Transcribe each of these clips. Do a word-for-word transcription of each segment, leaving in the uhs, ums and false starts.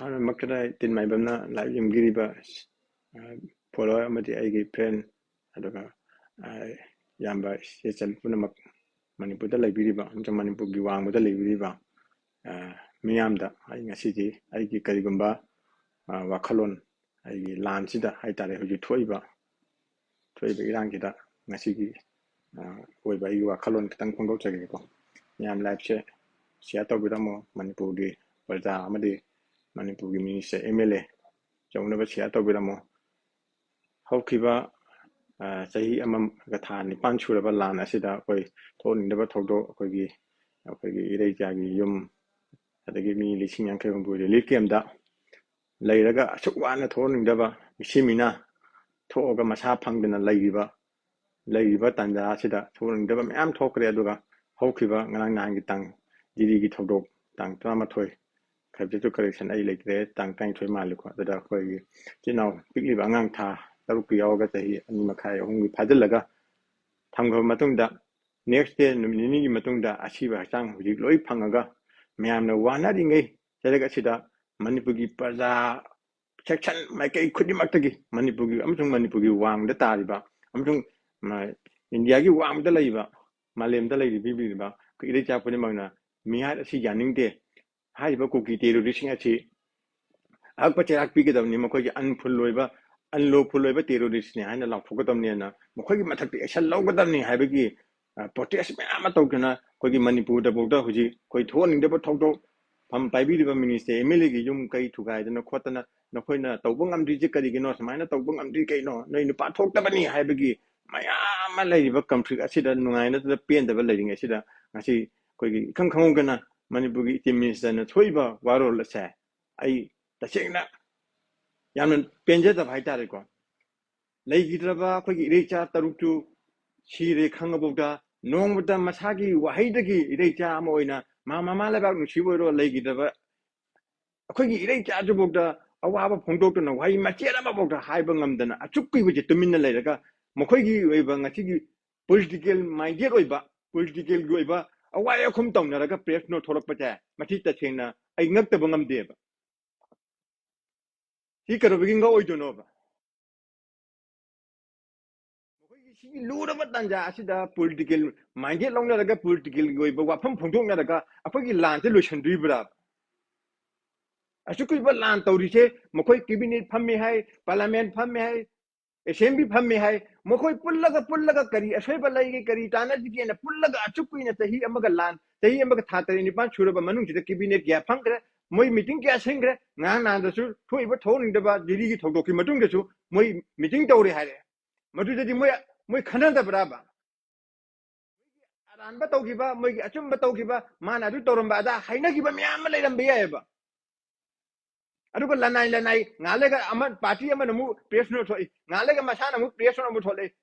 ꯑꯍꯥꯟꯕꯃꯛꯇꯗ ꯇꯤꯟ ꯃꯥꯏꯕꯝꯅ live ꯌꯦꯡꯕꯤꯔꯤꯕ, ꯑ, follower ꯑꯃꯗꯤ ꯑꯩꯒꯤ friend, ꯑꯗꯨꯒ, ꯑ, ꯏꯌꯥꯝꯕ ꯏꯆꯦꯆꯟ ꯄꯨꯝꯅꯃꯛ, ꯃꯅꯤꯄꯨꯔꯗ ꯂꯩꯕꯤꯔꯤꯕ ꯑꯃꯁꯨꯡ ꯃꯅꯤꯄꯨꯔꯒꯤ ꯋꯥꯡꯃꯗ ꯂꯩꯕꯤꯔꯤꯕ, ꯑ, ꯃꯤꯌꯥꯝꯗ ꯑꯩ ꯉꯁꯤꯗꯤ ꯑꯩꯒꯤ ꯀꯔꯤꯒꯨꯝꯕ, ꯑ, ꯋꯥꯈꯜꯂꯣꯟ, ꯑꯩꯒꯤ ꯂꯥꯟꯁꯤꯗ ꯍꯥꯏꯇꯥꯔꯦ, ꯍꯧꯖꯤꯛ ꯊꯣꯛꯏꯕ, ꯊꯣꯛꯏꯕ ꯏꯔꯥꯡꯁꯤꯗ ꯉꯁꯤꯒꯤ, ꯑ, ꯑꯣꯏꯕ ꯑꯩꯒꯤ ꯋꯥꯈꯜꯂꯣꯟ ꯈꯤꯇꯪ ꯐꯣꯡꯗꯣꯛꯆꯒꯦꯀꯣ꯫ ꯃꯌꯥꯝ liveꯁꯦ share ꯇꯧꯕꯤꯔꯝꯃꯣ꯫ ꯃꯅꯤꯄꯨꯔꯒꯤ ꯄ꯭ꯔꯖꯥ ꯑꯃꯗꯤ ꯃꯅꯤꯄꯨꯔꯒꯤ minister, MLA ꯌꯧꯅꯕ share ꯇꯧꯕꯤꯔꯝꯃꯣ꯫ ꯍꯧꯈꯤꯕ, ꯑ, ꯆꯍꯤ ꯑꯃꯒ ꯊꯥ ꯅꯤꯄꯥꯟ ꯁꯨꯔꯕ ꯂꯥꯟ ꯑꯁꯤꯗ ꯑꯩꯈꯣꯏ ꯊꯣꯛꯍꯟꯅꯤꯡꯗꯕ ꯊꯧꯗꯣꯛ, ꯑꯩꯈꯣꯏꯒꯤ, ꯑꯩꯈꯣꯏꯒꯤ ꯏꯔꯩꯆꯥꯒꯤ ꯌꯨꯝ, ꯑꯗꯒꯤ ꯃꯤ ꯂꯤꯁꯤꯡ ꯌꯥꯡꯈꯩ ꯍꯨꯝꯐꯨ relief campꯇ ꯂꯩꯔꯒ ꯑꯁꯨꯛ ꯋꯥꯅ ꯊꯣꯛꯍꯟꯅꯤꯡꯗꯕ ꯃꯤꯁꯤ ꯃꯤꯅ ꯊꯣꯛꯑꯒ ꯃꯁꯥ ꯐꯪꯗꯅ ꯂꯩꯔꯤꯕ, ꯂꯩꯔꯤꯕ ꯇꯥꯟꯖꯥ ꯑꯁꯤꯗ ꯊꯣꯛꯍꯟꯅꯤꯡꯗꯕ ꯃꯌꯥꯝ ꯊꯣꯛꯈ꯭ꯔꯦ꯫ ꯑꯗꯨꯒ ꯍꯧꯈꯤꯕ ꯉꯔꯥꯡ ꯅꯍꯥꯟꯒꯤ ꯇꯥꯡ, ꯖꯤꯔꯤꯒꯤ ꯊꯧꯗꯣꯛ ꯇꯥꯡ ꯇꯔꯥꯃꯥꯊꯣꯏ, ꯈꯥꯏꯕꯗꯁꯨ correction ꯑꯩ ꯂꯩꯇ꯭ꯔꯦ, ꯇꯥꯡ ꯇꯔꯥꯅꯤꯊꯣꯏ ꯃꯥꯜꯂꯤꯀꯣ꯫ ꯑꯗꯨꯗ ꯑꯩꯈꯣꯏꯒꯤ ꯏꯆꯤꯟ ꯏꯅꯥꯎ ꯄꯤꯛꯂꯤꯕ ꯑꯉꯥꯡ ꯊꯥ ꯇꯔꯨꯛꯀꯤ ꯌꯥꯎꯔꯒ ꯆꯍꯤ ꯑꯅꯤ ꯃꯈꯥꯏ ꯑꯍꯨꯝꯒꯤ ꯐꯥꯖꯤꯜꯂꯒ ꯊꯝꯈ꯭ꯔꯕ ꯃꯇꯨꯡꯗ, next day ꯅꯨꯃꯤꯠ ꯅꯤꯅꯤꯒꯤ ꯃꯇꯨꯡꯗ ꯑꯁꯤꯕ ꯍꯛꯆꯥꯡ ꯍꯧꯖꯤꯛ ꯂꯣꯏ ꯐꯪꯉꯒ ꯃꯌꯥꯝꯅ ꯋꯥꯅꯔꯤꯉꯩ ꯆꯩꯔꯛ ꯑꯁꯤꯗ ꯃꯅꯤꯄꯨꯔꯒꯤ ꯄ꯭ꯔꯖꯥ section ꯃꯥꯏꯀꯩ ꯈꯨꯗꯤꯡꯃꯛꯇꯒꯤ ꯃꯅꯤꯄꯨꯔꯒꯤ ꯑꯃꯁꯨꯡ ꯃꯅꯤꯄꯨꯔꯒꯤ ꯋꯥꯡꯃꯗ ꯇꯥꯔꯤꯕ ꯑꯃꯁꯨꯡ, ꯃ-, ꯏꯟꯗꯤꯌꯥꯒꯤ ꯋꯥꯡꯃꯗ ꯂꯩꯔꯤꯕ, ꯃꯥꯂꯦꯝꯗ ꯂꯩꯔꯤꯕ ꯑꯩꯈꯣꯏ ꯏꯔꯩꯆꯥ ꯄꯨꯝꯅꯃꯛꯅ ꯃꯤꯍꯥꯠ ꯑꯁꯤ ꯌꯥꯅꯤꯡꯗꯦ꯫ ꯍꯥꯏꯔꯤꯕ ꯀꯨꯀꯤ terroristꯁꯤꯡ ꯑꯁꯤ ꯑꯍꯛꯄ ꯆꯩꯔꯥꯛ ꯄꯤꯒꯗꯕꯅꯤ, ꯃꯈꯣꯏꯒꯤ unlawful ꯑꯣꯏꯕ, unlawful ꯑꯣꯏꯕ terroristꯅꯤ ꯍꯥꯏꯅ ꯂꯥꯎꯊꯣꯛꯀꯗꯕꯅꯤꯅ ꯃꯈꯣꯏꯒꯤ ꯃꯊꯛꯇ action ꯂꯧꯒꯗꯕꯅꯤ ꯍꯥꯏꯕꯒꯤ, ꯑ, protest ꯃꯌꯥꯝ ꯑꯃ ꯇꯧꯗꯨꯅ ꯑꯩꯈꯣꯏꯒꯤ ꯃꯅꯤꯄꯨꯔꯗꯐꯥꯎꯗ ꯍꯧꯖꯤꯛ ꯑꯩꯈꯣꯏ ꯊꯣꯛꯍꯟꯅꯤꯡꯗꯕ ꯊꯧꯗꯣꯛ, ꯐꯝ ꯄꯥꯏꯕꯤꯔꯤꯕ minister, MLAꯒꯤ ꯌꯨꯝ ꯀꯩ ꯊꯨꯒꯥꯏꯗꯅ ꯈꯣꯠꯇꯅ ꯅꯈꯣꯏꯅ ꯇꯧꯕ ꯉꯝꯗ꯭ꯔꯤꯁꯦ ꯀꯔꯤꯒꯤꯅꯣ? ꯁꯨꯃꯥꯏꯅ ꯇꯧꯕ ꯉꯝꯗ꯭ꯔꯤ ꯀꯩꯅꯣ? ꯅꯣꯏ ꯅꯨꯄꯥ ꯊꯣꯛꯇꯕꯅꯤ ꯍꯥꯏꯕꯒꯤ ꯃꯌꯥꯝ ꯑꯃ ꯂꯩꯔꯤꯕ conflict ꯑꯁꯤꯗ ꯅꯨꯡꯉꯥꯏꯅꯗꯅ ꯄꯦꯟꯗꯕ ꯂꯩꯔꯤꯉꯩꯁꯤꯗ ꯉꯁꯤ ꯑꯩꯈꯣꯏꯒꯤ ꯏꯈꯪ ꯈꯪꯍꯧꯗꯅ ꯃꯅꯤꯄꯨꯔꯒꯤ Chief Ministerꯅ ꯊꯣꯛꯏꯕ ꯋꯥꯔꯣꯜ ꯑꯁꯦ ꯑꯩ ꯇꯁꯦꯡꯅ ꯌꯥꯝꯅ ꯄꯦꯟꯖꯗꯕ ꯍꯥꯏꯇꯥꯔꯦꯀꯣ꯫ ꯂꯩꯈꯤꯗ꯭ꯔꯕ ꯑꯩꯈꯣꯏꯒꯤ ꯏꯔꯩꯆꯥ ꯇꯔꯨꯛꯇꯨ ꯁꯤꯔꯦ ꯈꯪꯉꯐꯥꯎꯗ ꯅꯣꯡꯃꯇ ꯃꯁꯥꯒꯤ ꯋꯥꯍꯩꯗꯒꯤ ꯏꯔꯩꯆꯥ ꯑꯃ ꯑꯣꯏꯅ ꯃꯥ ꯃꯃꯥ ꯂꯩꯕꯥꯛ ꯅꯨꯡꯁꯤꯕ ꯑꯣꯏꯔꯣ, ꯂꯩꯈꯤꯗ꯭ꯔꯕ ꯑꯩꯈꯣꯏꯒꯤ ꯏꯔꯩꯆꯥꯁꯤꯐꯥꯎꯗ ꯑꯋꯥꯕ ꯐꯣꯡꯗꯣꯛꯇꯨꯅ ꯋꯥꯍꯩ ꯃꯆꯦꯠ ꯑꯃꯐꯥꯎꯗ ꯍꯥꯏꯕ ꯉꯝꯗꯅ ꯑꯁꯨꯛ ꯀꯨꯏꯕꯁꯦ ꯇꯨꯃꯤꯟꯅ ꯂꯩꯔꯒ ꯃꯈꯣꯏꯒꯤ ꯑꯣꯏꯕ ꯉꯁꯤꯒꯤ political minded ꯑꯣꯏꯕ, politicalꯒꯤ ꯑꯣꯏꯕ ꯑꯋꯥꯏ ꯑꯈꯨꯝ ꯇꯧꯅꯔꯒ press note ꯊꯣꯛꯂꯛꯄꯁꯦ ꯃꯁꯤ ꯇꯁꯦꯡꯅ ꯑꯩ ꯉꯛꯇꯕ ꯉꯝꯗꯦꯕ꯫ ꯁꯤ ꯀꯩꯗꯧꯕꯒꯤ ꯉꯛꯑꯣꯏꯗꯣꯏꯅꯣꯕ? ꯃꯈꯣꯏꯒꯤ ꯁꯤꯒꯤ ꯂꯨꯔꯕ ꯇꯥꯟꯖꯥ ꯑꯁꯤꯗ political minded ꯂꯧꯅꯔꯒ, political ꯒꯤ ꯑꯣꯏꯕ ꯋꯥꯐꯝ ꯐꯣꯡꯗꯣꯛꯅꯔꯒ, ꯑꯩꯈꯣꯏꯒꯤ ꯂꯥꯟꯁꯦ ꯂꯣꯏꯁꯤꯟꯗꯣꯏꯕ꯭ꯔꯥ? ꯑꯁꯨꯛ ꯀꯨꯏꯕ ꯂꯥꯟ ꯇꯧꯔꯤꯁꯦ, ꯃꯈꯣꯏ cabinet ꯐꯝꯃꯦ ꯍꯥꯏ, parliament ꯐꯝꯃꯦ ꯍꯥꯏ, assembly ꯐꯝꯃꯦ ꯍꯥꯏ, ꯃꯈꯣꯏ ꯄꯨꯜꯂꯒ, ꯄꯨꯜꯂꯒ ꯀꯔꯤ ꯑꯁꯣꯏꯕ ꯂꯩꯒꯦ, ꯀꯔꯤ ꯇꯥꯟꯅꯁꯤꯒꯦꯅ ꯄꯨꯜꯂꯒ ꯑꯁꯨꯛ ꯀꯨꯏꯅ ꯆꯍꯤ ꯑꯃꯒ ꯂꯥꯟ, ꯆꯍꯤ ꯑꯃꯒ ꯊꯥ ꯇꯔꯦꯠ ꯅꯤꯄꯥꯟ ꯁꯨꯔꯕ ꯃꯅꯨꯡꯁꯤꯗ cabinet ꯀꯌꯥ ꯐꯝꯈ꯭ꯔꯦ, ꯃꯣꯏ meeting ꯀꯌꯥ ꯁꯤꯟꯈ꯭ꯔꯦ, ꯉꯔꯥꯡ ꯅꯍꯥꯟꯗꯁꯨ ꯊꯣꯛꯏꯕ ꯊꯣꯛꯅꯤꯡꯗꯕ ꯗꯤꯜꯂꯤꯒꯤ ꯊꯧꯗꯣꯛꯀꯤ ꯃꯇꯨꯡꯗꯁꯨ ꯃꯣꯏ meeting ꯇꯧꯔꯦ ꯍꯥꯏꯔꯦ꯫ ꯃꯗꯨꯗꯗꯤ ꯃꯣꯏ, ꯃꯣꯏ ꯈꯟꯅꯗꯕ꯭ꯔꯥꯕ? ꯑꯔꯥꯟꯕ ꯇꯧꯈꯤꯕ, ꯃꯣꯏꯒꯤ ꯑꯆꯨꯝꯕ ꯇꯧꯈꯤꯕ, ꯃꯥꯅ ꯑꯗꯨ ꯇꯧꯔꯝꯕ ꯑꯗꯥ ꯍꯥꯏꯅꯈꯤꯕ ꯃꯌꯥꯝ ꯑꯃ ꯂꯩꯔꯝꯕ ꯌꯥꯏꯑꯕ꯫ ꯑꯗꯨꯒ ꯂꯅꯥꯏ ꯂꯅꯥꯏ ꯉꯥꯜꯂꯒ ꯑꯃ party ꯑꯃꯅ ꯑꯃꯨꯛ press note ꯊꯣꯛꯏ, ꯉꯥꯜꯂꯒ ꯃꯁꯥꯅ ꯑꯃꯨꯛ press note ꯑꯃꯨꯛ ꯊꯣꯛꯂꯛꯏ꯫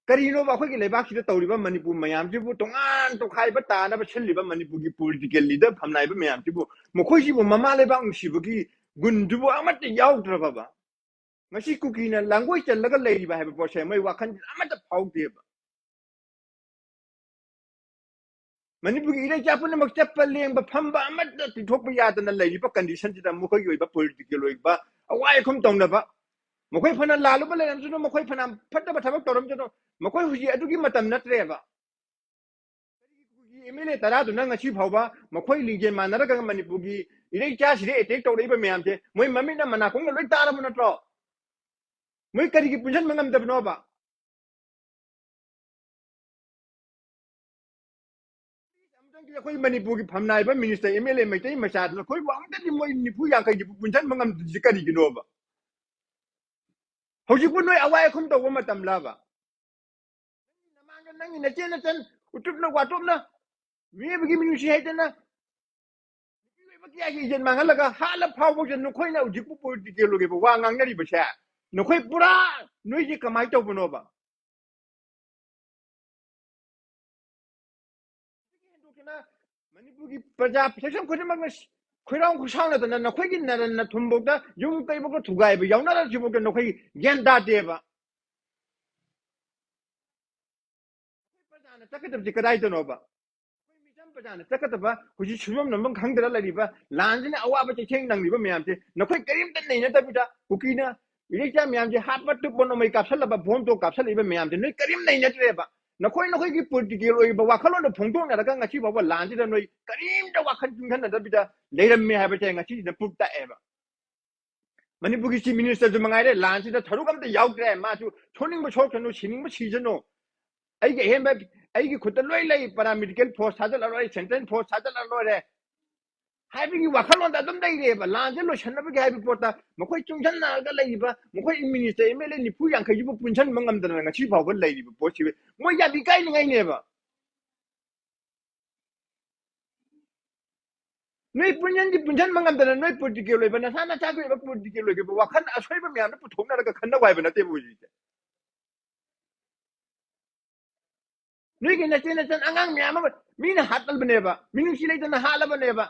ꯀꯔꯤꯅꯣꯕ ꯑꯩꯈꯣꯏꯒꯤ ꯂꯩꯕꯥꯛꯁꯤꯗ ꯇꯧꯔꯤꯕ ꯃꯅꯤꯄꯨꯔ ꯃꯌꯥꯝꯁꯤꯕꯨ, ꯇꯣꯉꯥꯟ ꯇꯣꯈꯥꯏꯕ ꯇꯥꯅꯕ ꯁꯤꯜꯂꯤꯕ ꯃꯅꯤꯄꯨꯔꯒꯤ political leader ꯐꯝꯅꯥꯏꯕ ꯃꯌꯥꯝꯁꯤꯕꯨ, ꯃꯈꯣꯏꯁꯤꯕꯨ ꯃꯃꯥ ꯂꯩꯕꯥꯛ ꯅꯨꯡꯁꯤꯕꯒꯤ ꯒꯨꯟꯗꯨꯕꯨ ꯑꯃꯠꯇ ꯌꯥꯎꯗ꯭ꯔꯕꯕ? ꯉꯁꯤ ꯀꯨꯀꯤꯅ ꯂꯥꯡꯒꯣꯏ ꯆꯜꯂꯒ ꯂꯩꯔꯤꯕ ꯍꯥꯏꯕ ꯄꯣꯠꯁꯦ ꯃꯣꯏ ꯋꯥꯈꯜ ꯑꯃꯠꯇ ꯐꯥꯎꯗꯦꯕ꯫ ꯃꯅꯤꯄꯨꯔꯒꯤ ꯏꯔꯩꯆꯥ ꯄꯨꯝꯅꯃꯛ ꯆꯠꯄ ꯂꯦꯡꯕ ꯐꯝꯕ ꯑꯃꯠꯇ ꯇꯤꯡꯊꯣꯛꯄ ꯌꯥꯗꯅ ꯂꯩꯔꯤꯕ condition ꯁꯤꯗ ꯃꯈꯣꯏꯒꯤ ꯑꯣꯏꯕ political ꯑꯣꯏꯕ ꯑꯋꯥꯏ ꯑꯈꯨꯝ ꯇꯧꯅꯕ, ꯃꯈꯣꯏ ꯐꯅ ꯂꯥꯜꯂꯨꯕ ꯂꯩꯔꯝꯁꯅꯨ, ꯃꯈꯣꯏ ꯐꯅ ꯐꯠꯇꯕ ꯊꯕꯛ ꯇꯧꯔꯝꯁꯅꯨ, ꯃꯈꯣꯏ ꯍꯧꯖꯤꯛ ꯑꯗꯨꯒꯤ ꯃꯇꯝ ꯅꯠꯇ꯭ꯔꯦꯕ꯫ ꯀꯔꯤꯒꯤ ꯀꯨꯀꯤ MLA ꯇꯔꯥꯗꯨꯅ ꯉꯁꯤ ꯐꯥꯎꯕ ꯃꯈꯣꯏ ꯂꯤꯡꯖꯦꯜ ꯃꯥꯟꯅꯔꯒ ꯃꯅꯤꯄꯨꯔꯒꯤ ꯏꯔꯩꯆꯥꯁꯤꯗ attack ꯇꯧꯔꯛꯏꯕ ꯃꯌꯥꯝꯁꯦ ꯃꯣꯏ ꯃꯃꯤꯠꯅ ꯃꯅꯥꯀꯣꯡꯅ ꯂꯣꯏ ꯇꯥꯔꯕ ꯅꯠꯇ꯭ꯔꯣ? ꯃꯣꯏ ꯀꯔꯤꯒꯤ ꯄꯨꯟꯁꯤꯟꯕ ꯉꯝꯗꯕꯅꯣꯕ? ꯑꯃꯨꯛꯇꯪꯗꯤ ꯑꯩꯈꯣꯏ ꯃꯅꯤꯄꯨꯔꯒꯤ ꯐꯝꯅꯥꯏꯕ minister, MLA, ꯃꯩꯇꯩ ꯃꯆꯥꯗꯨꯅ ꯑꯩꯈꯣꯏꯕꯨ ꯑꯃꯨꯛꯇꯗꯤ ꯃꯣꯏ ꯅꯤꯐꯨ ꯌꯥꯡꯈꯩꯁꯤꯕꯨ ꯄꯨꯟꯁꯤꯟꯕ ꯉꯝꯗ꯭ꯔꯤꯁꯦ ꯀꯔꯤꯒꯤꯅꯣꯕ? ꯍꯧꯖꯤꯛꯄꯨ ꯅꯣꯏ ꯑꯋꯥꯏ ꯑꯈꯨꯝ ꯇꯧꯕ ꯃꯇꯝꯂꯕ? ꯅꯪꯒꯤ ꯅꯃꯥꯡꯗ ꯅꯪꯒꯤ ꯅꯆꯦ ꯅꯆꯟ ꯎꯇꯨꯞꯅ ꯋꯥꯇꯣꯞꯅ ꯃꯤꯑꯣꯏꯕꯒꯤ ꯃꯤꯅꯨꯡꯁꯤ ꯍꯩꯇꯅ ꯅꯨꯄꯤ ꯑꯣꯏꯕ ꯀꯌꯥꯒꯤ ꯏꯖꯠ ꯃꯥꯡꯍꯜꯂꯒ ꯍꯥꯠꯂ ꯐꯥꯎꯕꯁꯦ ꯅꯈꯣꯏꯅ ꯍꯧꯖꯤꯛꯄꯨ political ꯑꯣꯏꯕ ꯋꯥ ꯉꯥꯡꯅꯔꯤꯕꯁꯦ, ꯅꯈꯣꯏ ꯄꯨꯔꯥ ꯅꯣꯏꯁꯦ ꯀꯃꯥꯏꯅ ꯇꯧꯕꯅꯣꯕ? ꯍꯦꯟꯗꯣꯛꯇꯅ ꯃꯅꯤꯄꯨꯔꯒꯤ ꯄ꯭ꯔꯖꯥ section ꯈꯨꯗꯤꯡꯃꯛꯅ ꯈꯣꯏꯔꯥꯡ ꯈꯨꯁꯥꯎꯅꯗꯅ ꯅꯈꯣꯏꯒꯤ ꯅꯔꯟ ꯅꯊꯨꯝꯐꯥꯎꯗ, ꯌꯨꯝ ꯀꯩꯐꯥꯎꯗ ꯊꯨꯒꯥꯏꯕ ꯌꯥꯎꯅꯔꯁꯤꯐꯥꯎꯗ ꯅꯈꯣꯏ ꯒ꯭ꯌꯥꯟ ꯇꯥꯗꯦꯕ꯫ ꯑꯩꯈꯣꯏ ꯄ꯭ꯔꯖꯥꯅ ꯆꯠꯀꯗꯕꯁꯤ ꯀꯗꯥꯏꯗꯅꯣꯕ? ꯑꯩꯈꯣꯏ ꯃꯤꯆꯝ ꯄ꯭ꯔꯖꯥꯅ ꯆꯠꯀꯗꯕ ꯍꯧꯖꯤꯛ ꯁꯨꯐꯝ ꯅꯣꯝꯐꯝ ꯈꯪꯗꯅ ꯂꯩꯔꯤꯕ, ꯂꯥꯟꯁꯤꯅ ꯑꯋꯥꯕ ꯆꯩꯊꯦꯡ ꯅꯪꯂꯤꯕ ꯃꯌꯥꯝꯁꯦ ꯅꯈꯣꯏ ꯀꯔꯤꯝꯇ ꯅꯩꯅꯗꯕꯤꯗ, ꯀꯨꯀꯤꯅ ꯏꯔꯩꯆꯥ ꯃꯌꯥꯝꯁꯦ ꯍꯥꯠꯄ ꯇꯨꯞꯄ, ꯅꯣꯡꯃꯩ ꯀꯥꯞꯁꯜꯂꯕ, ꯕꯣꯝ ꯇꯣꯛ ꯀꯥꯞꯁꯜꯂꯛꯏꯕ ꯃꯌꯥꯝꯁꯦ ꯅꯣꯏ ꯀꯔꯤꯝ ꯅꯩꯅꯗ꯭ꯔꯦꯕ꯫ ꯅꯈꯣꯏ ꯅꯈꯣꯏꯒꯤ ꯄꯣꯂꯤꯇꯤꯀꯦꯜ ꯑꯣꯏꯕ ꯋꯥꯈꯜꯂꯣꯟꯗꯣ ꯐꯣꯡꯗꯣꯛꯅꯔꯒ ꯉꯁꯤ ꯐꯥꯎꯕ ꯂꯥꯟꯁꯤꯗ ꯅꯣꯏ ꯀꯔꯤꯝꯇ ꯋꯥꯈꯜ ꯆꯨꯡꯁꯟꯅꯗꯕꯤꯗ ꯂꯩꯔꯝꯃꯦ ꯍꯥꯏꯕꯁꯦ ꯉꯁꯤꯁꯤꯅ ꯄ꯭ꯔꯨꯐ ꯇꯥꯛꯑꯦꯕ꯫ ꯃꯅꯤꯄꯨꯔꯒꯤ ꯆꯤꯐ ꯃꯤꯅꯤꯁꯇꯔꯁꯨ ꯃꯉꯥꯏꯔꯦ, ꯂꯥꯟꯁꯤꯗ ꯁꯔꯨꯛ ꯑꯝꯇ ꯌꯥꯎꯗ꯭ꯔꯦ꯫ ꯃꯥꯁꯨ ꯁꯣꯛꯅꯤꯡꯕ ꯁꯣꯛꯁꯅꯨ, ꯁꯤꯅꯤꯡꯕ ꯁꯤꯁꯅꯨ, ꯑꯩꯒꯤ ꯑꯍꯦꯟꯕ, ꯑꯩꯒꯤ ꯈꯨꯠꯇ ꯂꯣꯏ ꯂꯩ, ꯄꯔꯥꯃꯦꯗꯤꯀꯦꯜ ꯐꯣꯔꯁ ꯊꯥꯖꯤꯜꯂ ꯂꯣꯏꯔꯦ, ꯁꯦꯟꯇ꯭ꯔꯦꯜ ꯐꯣꯔꯁ ꯊꯥꯖꯤꯜꯂ ꯂꯣꯏꯔꯦ ꯍꯥꯏꯕꯒꯤ ꯋꯥꯈꯜꯂꯣꯟꯗ ꯑꯗꯨꯝ ꯂꯩꯔꯦꯕ꯫ ꯂꯥꯟꯁꯦ ꯂꯣꯏꯁꯤꯟꯅꯕꯒꯤ ꯍꯥꯏꯕ ꯄꯣꯠꯇ ꯃꯈꯣꯏ ꯆꯨꯡꯁꯟꯅꯔꯒ ꯂꯩꯔꯤꯕ ꯃꯈꯣꯏ ꯃꯤꯅꯤꯁꯇꯔ, ꯑꯦꯝ ꯑꯦꯜ ꯑꯦ ꯅꯤꯐꯨ ꯌꯥꯡꯈꯩꯁꯤꯕꯨ ꯄꯨꯟꯁꯤꯟꯕ ꯉꯝꯗꯅ ꯉꯁꯤ ꯐꯥꯎꯕ ꯂꯩꯔꯤꯕ ꯄꯣꯠꯁꯤ ꯃꯣꯏ ꯌꯥꯝ ꯏꯀꯥꯏꯅꯤꯡꯉꯥꯏꯅꯦꯕ꯫ ꯅꯣꯏ ꯄꯨꯟꯁꯤꯟꯗꯤ ꯄꯨꯟꯁꯤꯟꯕ ꯉꯝꯗꯅ ꯅꯣꯏ ꯄꯣꯂꯤꯇꯤꯀꯦꯜ ꯑꯣꯏꯕ ꯅꯁꯥ ꯅꯁꯥꯒꯤ ꯑꯣꯏꯕ ꯄꯣꯂꯤꯇꯤꯀꯦꯜ ꯑꯣꯏꯕ ꯋꯥꯈꯜ ꯑꯁꯣꯏꯕ ꯃꯌꯥꯝꯗꯣ ꯄꯨꯊꯣꯛꯅꯔꯒ ꯈꯟꯅꯧ ꯍꯥꯏꯕ ꯅꯠꯇꯦꯕ ꯍꯧꯖꯤꯛꯁꯦ꯫ ꯅꯣꯏꯒꯤ ꯅꯆꯦ ꯅꯆꯟ ꯑꯉꯥꯡ ꯃꯌꯥꯝ ꯑꯃ ꯃꯤꯅ ꯍꯥꯠꯂꯕꯅꯦꯕ, ꯃꯤꯅꯨꯡꯁꯤ ꯂꯩꯇꯅ ꯍꯥꯠꯂꯕꯅꯦꯕ,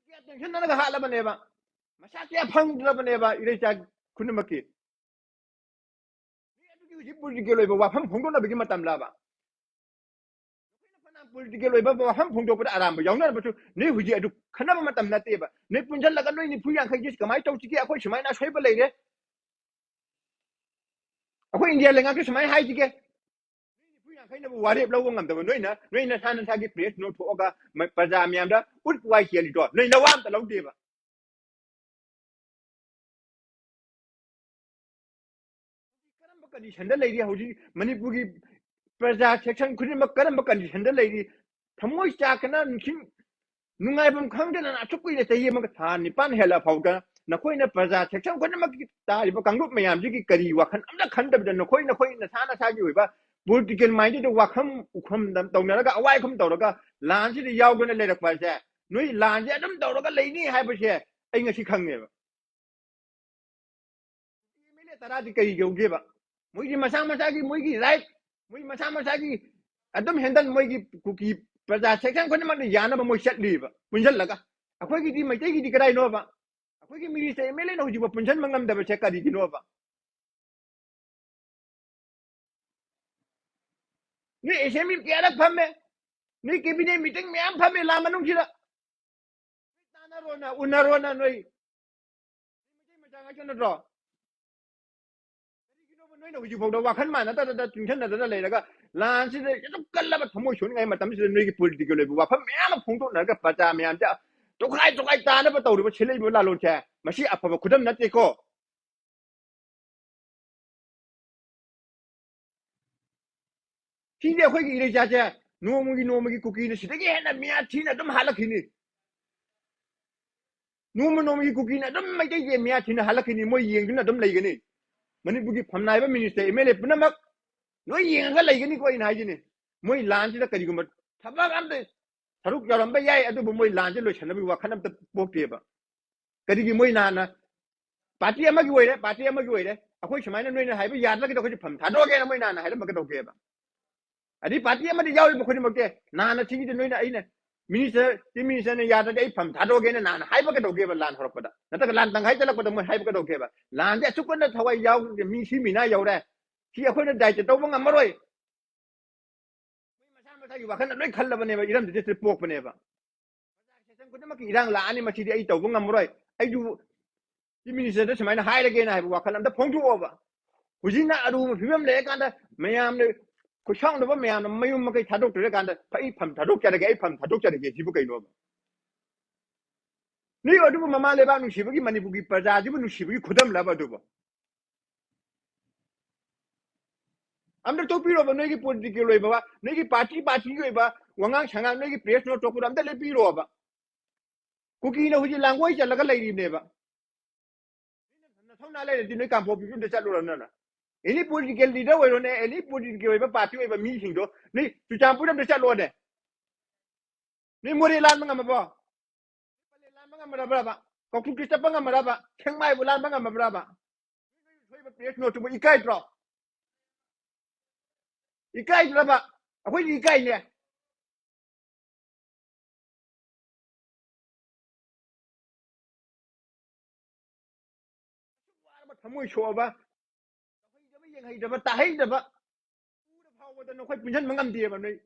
ꯀꯌꯥ ꯇꯦꯡꯁꯟꯅꯔꯒ ꯍꯥꯠꯂꯕꯅꯦꯕ, ꯃꯁꯥ ꯀꯌꯥ ꯐꯪꯗ꯭ꯔꯕꯅꯦꯕ ꯏꯔꯩꯆꯥ ꯈꯨꯗꯤꯡꯃꯛꯀꯤ꯫ ꯅꯣꯏ ꯑꯗꯨꯒꯤ ꯍꯧꯖꯤꯛ ꯄꯣꯂꯤꯇꯤꯀꯦꯜ ꯑꯣꯏꯕ ꯋꯥꯐꯝ ꯐꯣꯡꯗꯣꯛꯅꯕꯒꯤ ꯃꯇꯝꯂꯕ? ꯅꯈꯣꯏꯅ ꯐꯅꯌꯥꯝ ꯄꯣꯂꯤꯇꯤꯀꯦꯜ ꯑꯣꯏꯕ ꯋꯥꯐꯝ ꯐꯣꯡꯗꯣꯛꯄꯗ ꯑꯔꯥꯟꯕ ꯌꯥꯎꯅꯔꯕꯁꯨ ꯅꯣꯏ ꯍꯧꯖꯤꯛ ꯑꯗꯨ ꯈꯟꯅꯕ ꯃꯇꯝ ꯅꯠꯇꯦꯕ꯫ ꯅꯣꯏ ꯄꯨꯟꯁꯤꯜꯂꯒ ꯅꯣꯏ ꯅꯤꯐꯨ ꯌꯥꯡꯈꯩꯁꯤ ꯀꯃꯥꯏꯅ ꯇꯧꯁꯤꯒꯦ? ꯑꯩꯈꯣꯏ ꯁꯨꯃꯥꯏꯅ ꯑꯁꯣꯏꯕ ꯂꯩꯔꯦ, ꯑꯩꯈꯣꯏ ꯏꯟꯗꯤꯌꯥ ꯂꯩꯉꯥꯛꯁꯦ ꯁꯨꯃꯥꯏꯅ ꯍꯥꯏꯁꯤꯒꯦ꯫ ꯅꯣꯏ ꯅꯤꯐꯨ ꯌꯥꯡꯈꯩꯅꯕꯨ ꯋꯥꯔꯦꯞ ꯂꯧꯕ ꯉꯝꯗꯕ ꯅꯣꯏꯅ, ꯅꯣꯏ ꯅꯁꯥ ꯅꯁꯥꯒꯤ ꯄ꯭ꯔꯦꯁ ꯅꯣꯠ ꯊꯣꯛꯑꯒ ꯃ-, ꯄ꯭ꯔꯖꯥ ꯃꯌꯥꯝꯗ ꯎꯠ ꯋꯥꯏ ꯆꯦꯜꯂꯤꯗꯣ ꯅꯣꯏ ꯅꯋꯥ ꯑꯝꯇ ꯂꯧꯗꯦꯕ꯫ ꯀꯔꯝꯕ ꯀꯟꯗꯤꯁꯟꯗ ꯂꯩꯔꯤ ꯍꯧꯖꯤꯛ ꯃꯅꯤꯄꯨꯔꯒꯤ ꯄ꯭ꯔꯖꯥ ꯁꯦꯛꯁꯟ ꯈꯨꯗꯤꯡꯃꯛ? ꯀꯔꯝꯕ ꯀꯟꯗꯤꯁꯟꯗ ꯂꯩꯔꯤ? ꯊꯃꯣꯏ ꯆꯥꯛꯇꯅ ꯅꯤꯡꯁꯤꯡ-, ꯅꯨꯡꯉꯥꯏꯐꯝ ꯈꯪꯗꯅ ꯑꯁꯨꯛ ꯀꯨꯏꯅ ꯆꯍꯤ ꯑꯃꯒ ꯊꯥ ꯅꯤꯄꯥꯟ ꯍꯦꯜꯂ ꯐꯥꯎꯗ ꯅꯈꯣꯏꯅ ꯄ꯭ꯔꯖꯥ ꯁꯦꯛꯁꯟ ꯈꯨꯗꯤꯡꯃꯛꯀꯤ ꯇꯥꯔꯤꯕ ꯀꯥꯡꯂꯨꯞ ꯃꯌꯥꯝꯁꯤꯒꯤ ꯀꯔꯤ ꯋꯥꯈꯜ ꯑꯝꯇ ꯈꯟꯗꯕꯤꯗ ꯅꯈꯣꯏ, ꯅꯈꯣꯏ ꯅꯁꯥ ꯅꯁꯥꯒꯤ ꯑꯣꯏꯕ ꯄꯣꯂꯤꯇꯤꯀꯦꯜ ꯃꯥꯏꯟꯗꯦꯗ ꯋꯥꯐꯝ ꯎꯈꯝ ꯇꯧꯅꯔꯒ ꯑꯋꯥꯏꯐꯝ ꯇꯧꯔꯒ ꯂꯥꯟꯁꯤꯗ ꯌꯥꯎꯗꯅ ꯂꯩꯔꯛꯄ ꯍꯥꯏꯁꯦ, ꯅꯣꯏ ꯂꯥꯟꯁꯦ ꯑꯗꯨꯝ ꯇꯧꯔꯒ ꯂꯩꯅꯤ ꯍꯥꯏꯕꯁꯦ ꯑꯩ ꯉꯁꯤ ꯈꯪꯉꯦꯕ꯫ ꯑꯦꯝ ꯑꯦꯜ ꯑꯦ ꯇꯔꯥꯗꯤ ꯀꯔꯤ ꯌꯧꯒꯦꯕ? ꯃꯣꯏꯒꯤ ꯃꯁꯥ ꯃꯁꯥꯒꯤ ꯃꯣꯏꯒꯤ ꯔꯥꯏꯠ, ꯃꯣꯏ ꯃꯁꯥ ꯃꯁꯥꯒꯤ ꯑꯗꯨꯝ ꯍꯦꯟꯗꯜ, ꯃꯣꯏꯒꯤ ꯀꯨꯀꯤ ꯄ꯭ꯔꯖꯥ ꯁꯦꯛꯁꯟ ꯈꯨꯗꯤꯡꯃꯛꯅ ꯌꯥꯅꯕ ꯃꯣꯏ ꯆꯠꯂꯤꯕ ꯄꯨꯟꯁꯤꯜꯂꯒ꯫ ꯑꯩꯈꯣꯏꯒꯤꯗꯤ ꯃꯩꯇꯩꯒꯤꯗꯤ ꯀꯗꯥꯏꯅꯣꯕ? ꯑꯩꯈꯣꯏꯒꯤ ꯃꯤꯅꯤꯁꯇꯔ ꯑꯦꯝ ꯑꯦꯜ ꯑꯦꯅ ꯍꯧꯖꯤꯛꯐꯥꯎ ꯄꯨꯟꯁꯤꯟꯕ ꯉꯝꯗꯕꯁꯦ ꯀꯔꯤꯒꯤꯅꯣꯕ? ꯅꯣꯏ ꯑꯦꯁꯦꯝꯕ꯭ꯂꯤ ꯀꯌꯥꯔꯛ ꯐꯝꯃꯦ? ꯅꯣꯏ cabinet meeting ꯃꯌꯥꯝ ꯐꯝꯃꯦ ꯂꯥꯟ ꯃꯅꯨꯡꯁꯤꯗ꯫ ꯇꯥꯟꯅꯔꯣꯅ, ꯎꯅꯔꯣꯅ ꯅꯣꯏ꯫ ꯃꯩꯇꯩ ꯃꯆꯥ ꯉꯥꯛꯇ ꯅꯠꯇ꯭ꯔꯣ? ꯀꯔꯤꯒꯤꯅꯣꯕ ꯅꯣꯏꯅ ꯍꯧꯖꯤꯛꯐꯥꯎꯗ ꯋꯥꯈꯜ ꯃꯥꯟꯅꯗꯗꯅ ꯆꯤꯡꯁꯤꯟꯅꯗꯅ ꯂꯩꯔꯒ, ꯂꯥꯟꯁꯤꯗ ꯑꯗꯨꯛ ꯀꯜꯂꯕ ꯊꯃꯣꯏ ꯁꯣꯛꯅꯤꯡꯉꯥꯏ ꯃꯇꯝꯁꯤꯗ ꯅꯣꯏꯒꯤ political ꯑꯣꯏꯕ ꯋꯥꯐꯝ ꯃꯌꯥꯝ ꯑꯃ ꯐꯣꯡꯗꯣꯛꯅꯔꯒ ꯄ꯭ꯔꯖꯥ ꯃꯌꯥꯝꯁꯦ ꯇꯣꯈꯥꯏ ꯇꯣꯈꯥꯏ ꯇꯥꯅꯕ ꯇꯧꯔꯤꯕ ꯁꯤꯜꯂꯛꯏꯕ ꯂꯥꯂꯣꯟꯁꯦ, ꯃꯁꯤ ꯑꯐꯕ ꯈꯨꯗꯝ ꯅꯠꯇꯦꯀꯣ꯫ ꯁꯤꯗꯤ ꯑꯩꯈꯣꯏꯒꯤ ꯏꯔꯩꯆꯥꯁꯦ ꯅꯣꯡꯃꯒꯤ ꯅꯣꯡꯃꯒꯤ ꯀꯨꯀꯤꯅ ꯁꯤꯗꯒꯤ ꯍꯦꯟꯅ ꯃꯤꯌꯥ ꯊꯤꯅ ꯑꯗꯨꯝ ꯍꯥꯠꯂꯛꯈꯤꯅꯤ꯫ ꯅꯣꯡꯃ ꯅꯣꯡꯃꯒꯤ ꯀꯨꯀꯤꯅ ꯑꯗꯨꯝ ꯃꯩꯇꯩꯁꯦ ꯃꯤꯌꯥ ꯊꯤꯅ ꯍꯥꯠꯂꯛꯈꯤꯅꯤ꯫ ꯃꯣꯏ ꯌꯦꯡꯗꯨꯅ ꯑꯗꯨꯝ ꯂꯩꯒꯅꯤ꯫ ꯃꯅꯤꯄꯨꯔꯒꯤ ꯐꯝꯅꯥꯏꯕ minister, MLA ꯄꯨꯝꯅꯃꯛ ꯂꯣꯏ ꯌꯦꯡꯉꯒ ꯂꯩꯒꯅꯤꯀꯣ꯫ ꯑꯩꯅ ꯍꯥꯏꯁꯤꯅꯤ, ꯃꯣꯏ ꯂꯥꯟꯁꯤꯗ ꯀꯔꯤꯒꯨꯝꯕ ꯊꯕꯛ ꯑꯝꯇ ꯁꯔꯨꯛ ꯌꯥꯎꯔꯝꯕ ꯌꯥꯏ, ꯑꯗꯨꯕꯨ ꯃꯣꯏ ꯂꯥꯟꯁꯦ ꯂꯣꯏꯁꯟꯅꯕꯒꯤ ꯋꯥꯈꯜ ꯑꯝꯇ ꯄꯣꯛꯇꯦꯕ꯫ ꯀꯔꯤꯒꯤ? ꯃꯣꯏ ꯅꯍꯥꯟꯅ party ꯑꯃꯒꯤ ꯑꯣꯏꯔꯦ, party ꯑꯃꯒꯤ ꯑꯣꯏꯔꯦ, ꯑꯩꯈꯣꯏ ꯁꯨꯃꯥꯏꯅ ꯅꯣꯏꯅ ꯍꯥꯏꯕ ꯌꯥꯗ꯭ꯔꯒꯗꯤ ꯑꯩꯈꯣꯏꯁꯨ ꯐꯝ ꯊꯥꯗꯣꯛꯑꯒꯦꯅ ꯃꯣꯏ ꯅꯍꯥꯟꯅ ꯍꯥꯏꯔꯝꯕ ꯀꯩꯗꯧꯒꯦꯕ? ꯑꯗꯩ party ꯑꯃꯗ ꯌꯥꯎꯔꯤꯕ ꯈꯨꯗꯤꯡꯃꯛꯇꯤ ꯅꯍꯥꯟꯅ ꯁꯤꯒꯤꯗꯤ ꯅꯣꯏꯅ, ꯑꯩꯅ minister, chief ministerꯅ ꯌꯥꯗ꯭ꯔꯗꯤ ꯑꯩ ꯐꯝ ꯊꯥꯗꯣꯛꯑꯒꯦꯅ ꯅꯍꯥꯟꯅ ꯍꯥꯏꯕ ꯀꯩꯗꯧꯒꯦꯕ? ꯂꯥꯟ ꯍꯧꯔꯛꯄꯗ ꯅꯠꯇ꯭ꯔꯒ ꯂꯥꯟ ꯇꯪꯈꯥꯏ ꯆꯠꯂꯛꯄꯗ ꯃꯣꯏ ꯍꯥꯏꯕ ꯀꯩꯗꯧꯒꯦꯕ? ꯂꯥꯟꯁꯦ ꯑꯁꯨꯛ ꯀꯟꯅ ꯊꯋꯥꯏ ꯌꯥꯎ, ꯃꯤ ꯁꯤ ꯃꯤꯅꯥ ꯌꯧꯔꯦ, ꯁꯤ ꯑꯩꯈꯣꯏꯅ ꯗꯥꯏꯇ ꯇꯧꯕ ꯉꯝꯃꯔꯣꯏ꯫ ꯃꯣꯏ ꯃꯁꯥ ꯃꯁꯥꯒꯤ ꯋꯥꯈꯜꯗ ꯂꯣꯏ ꯈꯜꯂꯕꯅꯦꯕ, ꯏꯔꯝꯗꯝꯁꯤꯗ ꯄꯣꯛꯄꯅꯦꯕ꯫ ꯁꯦꯛꯁꯟ ꯈꯨꯗꯤꯡꯃꯛꯀꯤ ꯏꯔꯥꯡ ꯂꯥꯛꯑꯅꯤ, ꯃꯁꯤꯗꯤ ꯑꯩ ꯇꯧꯕ ꯉꯝꯃꯔꯣꯏ, ꯑꯩꯁꯨ chief ministerꯗ ꯁꯨꯃꯥꯏꯅ ꯍꯥꯏꯔꯒꯦꯅ ꯍꯥꯏꯕ ꯋꯥꯈꯜ ꯑꯝꯇ ꯐꯣꯡꯗꯣꯛꯑꯣꯕ꯫ ꯍꯧꯖꯤꯛꯅ ꯑꯔꯨꯕ ꯐꯤꯕꯝ ꯂꯩꯔꯀꯥꯟꯗ ꯃꯌꯥꯝꯅ ꯈꯨꯠꯁꯥꯎꯅꯕ ꯃꯌꯥꯝꯅ ꯃꯌꯨꯝ ꯃꯀꯩ ꯊꯥꯗꯣꯛꯇ꯭ꯔꯀꯥꯟꯗ ꯑꯩ ꯐꯝ ꯊꯥꯗꯣꯛꯆꯔꯒꯦ, ꯑꯩ ꯐꯝ ꯊꯥꯗꯣꯛꯆꯔꯒꯦ ꯁꯤꯕꯨ ꯀꯩꯅꯣꯕ? ꯅꯣꯏ ꯑꯗꯨꯕꯨ ꯃꯃꯥ ꯂꯩꯕꯥꯛ ꯅꯨꯡꯁꯤꯕꯒꯤ, ꯃꯅꯤꯄꯨꯔꯒꯤ ꯄ꯭ꯔꯖꯥꯁꯤꯕꯨ ꯅꯨꯡꯁꯤꯕꯒꯤ ꯈꯨꯗꯝꯂꯕ ꯑꯗꯨꯕꯨ? ꯑꯝꯇ ꯊꯣꯛꯄꯤꯔꯣꯕ, ꯅꯣꯏꯒꯤ political ꯑꯣꯏꯕ ꯋꯥ, ꯅꯣꯏꯒꯤ party partyꯒꯤ ꯑꯣꯏꯕ ꯋꯥꯉꯥꯡ ꯁꯉꯥꯡ, ꯅꯣꯏꯒꯤ press note ꯊꯣꯛꯄꯗꯣ ꯑꯝꯇ ꯂꯦꯞꯄꯤꯔꯣꯕ꯫ ꯀꯨꯀꯤꯅ ꯍꯧꯖꯤꯛ ꯂꯥꯡꯒꯣꯏ ꯆꯠꯂꯒ ꯂꯩꯔꯤꯕꯅꯦꯕ꯫ ꯅꯊꯧꯅꯥ ꯂꯩꯔꯗꯤ ꯅꯣꯏ ꯀꯥꯡꯄꯣꯛꯄꯤꯁꯨ ꯑꯝꯇ ꯆꯠꯂꯨꯔꯣ ꯅꯪ꯫ Any political leader ꯑꯣꯏꯔꯣꯅꯦ, any political ꯑꯣꯏꯕ party ꯑꯣꯏꯕ ꯃꯤꯁꯤꯡꯗꯣ ꯅꯣꯏ ꯆꯨꯔꯆꯥꯟꯄꯨꯔ ꯑꯝꯇ ꯆꯠꯂꯣꯅꯦ꯫ ꯅꯣꯏ ꯃꯣꯔꯦ ꯂꯥꯟꯕ ꯉꯝꯃꯕꯣ? ꯄꯂꯦꯟ ꯂꯥꯟꯕ ꯉꯝꯃꯔꯕ꯭ꯔꯕ? ꯀꯥꯎꯇ꯭ꯔꯨꯛꯇꯤ ꯆꯠꯄ ꯉꯝꯃꯔꯕ? ꯁꯦꯛꯃꯥꯏꯕꯨ ꯂꯥꯟꯕ ꯉꯝꯃꯕ꯭ꯔꯕ? ꯊꯣꯛꯏꯕ press noteꯇꯨꯕꯨ ꯏꯀꯥꯏꯗ꯭ꯔꯣ? ꯏꯀꯥꯏꯗ꯭ꯔꯕ? ꯑꯩꯈꯣꯏꯗꯤ ꯏꯀꯥꯏꯅꯦ꯫ ꯑꯁꯨꯛ ꯋꯥꯔꯕ, ꯊꯃꯣꯏ ꯁꯣꯛꯑꯕ, ꯇꯧꯍꯩꯗꯕ, ꯌꯦꯡꯍꯩꯗꯕ, ꯇꯥꯍꯩꯗꯕ, ꯎꯔ ꯐꯥꯎꯕꯗ ꯅꯈꯣꯏ ꯄꯨꯟꯁꯤꯟꯕ ꯉꯝꯗꯦꯕ ꯅꯣꯏ꯫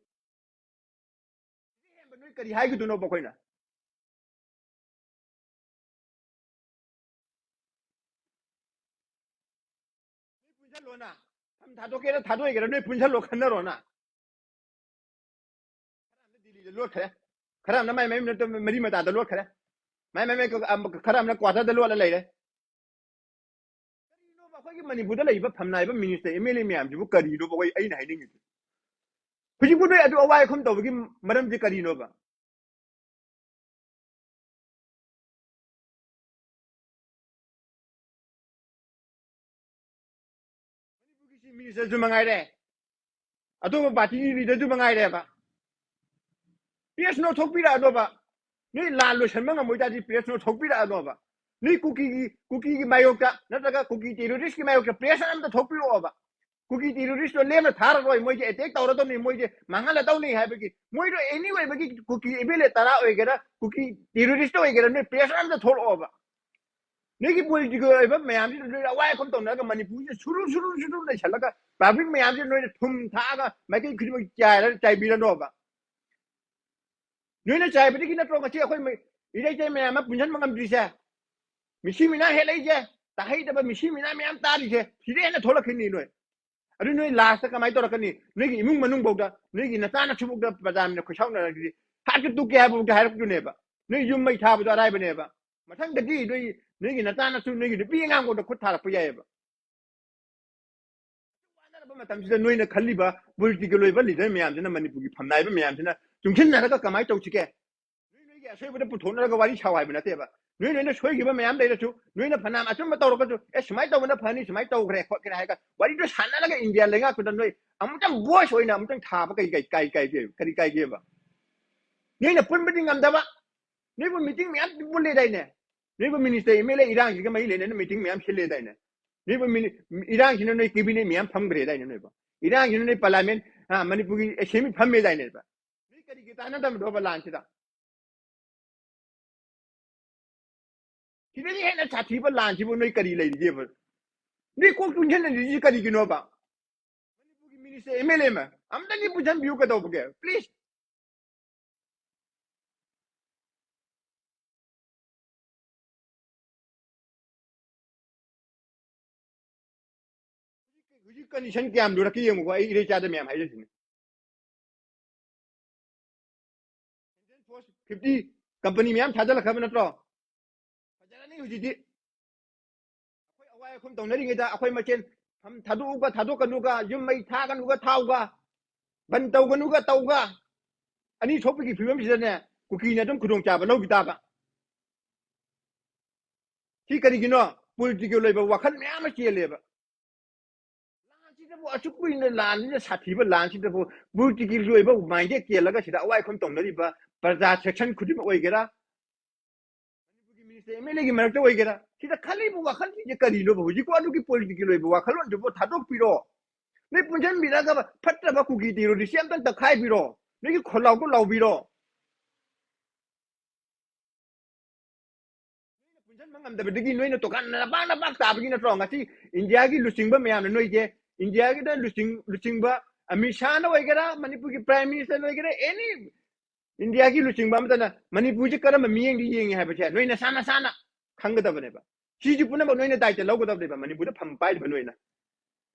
ꯀꯔꯤ ꯍꯥꯏꯒꯗꯣꯏꯅꯣꯕ ꯑꯩꯈꯣꯏꯅ? ꯅꯣꯏ ꯄꯨꯟꯁꯤꯜꯂꯣꯅ꯫ ꯐꯝ ꯊꯥꯗꯣꯛꯀꯦꯔꯥ ꯊꯥꯗꯣꯛꯑꯣꯏꯒꯦꯔꯥ ꯅꯣꯏ ꯄꯨꯟꯁꯤꯜꯂꯣ ꯈꯟꯅꯔꯣꯅ꯫ ꯈꯔ ꯑꯃꯅ ꯗꯤꯜꯂꯤꯗ ꯂꯣꯠꯈ꯭ꯔꯦ, ꯈꯔ ꯑꯃꯅ ꯃꯥꯏ ꯃꯥꯏ ꯃꯔꯤ ꯃꯇꯥꯗ ꯂꯣꯠꯈ꯭ꯔꯦ, ꯃꯥꯏ ꯃꯥꯏ ꯃꯥꯏ ꯈꯔ ꯑꯃꯅ ꯀ꯭ꯋꯥꯇꯔꯗ ꯂꯣꯠꯂ ꯂꯩꯔꯦ꯫ ꯀꯔꯤꯅꯣꯕ ꯑꯩꯈꯣꯏꯒꯤ ꯃꯅꯤꯄꯨꯔꯗ ꯂꯩꯔꯤꯕ ꯐꯝꯅꯥꯏꯕ ꯃꯤꯅꯤꯁꯇꯔ ꯑꯦꯝ ꯑꯦꯜ ꯑꯦ ꯃꯌꯥꯝꯁꯤꯕꯨ ꯀꯔꯤꯅꯣꯕ ꯑꯩꯈꯣꯏ ꯑꯩꯅ ꯍꯥꯏꯅꯤꯡꯉꯤꯁꯦ? ꯍꯧꯖꯤꯛꯄꯨ ꯅꯣꯏ ꯑꯗꯨ ꯑꯋꯥꯏ ꯑꯈꯨꯝ ꯇꯧꯕꯒꯤ ꯃꯔꯝꯁꯦ ꯀꯔꯤꯅꯣꯕ? ꯃꯅꯤꯄꯨꯔꯒꯤ ꯆꯤꯐ ꯃꯤꯅꯤꯁꯇꯔꯁꯨ ꯃꯉꯥꯏꯔꯦ, ꯑꯇꯣꯞꯄ ꯄꯥꯔꯇꯤꯒꯤ ꯂꯤꯗꯔꯁꯨ ꯃꯉꯥꯏꯔꯦꯕ꯫ Press note ꯊꯣꯛꯄꯤꯔꯛꯑꯅꯣꯕ꯫ ꯅꯣꯏ ꯂꯥꯟ ꯂꯣꯏꯁꯟꯕ ꯉꯝꯃꯣꯏ ꯇꯥꯔꯗꯤ ꯄ꯭ꯔꯦꯁ ꯅꯣꯠ ꯊꯣꯛꯄꯤꯔꯛꯑꯅꯣꯕ꯫ ꯅꯣꯏ ꯀꯨꯀꯤꯒꯤ, ꯀꯨꯀꯤꯒꯤ ꯃꯥꯌꯣꯛꯇ ꯅꯠꯇ꯭ꯔꯒ ꯀꯨꯀꯤ ꯇꯦꯔꯣꯔꯤꯁꯀꯤ ꯃꯥꯌꯣꯛꯇ ꯄ꯭ꯔꯦꯁ ꯑꯃꯇ ꯊꯣꯛꯄꯤꯔꯛꯑꯣꯕ꯫ ꯀꯨꯀꯤ ꯇꯦꯔꯣꯔꯤꯁꯇꯣ ꯂꯦꯝꯅ ꯊꯥꯔꯔꯣꯏ, ꯃꯣꯏꯁꯦ ꯑꯦꯇꯦꯛ ꯇꯧꯔꯗꯧꯅꯤ, ꯃꯣꯏꯁꯦ ꯃꯥꯡꯍꯜꯂꯗꯧꯅꯤ ꯍꯥꯏꯕꯒꯤ, ꯃꯣꯏꯗꯣ ꯑꯦꯅꯤ ꯑꯣꯏꯕꯒꯤ ꯀꯨꯀꯤ ꯑꯦꯝ ꯑꯦꯜ ꯑꯦ ꯇꯔꯥ ꯑꯣꯏꯒꯦꯔꯥ, ꯀꯨꯀꯤ ꯇꯦꯔꯣꯔꯤꯁꯇ ꯑꯣꯏꯒꯦꯔꯥ, ꯅꯣꯏ ꯄ꯭ꯔꯦꯁ ꯑꯃꯇ ꯊꯣꯛꯂꯛꯑꯣꯕ꯫ ꯅꯣꯏꯒꯤ ꯄꯣꯂꯤꯇꯤꯀꯦꯜ ꯑꯣꯏꯕ ꯃꯌꯥꯝꯁꯤꯗ ꯅꯣꯏ ꯑꯋꯥꯏ ꯑꯈꯨꯝ ꯇꯧꯅꯔꯒ ꯃꯅꯤꯄꯨꯔꯁꯤꯗ ꯁꯨꯔꯨ ꯁꯨꯔꯨ ꯁꯨꯔꯨ ꯂꯩꯁꯜꯂꯒ ꯄꯕ꯭ꯂꯤꯛ ꯃꯌꯥꯝꯁꯤꯗ ꯅꯣꯏꯅ ꯊꯨꯝ ꯊꯥꯛꯑꯒ ꯃꯥꯏꯀꯩ ꯈꯨꯗꯤꯡꯃꯛ ꯆꯥꯏꯔ ꯆꯥꯏꯕꯤꯔꯅꯣꯕ꯫ ꯅꯣꯏꯅ ꯆꯥꯏꯕꯗꯒꯤ ꯅꯠꯇ꯭ꯔꯣ ꯉꯁꯤ ꯑꯩꯈꯣꯏ ꯃꯩ-, ꯏꯔꯩꯆꯩ ꯃꯌꯥꯝ ꯑꯃ ꯄꯨꯟꯁꯤꯟꯕ ꯉꯝꯗ꯭ꯔꯤꯁꯦ? ꯃꯤꯁꯤ ꯃꯤꯅꯥ ꯍꯦꯜꯂꯛꯏꯁꯦ, ꯇꯥꯍꯩꯗꯕ ꯃꯤꯁꯤ ꯃꯤꯅꯥ ꯃꯌꯥꯝ ꯇꯥꯔꯤꯁꯦ, ꯁꯤꯗ ꯍꯦꯟꯅ ꯊꯣꯛꯂꯛꯈꯤꯅꯤ ꯅꯣꯏ꯫ ꯑꯗꯨ ꯅꯣꯏ ꯂꯥꯁꯇ ꯀꯃꯥꯏꯅ ꯇꯧꯔꯛꯀꯅꯤ? ꯅꯣꯏꯒꯤ ꯏꯃꯨꯡ ꯃꯅꯨꯡꯐꯥꯎꯗ, ꯅꯣꯏꯒꯤ ꯅꯆꯥ ꯅꯁꯨꯐꯥꯎꯗ ꯄ꯭ꯔꯖꯥꯅ ꯈꯨꯠꯁꯥꯎꯅꯔꯛꯈꯤꯅꯤ꯫ ꯍꯥꯠꯀꯦ ꯇꯨꯞꯀꯦ ꯍꯥꯏꯕꯐꯥꯎꯗ ꯍꯥꯏꯔꯛꯇꯣꯏꯅꯦꯕ꯫ ꯅꯣꯏ ꯌꯨꯝ ꯃꯩ ꯊꯥꯕꯗꯣ ꯑꯔꯥꯏꯕꯅꯦꯕ꯫ ꯃꯊꯪꯗꯗꯤ ꯅꯣꯏ, ꯅꯣꯏꯒꯤ ꯅꯆꯥ ꯅꯁꯨ, ꯅꯣꯏꯒꯤ ꯅꯨꯄꯤ ꯑꯉꯥꯡꯐꯥꯎꯗ ꯈꯨꯠ ꯊꯥꯔꯛꯄ ꯌꯥꯏꯑꯕ꯫ ꯋꯥꯅꯔꯕ ꯃꯇꯝꯁꯤꯗ ꯅꯣꯏꯅ ꯈꯜꯂꯤꯕ ꯄꯣꯂꯤꯇꯤꯀꯦꯜ ꯑꯣꯏꯕ ꯂꯤꯗꯔ ꯃꯌꯥꯝꯁꯤꯅ, ꯃꯅꯤꯄꯨꯔꯒꯤ ꯐꯝꯅꯥꯏꯕ ꯃꯌꯥꯝꯁꯤꯅ ꯆꯨꯡꯁꯤꯟꯅꯔꯒ ꯀꯃꯥꯏꯅ ꯇꯧꯁꯤꯒꯦ? ꯅꯣꯏ ꯅꯣꯏꯒꯤ ꯑꯁꯣꯏꯕꯗ ꯄꯨꯊꯣꯛꯅꯔꯒ ꯋꯥꯔꯤ ꯁꯥꯎ ꯍꯥꯏꯕ ꯅꯠꯇꯦꯕ꯫ ꯅꯣꯏ ꯅꯣꯏꯅ ꯁꯣꯏꯈꯤꯕ ꯃꯌꯥꯝ ꯂꯩꯔꯁꯨ, ꯅꯣꯏꯅ ꯐꯅꯌꯥꯝ ꯑꯆꯨꯝꯕ ꯇꯧꯔꯒꯁꯨ, "ꯑꯦ, ꯁꯨꯃꯥꯏꯅ ꯇꯧꯕꯅ ꯐꯅꯤ, ꯁꯨꯃꯥꯏꯅ ꯇꯧꯈ꯭ꯔꯦ ꯈꯣꯠꯈ꯭ꯔꯦ" ꯍꯥꯏꯔꯒ ꯋꯥꯔꯤꯗꯣ ꯁꯥꯟꯅꯔꯒ ꯏꯟꯗꯤꯌꯥ ꯂꯩꯉꯥꯛꯇꯨꯗ ꯅꯣꯏ ꯑꯃꯨꯛꯇꯪ ꯚꯣꯏꯁ ꯑꯣꯏꯅ ꯑꯃꯨꯛꯇꯪ ꯊꯥꯕ ꯀꯔꯤ, ꯀꯔꯤ, ꯀꯔꯤ ꯀꯥꯏꯒꯦ? ꯀꯔꯤ ꯀꯥꯏꯒꯦꯕ? ꯅꯣꯏꯅ ꯄꯨꯟꯕꯗꯤ ꯉꯝꯗꯕ, ꯅꯣꯏꯕꯨ ꯃꯤꯇꯤꯡ ꯃꯌꯥꯝ ꯄꯨꯜꯂꯦꯗꯥꯏꯅꯦ? ꯅꯣꯏꯕꯨ ꯃꯤꯅꯤꯁꯇꯔ ꯑꯦꯝ ꯑꯦꯜ ꯑꯦ ꯏꯔꯥꯡꯁꯤꯒ ꯃꯔꯤ ꯂꯩꯅꯅ ꯃꯤꯇꯤꯡ ꯃꯌꯥꯝ ꯁꯤꯜꯂꯦꯗꯥꯏꯅꯦ? ꯅꯣꯏꯕꯨ ꯃꯤꯅꯤ-, ꯏꯔꯥꯡꯁꯤꯅ ꯅꯣꯏ ꯀꯦꯕꯤꯅꯦꯠ ꯃꯌꯥꯝ ꯐꯝꯈ꯭ꯔꯦꯗꯥꯏꯅꯦ ꯅꯣꯏꯕꯨ? ꯏꯔꯥꯡꯁꯤꯅ ꯅꯣꯏ ꯄꯥꯔꯂꯤꯌꯥꯃꯦꯟ, ꯑ, ꯃꯅꯤꯄꯨꯔꯒꯤ ꯑꯦꯁꯦꯝꯕ꯭ꯂꯤ ꯐꯝꯃꯦꯗꯥꯏꯅꯦꯕ? ꯅꯣꯏ ꯀꯔꯤꯒꯤ ꯇꯥꯟꯅꯗꯕꯅꯣꯕ ꯂꯥꯟꯁꯤꯗ? ꯁꯤꯗꯒꯤ ꯍꯦꯟꯅ ꯁꯥꯊꯤꯕ ꯂꯥꯟꯁꯤꯕꯨ ꯅꯣꯏ ꯀꯔꯤ ꯂꯩꯔꯤꯒꯦꯕ? ꯅꯣꯏ ꯀꯣꯛ ꯇꯨꯡꯁꯤꯟꯅꯔꯤꯁꯤ ꯀꯔꯤꯒꯤꯅꯣꯕ? ꯃꯅꯤꯄꯨꯔꯒꯤ ꯃꯤꯅꯤꯁꯇꯔ ꯑꯦꯝ ꯑꯦꯜ ꯑꯦ ꯑꯃ ꯑꯝꯇꯪꯗꯤ ꯄꯨꯟꯁꯤꯟꯕꯤꯌꯨ ꯀꯩꯗꯧꯕꯒꯦ? ꯄ꯭ꯂꯤꯖ꯫ ꯍꯧꯖꯤꯛ ꯀꯟꯗꯤꯁꯟ ꯀꯌꯥꯝ ꯂꯨꯔꯛꯀꯦ ꯌꯦꯡꯉꯨꯀꯣ, ꯑꯩ ꯏꯔꯩꯆꯥꯗ ꯃꯌꯥꯝ ꯍꯥꯏꯖꯁꯤꯅꯤ꯫ ꯐꯤꯐꯇꯤ ꯀꯝꯄꯅꯤ ꯃꯌꯥꯝ ꯊꯥꯖꯤꯜꯂꯛꯈ꯭ꯔꯕ ꯅꯠꯇ꯭ꯔꯣ? ꯐꯖꯔꯅꯤ ꯍꯧꯖꯤꯛꯇꯤ꯫ ꯑꯩꯈꯣꯏ ꯑꯋꯥꯏ ꯑꯈꯨꯝ ꯇꯧꯅꯔꯤꯉꯩꯗ ꯑꯩꯈꯣꯏ ꯃꯁꯦꯟ ꯐꯝ ꯊꯥꯗꯣꯛꯎꯒ ꯊꯥꯗꯣꯛꯀꯅꯨꯒ, ꯌꯨꯝ ꯃꯩ ꯊꯥꯒꯅꯨꯒ ꯊꯥꯎꯒ, ꯕꯟ ꯇꯧꯒꯅꯨꯒ ꯇꯧꯒ, ꯑꯅꯤ ꯊꯣꯛꯄꯒꯤ ꯐꯤꯕꯝꯁꯤꯗꯅꯦ, ꯀꯨꯀꯤꯅ ꯑꯗꯨꯝ ꯈꯨꯗꯣꯡꯆꯥꯕ ꯂꯧꯈꯤ ꯇꯥꯕ꯫ ꯁꯤ ꯀꯔꯤꯒꯤꯅꯣ? ꯄꯣꯂꯤꯇꯤꯀꯦꯜ ꯑꯣꯏꯕ ꯋꯥꯈꯜ ꯃꯌꯥꯝ ꯑꯃ ꯆꯦꯜꯂꯦꯕ꯫ ꯂꯥꯟꯁꯤꯗꯕꯨ, ꯑꯁꯨꯛ ꯀꯨꯏꯅ ꯂꯥꯟꯁꯤꯗ, ꯁꯥꯊꯤꯕ ꯂꯥꯟꯁꯤꯗꯕꯨ ꯄꯣꯂꯤꯇꯤꯀꯦꯜꯒꯤ ꯑꯣꯏꯕ ꯃꯥꯏꯟꯗꯦꯠ ꯆꯦꯜꯂꯒ ꯁꯤꯗ ꯑꯋꯥꯏ ꯑꯈꯨꯝ ꯇꯧꯅꯔꯤꯕ ꯄ꯭ꯔꯖꯥ ꯁꯦꯛꯁꯟ ꯈꯨꯗꯤꯡꯃꯛ ꯑꯣꯏꯒꯦꯔꯥ, ꯃꯅꯤꯄꯨꯔꯒꯤ ꯃꯤꯅꯤꯁꯇꯔ ꯑꯦꯝ ꯑꯦꯜ ꯑꯦꯒꯤ ꯃꯔꯛꯇ ꯑꯣꯏꯒꯦꯔꯥ, ꯁꯤꯗ ꯈꯜꯂꯤꯕ ꯋꯥꯈꯜꯁꯤꯡꯁꯦ ꯀꯔꯤꯅꯣꯕ? ꯍꯧꯖꯤꯛꯄꯨ ꯑꯗꯨꯒꯤ ꯄꯣꯂꯤꯇꯤꯀꯦꯜ ꯑꯣꯏꯕ ꯋꯥꯈꯜꯂꯣꯟꯗꯨꯕꯨ ꯊꯥꯗꯣꯛꯄꯤꯔꯣ꯫ ꯅꯣꯏ ꯄꯨꯟꯁꯤꯟꯕꯤꯔꯒ ꯐꯠꯇꯕ ꯀꯨꯀꯤ ꯇꯦꯔꯣꯔꯤꯁꯁꯦ ꯑꯝꯇꯪ ꯇꯛꯈꯥꯏꯕꯤꯔꯣ꯫ ꯅꯣꯏꯒꯤ ꯈꯣꯜꯂꯥꯎꯗꯣ ꯂꯥꯎꯕꯤꯔꯣ꯫ ꯅꯣꯏꯅ ꯄꯨꯟꯁꯤꯟꯕ ꯉꯝꯗꯕꯗꯒꯤ ꯅꯣꯏꯅ ꯇꯣꯀꯥꯟ ꯅꯄꯥꯛ ꯅꯄꯥꯛ ꯇꯥꯕꯒꯤ ꯅꯠꯇ꯭ꯔꯣ? ꯉꯁꯤ ꯏꯟꯗꯤꯌꯥꯒꯤ ꯂꯨꯆꯤꯡꯕ ꯃꯌꯥꯝꯅ ꯅꯣꯏꯁꯦ, ꯏꯟꯗꯤꯌꯥꯒꯤꯗ ꯂꯨꯆꯤꯡ-, ꯂꯨꯆꯤꯡꯕ ꯑꯃꯤꯠ ꯁꯥꯍꯅ ꯑꯣꯏꯒꯦꯔꯥ, ꯃꯅꯤꯄꯨꯔꯒꯤ ꯄ꯭ꯔꯥꯏꯝ ꯃꯤꯅꯤꯁꯇꯔꯅ ꯑꯣꯏꯒꯦꯔꯥ, ꯑꯦꯅꯤ ꯏꯟꯗꯤꯌꯥꯒꯤ ꯂꯨꯆꯤꯡꯕ ꯑꯃꯠꯇꯅ ꯃꯅꯤꯄꯨꯔꯁꯦ ꯀꯔꯝꯕ ꯃꯤꯠꯌꯦꯡꯗ ꯌꯦꯡꯉꯤ ꯍꯥꯏꯕꯁꯦ ꯅꯣꯏ ꯅꯁꯥ ꯅꯁꯥꯅ ꯈꯪꯒꯗꯕꯅꯦꯕ꯫ ꯁꯤꯁꯨ ꯄꯨꯝꯅꯃꯛ ꯅꯣꯏꯅ ꯗꯥꯏꯇ ꯂꯧꯒꯗꯕꯅꯦꯕ, ꯃꯅꯤꯄꯨꯔꯗ ꯐꯝ ꯄꯥꯏꯔꯤꯕ ꯅꯣꯏꯅ꯫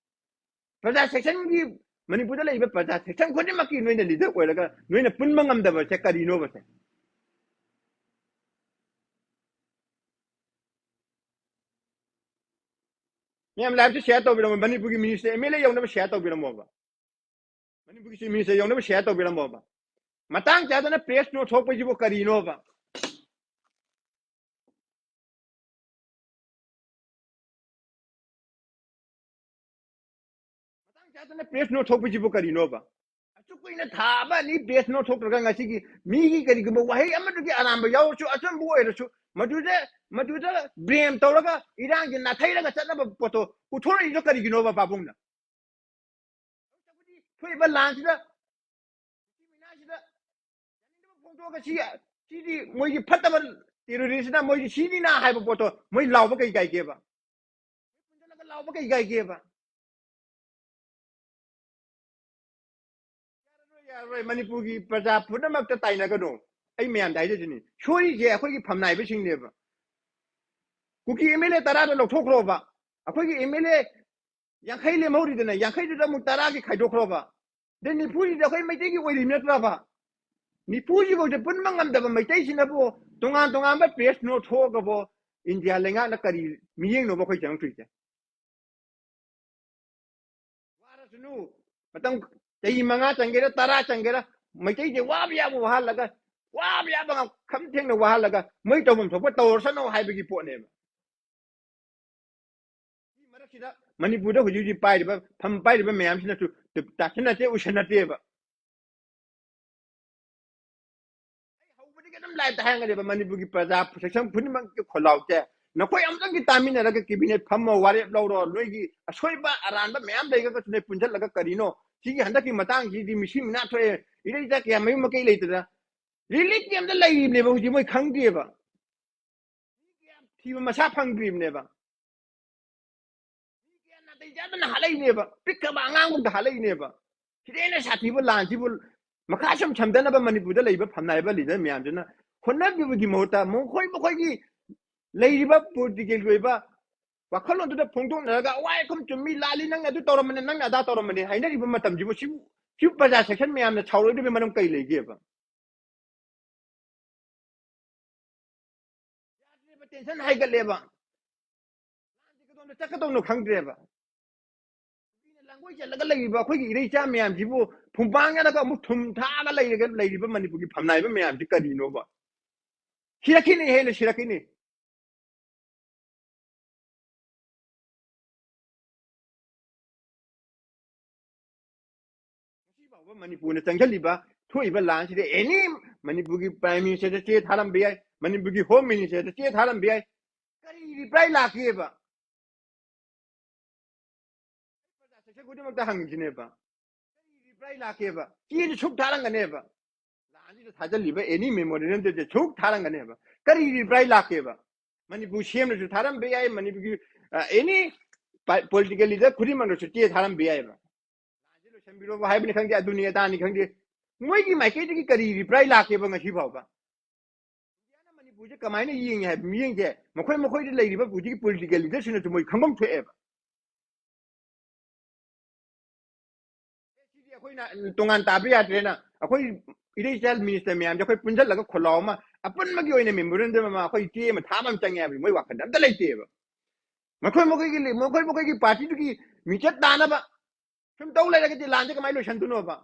ꯄ꯭ꯔꯖꯥ ꯁꯦꯛꯁꯟꯒꯤ, ꯃꯅꯤꯄꯨꯔꯗ ꯂꯩꯔꯤꯕ ꯄ꯭ꯔꯖꯥ ꯁꯦꯛꯁꯟ ꯈꯨꯗꯤꯡꯃꯛꯀꯤ ꯅꯣꯏꯅ ꯂꯤꯗꯔ ꯑꯣꯏꯔꯒ ꯅꯣꯏꯅ ꯄꯨꯟꯕ ꯉꯝꯗꯕꯁꯦ ꯀꯔꯤꯅꯣꯕꯁꯦ? ꯃꯌꯥꯝ ꯂꯥꯏꯐꯁꯦ ꯁꯤꯌꯥꯔ ꯇꯧꯕꯤꯔꯝꯃꯣ, ꯃꯅꯤꯄꯨꯔꯒꯤ ꯃꯤꯅꯤꯁꯇꯔ ꯑꯦꯝ ꯑꯦꯜ ꯑꯦ ꯌꯧꯅꯕ ꯁꯤꯌꯥꯔ ꯇꯧꯕꯤꯔꯝꯃꯣꯕ, ꯃꯅꯤꯄꯨꯔꯒꯤ ꯆꯤꯐ ꯃꯤꯅꯤꯁꯇꯔ ꯌꯧꯅꯕ ꯁꯤꯌꯥꯔ ꯇꯧꯕꯤꯔꯝꯃꯣꯕ꯫ ꯃꯇꯥꯡ ꯆꯥꯗꯅ ꯄ꯭ꯔꯦꯁ ꯅꯣꯠ ꯊꯣꯛꯄꯁꯤꯕꯨ ꯀꯔꯤꯅꯣꯕ? ꯃꯇꯥꯡ ꯆꯥꯗꯅ ꯄ꯭ꯔꯦꯁ ꯅꯣꯠ ꯊꯣꯛꯄꯁꯤꯕꯨ ꯀꯔꯤꯅꯣꯕ? ꯑꯁꯨꯛ ꯀꯨꯏꯅ ꯊꯥ ꯑꯃ ꯑꯅꯤ ꯄ꯭ꯔꯦꯁ ꯅꯣꯠ ꯊꯣꯛꯇ꯭ꯔꯒ ꯉꯁꯤꯒꯤ ꯃꯤꯒꯤ ꯀꯔꯤꯒꯨꯝꯕ ꯋꯥꯍꯩ ꯑꯃꯗꯨꯒꯤ ꯑꯔꯥꯟꯕ ꯌꯥꯎꯔꯁꯨ, ꯑꯆꯨꯝꯕ ꯑꯣꯏꯔꯁꯨ, ꯃꯗꯨꯗ, ꯃꯗꯨꯗ ꯕ꯭ꯂꯦꯝ ꯇꯧꯔꯒ ꯏꯔꯥꯡꯁꯦ ꯅꯥꯊꯩꯔꯒ ꯆꯠꯅꯕ ꯄꯣꯠꯇꯣ ꯎꯠꯊꯣꯔꯛꯏꯗꯣ ꯀꯔꯤꯒꯤꯅꯣꯕ ꯄꯥꯕꯨꯡꯅ? ꯊꯣꯛꯏꯕ ꯂꯥꯟꯁꯤꯗ, ꯁꯤꯗ ꯌꯥꯅꯤꯡꯗꯕ ꯐꯣꯡꯗꯣꯛꯑꯒ ꯁꯤ, ꯁꯤꯗꯤ ꯃꯣꯏꯒꯤ ꯐꯠꯇꯕ ꯇꯦꯔꯣꯔꯤꯁꯅ ꯃꯣꯏꯒꯤ ꯁꯤꯅꯤꯅ ꯍꯥꯏꯕ ꯄꯣꯠꯇꯣ ꯃꯣꯏ ꯂꯥꯎꯕ ꯀꯩ ꯀꯥꯏꯒꯦꯕ? ꯄꯨꯟꯁꯤꯜꯂꯒ ꯂꯥꯎꯕ ꯀꯩ ꯀꯥꯏꯒꯦꯕ? ꯌꯥꯔꯔꯣꯏ, ꯌꯥꯔꯔꯣꯏ꯫ ꯃꯅꯤꯄꯨꯔꯒꯤ ꯄ꯭ꯔꯖꯥ ꯄꯨꯝꯅꯃꯛꯇ ꯇꯥꯏꯅꯒꯅꯨ꯫ ꯑꯩ ꯃꯌꯥꯝꯗ ꯍꯥꯏꯖꯁꯤꯅꯤ, ꯁꯣꯏꯔꯤꯁꯦ ꯑꯩꯈꯣꯏꯒꯤ ꯐꯝꯅꯥꯏꯕꯁꯤꯡꯅꯦꯕ꯫ ꯀꯨꯀꯤ ꯑꯦꯝ ꯑꯦꯜ ꯑꯦ ꯇꯔꯥꯗꯣ ꯂꯧꯊꯣꯛꯈ꯭ꯔꯣꯕ꯫ ꯑꯩꯈꯣꯏꯒꯤ ꯑꯦꯝ ꯑꯦꯜ ꯑꯦ ꯌꯥꯡꯈꯩ ꯂꯦꯝꯍꯧꯔꯤꯗꯅ, ꯌꯥꯡꯈꯩꯗꯨꯗ ꯑꯃꯨꯛ ꯇꯔꯥꯒꯤ ꯈꯥꯏꯗꯣꯛꯈ꯭ꯔꯣꯕ꯫ ꯑꯗꯩ ꯅꯤꯐꯨꯁꯤꯗꯤ ꯑꯩꯈꯣꯏ ꯃꯩꯇꯩꯒꯤ ꯑꯣꯏꯔꯤꯕ ꯅꯠꯇ꯭ꯔꯕ? ꯅꯤꯐꯨꯁꯤꯐꯥꯎꯁꯦ ꯄꯨꯟꯕ ꯉꯝꯗꯕ ꯃꯩꯇꯩꯁꯤꯅꯕꯨ ꯇꯣꯉꯥꯟ ꯇꯣꯉꯥꯟꯕ ꯄ꯭ꯔꯦꯁ ꯅꯣꯠ ꯊꯣꯛꯑꯒꯕꯨ ꯏꯟꯗꯤꯌꯥ ꯂꯩꯉꯥꯛꯅ ꯀꯔꯤ ꯃꯤꯠꯌꯦꯡꯅꯣꯕ ꯑꯩꯈꯣꯏ ꯆꯪꯉꯛꯇꯣꯏꯁꯦ? ꯋꯥꯔꯁꯅꯨ, ꯃꯇꯝ ꯆꯍꯤ ꯃꯉꯥ ꯆꯪꯒꯦꯔꯥ, ꯇꯔꯥ ꯆꯪꯒꯦꯔꯥ, ꯃꯩꯇꯩꯁꯦ ꯋꯥꯕ ꯌꯥꯕ ꯋꯥꯍꯜꯂꯒ, ꯋꯥꯕ ꯌꯥꯕ ꯉꯝ-, ꯈꯝ ꯊꯦꯡꯅ ꯋꯥꯍꯜꯂꯒ, ꯃꯣꯏ ꯇꯧꯐꯝ ꯊꯣꯛꯄ ꯇꯧꯔꯁꯅꯨ ꯍꯥꯏꯕꯒꯤ ꯄꯣꯠꯅꯦꯕ꯫ ꯁꯤ ꯃꯔꯛꯁꯤꯗ ꯃꯅꯤꯄꯨꯔꯗ ꯍꯧꯖꯤꯛ ꯍꯧꯖꯤꯛ ꯄꯥꯏꯔꯤꯕ, ꯐꯝ ꯄꯥꯏꯔꯤꯕ ꯃꯌꯥꯝꯁꯤꯅꯁꯨ ꯇꯥꯁꯤꯟꯅꯗꯦ, ꯎꯁꯤꯟꯅꯗꯦꯕ꯫ ꯑꯩ ꯍꯧꯕꯗꯒꯤ ꯑꯗꯨꯝ ꯂꯥꯏꯞꯇ ꯍꯥꯏꯔꯒꯅꯦꯕ, ꯃꯅꯤꯄꯨꯔꯒꯤ ꯄ꯭ꯔꯖꯥ section ꯈꯨꯗꯤꯡꯃꯛꯀꯤ ꯈꯣꯜꯂꯥꯎꯁꯦ, ꯅꯈꯣꯏ ꯑꯃꯨꯛꯇꯪꯗꯤ ꯇꯥꯃꯤꯟꯅꯔꯒ cabinet ꯐꯝꯃꯣ, ꯋꯥꯔꯦꯞ ꯂꯧꯔꯣ, ꯅꯣꯏꯒꯤ ꯑꯁꯣꯏꯕ ꯑꯔꯥꯟꯕ ꯃꯌꯥꯝ ꯂꯩꯔꯒꯁꯨ ꯅꯣꯏ ꯄꯨꯟꯁꯤꯜꯂꯒ ꯀꯔꯤꯅꯣ ꯁꯤꯒꯤ ꯍꯟꯗꯛꯀꯤ ꯃꯇꯥꯡꯁꯤꯗꯤ ꯃꯤꯁꯤ ꯃꯤꯅꯥ ꯊꯣꯛꯑꯦ, ꯏꯔꯩ ꯏꯆꯥ ꯀꯌꯥ ꯃꯌꯨꯝ ꯃꯀꯩ ꯂꯩꯇꯗꯅ relief camp ꯇ ꯂꯩꯔꯤꯕꯅꯦꯕ ꯍꯧꯖꯤꯛ ꯃꯣꯏ ꯈꯪꯗꯦꯕ꯫ ꯃꯤ ꯀꯌꯥ ꯊꯤꯕ ꯃꯁꯥ ꯐꯪꯗ꯭ꯔꯤꯕꯅꯦꯕ꯫ ꯃꯤ ꯀꯌꯥ ꯅꯥꯇꯩ ꯆꯥꯗꯅ ꯍꯥꯠꯂꯛꯏꯅꯦꯕ, ꯄꯤꯛꯈ꯭ꯔꯕ ꯑꯉꯥꯡꯕꯧꯗ ꯍꯥꯠꯂꯛꯏꯅꯦꯕ꯫ ꯁꯤꯗꯩ ꯍꯦꯟꯅ ꯁꯥꯊꯤꯕ ꯂꯥꯟꯁꯤꯕꯨ ꯃꯈꯥ ꯁꯨꯝ ꯁꯝꯊꯅꯕ ꯃꯅꯤꯄꯨꯔꯗ ꯂꯩꯕ ꯐꯝꯅꯥꯏꯕ leader ꯃꯌꯥꯝꯁꯤꯅ ꯍꯣꯠꯅꯕꯤꯕꯒꯤ ꯃꯍꯨꯠꯇ ꯃꯈꯣꯏ ꯃꯈꯣꯏꯒꯤ ꯂꯩꯔꯤꯕ political ꯒꯤ ꯑꯣꯏꯕ ꯋꯥꯈꯜꯂꯣꯟꯗꯨꯗ ꯐꯣꯡꯗꯣꯛꯅꯔꯒ, "ꯑꯋꯥꯏ ꯑꯈꯨꯝ ꯆꯨꯝꯃꯤ, ꯂꯥꯜꯂꯤ, ꯅꯪꯅ ꯑꯗꯨ ꯇꯧꯔꯝꯕꯅꯤ, ꯅꯪꯅ ꯑꯗꯥ ꯇꯧꯔꯝꯕꯅꯤ" ꯍꯥꯏꯅꯔꯤꯕ ꯃꯇꯝꯁꯤꯕꯨ ꯁꯤꯕꯨ, ꯁꯤꯕꯨ ꯄ꯭ꯔꯖꯥ section ꯃꯌꯥꯝꯅ ꯁꯥꯎꯔꯣꯏꯗꯕꯒꯤ ꯃꯔꯝ ꯀꯔꯤ ꯂꯩꯒꯦꯕ? ꯌꯥꯗ꯭ꯔꯦꯕ, tension ꯍꯥꯏꯒꯠꯂꯦꯕ꯫ ꯂꯥꯟꯁꯦ ꯀꯗꯣꯝꯗ ꯆꯠꯀꯗꯧꯅꯣ ꯈꯪꯗ꯭ꯔꯦꯕ꯫ ꯀꯨꯀꯤꯅ ꯂꯥꯡꯒꯣꯏ ꯆꯠꯂꯒ ꯂꯩꯔꯤꯕ ꯑꯩꯈꯣꯏꯒꯤ ꯏꯔꯩꯆꯥ ꯃꯌꯥꯝꯁꯤꯕꯨ ꯐꯨꯝꯕꯥꯡ ꯌꯥꯜꯂꯒ ꯑꯃꯨꯛ ꯊꯨꯝ ꯊꯥꯛꯑꯒ ꯂꯩꯔꯒ ꯂꯩꯔꯤꯕ ꯃꯅꯤꯄꯨꯔꯒꯤ ꯐꯝꯅꯥꯏꯕ ꯃꯌꯥꯝꯁꯤ ꯀꯔꯤꯅꯣꯕ? ꯁꯤꯔꯛꯈꯤꯅꯤ, ꯍꯦꯟꯅ ꯁꯤꯔꯛꯈꯤꯅꯤ꯫ ꯉꯁꯤ ꯐꯥꯎꯕ ꯃꯅꯤꯄꯨꯔꯅ ꯆꯪꯁꯤꯜꯂꯤꯕ, ꯊꯣꯛꯏꯕ ꯂꯥꯟꯁꯤꯗ any ꯃꯅꯤꯄꯨꯔꯒꯤ Prime Minister ꯗ ꯆꯦ ꯊꯥꯔꯝꯕ ꯌꯥꯏ, ꯃꯅꯤꯄꯨꯔꯒꯤ Home Minister ꯗ ꯆꯦ ꯊꯥꯔꯝꯕ ꯌꯥꯏ, ꯀꯔꯤ reply ꯂꯥꯛꯀꯦꯕ? ꯄ꯭ꯔꯖꯥ section ꯈꯨꯗꯤꯡꯃꯛꯇ ꯍꯪꯉꯤꯁꯤꯅꯦꯕ, ꯀꯔꯤ reply ꯂꯥꯛꯀꯦꯕ? ꯆꯦꯁꯨ ꯁꯨꯛ ꯊꯥꯔꯝꯒꯅꯦꯕ, ꯂꯥꯟꯁꯤꯗ ꯊꯥꯖꯤꯜꯂꯤꯕ any memorandum ꯗꯨꯁꯨ ꯁꯨꯛ ꯊꯥꯔꯝꯒꯅꯦꯕ, ꯀꯔꯤ reply ꯂꯥꯛꯀꯦꯕ? ꯃꯅꯤꯄꯨꯔ ꯁꯦꯝꯅꯁꯨ ꯊꯥꯔꯝꯕ ꯌꯥꯏ, ꯃꯅꯤꯄꯨꯔꯒꯤ ꯑꯦꯅꯤ ꯄꯣꯂꯤꯇꯤꯀꯦꯜ ꯂꯤꯗꯔ ꯈꯨꯗꯤꯡꯃꯛꯅꯁꯨ ꯆꯦ ꯊꯥꯔꯝꯕ ꯌꯥꯏꯑꯕ꯫ ꯂꯥꯟꯁꯦ ꯂꯣꯏꯁꯤꯟꯕꯤꯔꯣꯕ ꯍꯥꯏꯕꯅꯤ ꯈꯪꯗꯦ, ꯑꯗꯨꯅꯤ ꯑꯗꯥꯅꯤ ꯈꯪꯗꯦ, ꯃꯣꯏꯒꯤ ꯃꯥꯏꯀꯩꯗꯒꯤ ꯀꯔꯤ ꯔꯤꯄ꯭ꯂꯥꯏ ꯂꯥꯛꯀꯦꯕ ꯉꯁꯤ ꯐꯥꯎꯕ? ꯏꯟꯗꯤꯌꯥꯅ ꯃꯅꯤꯄꯨꯔꯁꯦ ꯀꯃꯥꯏꯅ ꯌꯦꯡꯉꯤ ꯍꯥꯏꯕ ꯃꯤꯠꯌꯦꯡꯁꯦ ꯃꯈꯣꯏ ꯃꯈꯣꯏꯗ ꯂꯩꯔꯤꯕ ꯍꯧꯖꯤꯛꯀꯤ ꯄꯣꯂꯤꯇꯤꯀꯦꯜ ꯂꯤꯗꯔꯁꯤꯡꯅꯁꯨ ꯃꯣꯏ ꯈꯪꯐꯝ ꯊꯣꯛꯑꯦꯕ꯫ ꯑꯩꯈꯣꯏꯅ ꯇꯣꯉꯥꯟ ꯇꯥꯕ ꯌꯥꯗ꯭ꯔꯦꯅ ꯑꯩꯈꯣꯏ ꯏꯔꯩ ꯏꯆꯥ ꯃꯤꯅꯤꯁꯇꯔ ꯃꯌꯥꯝꯁꯦ ꯑꯩꯈꯣꯏ ꯄꯨꯟꯁꯤꯜꯂꯒ ꯈꯣꯜꯂꯥꯎ ꯑꯃ ꯑꯄꯨꯟꯕꯒꯤ ꯑꯣꯏꯅ ꯃꯦꯃꯣꯔꯦꯟꯗꯝ ꯑꯃ ꯑꯩꯈꯣꯏ ꯆꯦ ꯑꯃ ꯊꯥꯕ ꯑꯃ ꯆꯪꯉꯦ ꯍꯥꯏꯕꯗꯤ ꯃꯣꯏ ꯋꯥꯈꯜꯗ ꯑꯝꯇ ꯂꯩꯇꯦꯕ꯫ ꯃꯈꯣꯏ ꯃꯈꯣꯏꯒꯤ ꯃꯈꯣꯏ ꯃꯈꯣꯏꯒꯤ ꯄꯥꯔꯇꯤꯗꯨꯒꯤ ꯃꯤꯡꯆꯠ ꯇꯥꯅꯕ ꯁꯨꯝ ꯇꯧ ꯂꯩꯔꯒꯗꯤ ꯂꯥꯟꯁꯦ ꯀꯃꯥꯏꯅ ꯂꯣꯏꯁꯟꯗꯣꯏꯅꯣꯕ?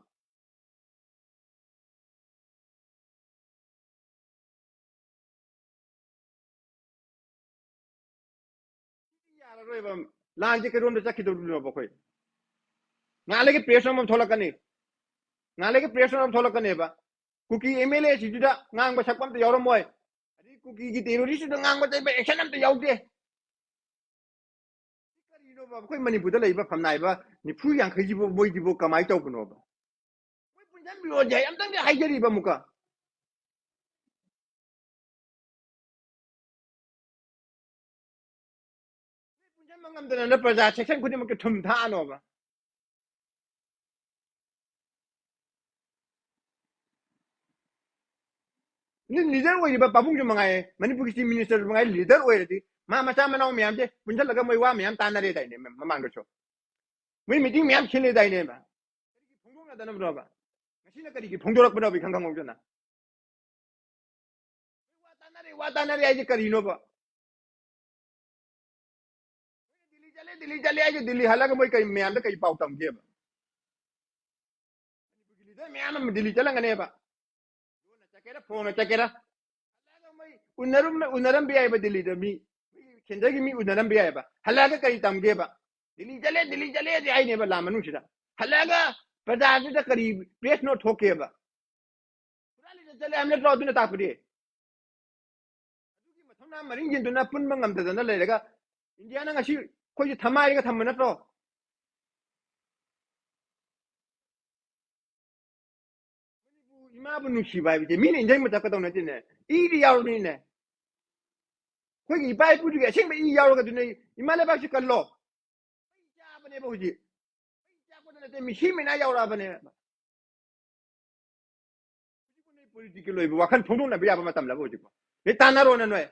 ꯌꯥꯔꯔꯣꯏꯕ꯫ ꯂꯥꯟꯁꯦ ꯀꯩꯔꯣꯝꯗ ꯆꯠꯈꯤꯗꯧꯔꯤꯅꯣꯕ ꯑꯩꯈꯣꯏ? ꯉꯥꯏꯍꯥꯛ ꯂꯩꯒ ꯄ꯭ꯔꯦꯁ ꯑꯃ ꯊꯣꯛꯂꯛꯀꯅꯤ꯫ ꯉꯥꯏꯍꯥꯛ ꯂꯩꯒ ꯄ꯭ꯔꯦꯁ ꯑꯃ ꯊꯣꯛꯂꯛꯀꯅꯦꯕ꯫ ꯀꯨꯀꯤ ꯑꯦꯝ ꯑꯦꯜ ꯑꯦ ꯁꯤꯡꯗꯨꯗ ꯉꯥꯡꯕ ꯁꯛꯄ ꯑꯝꯇ ꯌꯥꯎꯔꯝꯃꯣꯏ꯫ ꯑꯗꯩ ꯀꯨꯀꯤꯒꯤ ꯇꯦꯔꯣꯔꯤꯁꯇꯨꯗ ꯉꯥꯡꯕ ꯆꯩꯕ ꯑꯦꯛꯁꯟ ꯑꯝꯇ ꯌꯥꯎꯗꯦ꯫ ꯀꯔꯤꯅꯣꯕ ꯑꯩꯈꯣꯏ ꯃꯅꯤꯄꯨꯔꯗ ꯂꯩꯕ ꯐꯝꯅꯥꯏꯕ ꯅꯤꯐꯨ ꯌꯥꯡꯈꯩꯁꯤꯕꯨ ꯃꯣꯏꯁꯤꯕꯨ ꯀꯃꯥꯏꯅ ꯇꯧꯕꯅꯣꯕ? ꯃꯣꯏ ꯄꯨꯟꯁꯤꯟꯕꯤꯔꯣꯁꯦ ꯍꯥꯏ ꯑꯝꯇꯪꯗꯤ ꯍꯥꯏꯖꯔꯤꯕ ꯑꯃꯨꯛꯀ꯫ ꯄꯨꯟꯁꯤꯟꯕ ꯉꯝꯗꯅ ꯄ꯭ꯔꯖꯥ ꯁꯦꯛꯁꯟ ꯈꯨꯗꯤꯡꯃꯛꯀꯤ ꯊꯨꯝ ꯊꯥꯛꯑꯅꯣꯕ꯫ ꯂꯤꯗꯔ ꯑꯣꯏꯔꯤꯕ ꯄꯥꯕꯨꯡꯁꯨ ꯃꯉꯥꯏ, ꯃꯅꯤꯄꯨꯔꯒꯤ ꯆꯤꯐ ꯃꯤꯅꯤꯁꯇꯔꯁꯨ ꯃꯉꯥꯏ, ꯂꯤꯗꯔ ꯑꯣꯏꯔꯗꯤ ꯃꯥ ꯃꯆꯥ ꯃꯅꯥꯎ ꯃꯌꯥꯝꯁꯦ ꯄꯨꯟꯁꯤꯜꯂꯒ ꯃꯣꯏ ꯋꯥ ꯃꯌꯥꯝ ꯇꯥꯟꯅꯔꯦꯗꯥꯏꯅꯦ ꯃꯃꯥꯡꯗꯁꯨ꯫ ꯃꯣꯏ ꯃꯤꯇꯤꯡ ꯃꯌꯥꯝ ꯁꯤꯜꯂꯦꯗꯥꯏꯅꯦꯕ꯫ ꯀꯔꯤꯒꯤ ꯐꯣꯡꯗꯣꯛꯅꯗꯅꯕꯅꯣꯕ? ꯉꯁꯤꯅ ꯀꯔꯤꯒꯤ ꯐꯣꯡꯗꯣꯔꯛꯄꯅꯣꯕ ꯏꯈꯪ ꯈꯪꯍꯧꯗꯅ? ꯋꯥ ꯇꯥꯟꯅꯔꯦ, ꯋꯥ ꯇꯥꯟꯅꯔꯦ ꯍꯥꯏꯁꯦ ꯀꯔꯤꯅꯣꯕ? ꯗꯤꯜꯂꯤ ꯆꯠꯂꯦ, ꯗꯤꯜꯂꯤ ꯆꯠꯂꯦ ꯍꯥꯏꯁꯦ ꯗꯤꯜꯂꯤ ꯍꯜꯂꯒ ꯃꯣꯏ ꯀꯔꯤ ꯃꯌꯥꯝꯗ ꯀꯔꯤ ꯄꯥꯎ ꯇꯝꯒꯦꯕ? ꯃꯅꯤꯄꯨꯔꯒꯤ ꯂꯤꯗꯔ ꯃꯌꯥꯝ ꯑꯃ ꯗꯤꯜꯂꯤ ꯆꯠꯂꯝꯒꯅꯦꯕ꯫ ꯂꯣꯟꯅ ꯆꯠꯀꯦꯔꯥ, ꯐꯣꯡꯅ ꯆꯠꯀꯦꯔꯥ, ꯍꯜꯂꯛꯑꯒ ꯃꯣꯏ ꯎꯅꯔꯝ-, ꯎꯅꯔꯝꯕ ꯌꯥꯏꯕ ꯗꯤꯜꯂꯤꯗ ꯃꯤ, ꯃꯤ ꯁꯦꯟꯇꯔꯒꯤ ꯃꯤ ꯎꯅꯔꯝꯕ ꯌꯥꯏꯕ꯫ ꯍꯜꯂꯛꯑꯒ ꯀꯔꯤ ꯇꯝꯒꯦꯕ? ꯗꯤꯜꯂꯤ ꯆꯠꯂꯦ, ꯗꯤꯜꯂꯤ ꯆꯠꯂꯦꯗꯤ ꯍꯥꯏꯅꯦꯕ ꯂꯥꯟ ꯃꯅꯨꯡꯁꯤꯗ꯫ ꯍꯜꯂꯛꯑꯒ ꯄ꯭ꯔꯖꯥꯗꯨꯗ ꯀꯔꯤ ꯄ꯭ꯔꯦꯁ ꯅꯣꯠ ꯊꯣꯛꯀꯦꯕ? ꯍꯨꯔꯥꯜꯂꯤꯗ ꯆꯠꯂꯦ ꯍꯥꯏꯕ ꯅꯠꯇ꯭ꯔꯣ? ꯑꯗꯨꯅ ꯇꯥꯛꯄꯗꯤ ꯑꯗꯨꯒꯤ ꯃꯊꯧꯅꯥ ꯃꯔꯤꯡꯖꯦꯜꯗꯨꯅ ꯄꯨꯟꯕ ꯉꯝꯗꯗꯅ ꯂꯩꯔꯒ ꯏꯟꯗꯤꯌꯥꯅ ꯉꯁꯤ ꯑꯩꯈꯣꯏꯁꯦ ꯊꯝꯃꯥꯏꯔꯒ ꯊꯝꯕ ꯅꯠꯇ꯭ꯔꯣ? ꯃꯅꯤꯄꯨꯔ ꯏꯃꯥꯕꯨ ꯅꯨꯡꯁꯤꯕ ꯍꯥꯏꯕꯁꯦ ꯃꯤꯅ ꯏꯟꯖꯟꯕ ꯆꯠꯀꯗꯧ ꯅꯠꯇꯦꯅꯦ, ꯏꯗꯤ ꯌꯥꯎꯔꯕꯅꯤꯅꯦ꯫ ꯑꯩꯈꯣꯏꯒꯤ ꯏꯄꯥ ꯏꯄꯨꯗꯨꯒꯤ ꯑꯁꯦꯡꯕ ꯏ ꯌꯥꯎꯔꯒ ꯑꯗꯨꯅ ꯏꯃꯥ ꯂꯩꯕꯥꯛꯁꯤ ꯀꯜꯂꯣ꯫ ꯃꯩ ꯆꯥꯕꯅꯦꯕ ꯍꯧꯖꯤꯛ꯫ ꯃꯩ ꯆꯥꯛꯄꯗ ꯅꯠꯇꯦ, ꯃꯤꯁꯤ ꯃꯤꯅꯥ ꯌꯥꯎꯔꯛꯑꯕꯅꯦꯕ꯫ ꯍꯧꯖꯤꯛꯄꯨ ꯅꯣꯏ ꯄꯣꯂꯤꯇꯤꯀꯦꯜ ꯑꯣꯏꯕ ꯋꯥꯈꯜ ꯐꯣꯡꯗꯣꯛꯅꯕ ꯌꯥꯕ ꯃꯇꯝꯂꯕ ꯍꯧꯖꯤꯛꯄꯣ? ꯅꯣꯏ ꯇꯥꯟꯅꯔꯣꯅ ꯅꯣꯏ꯫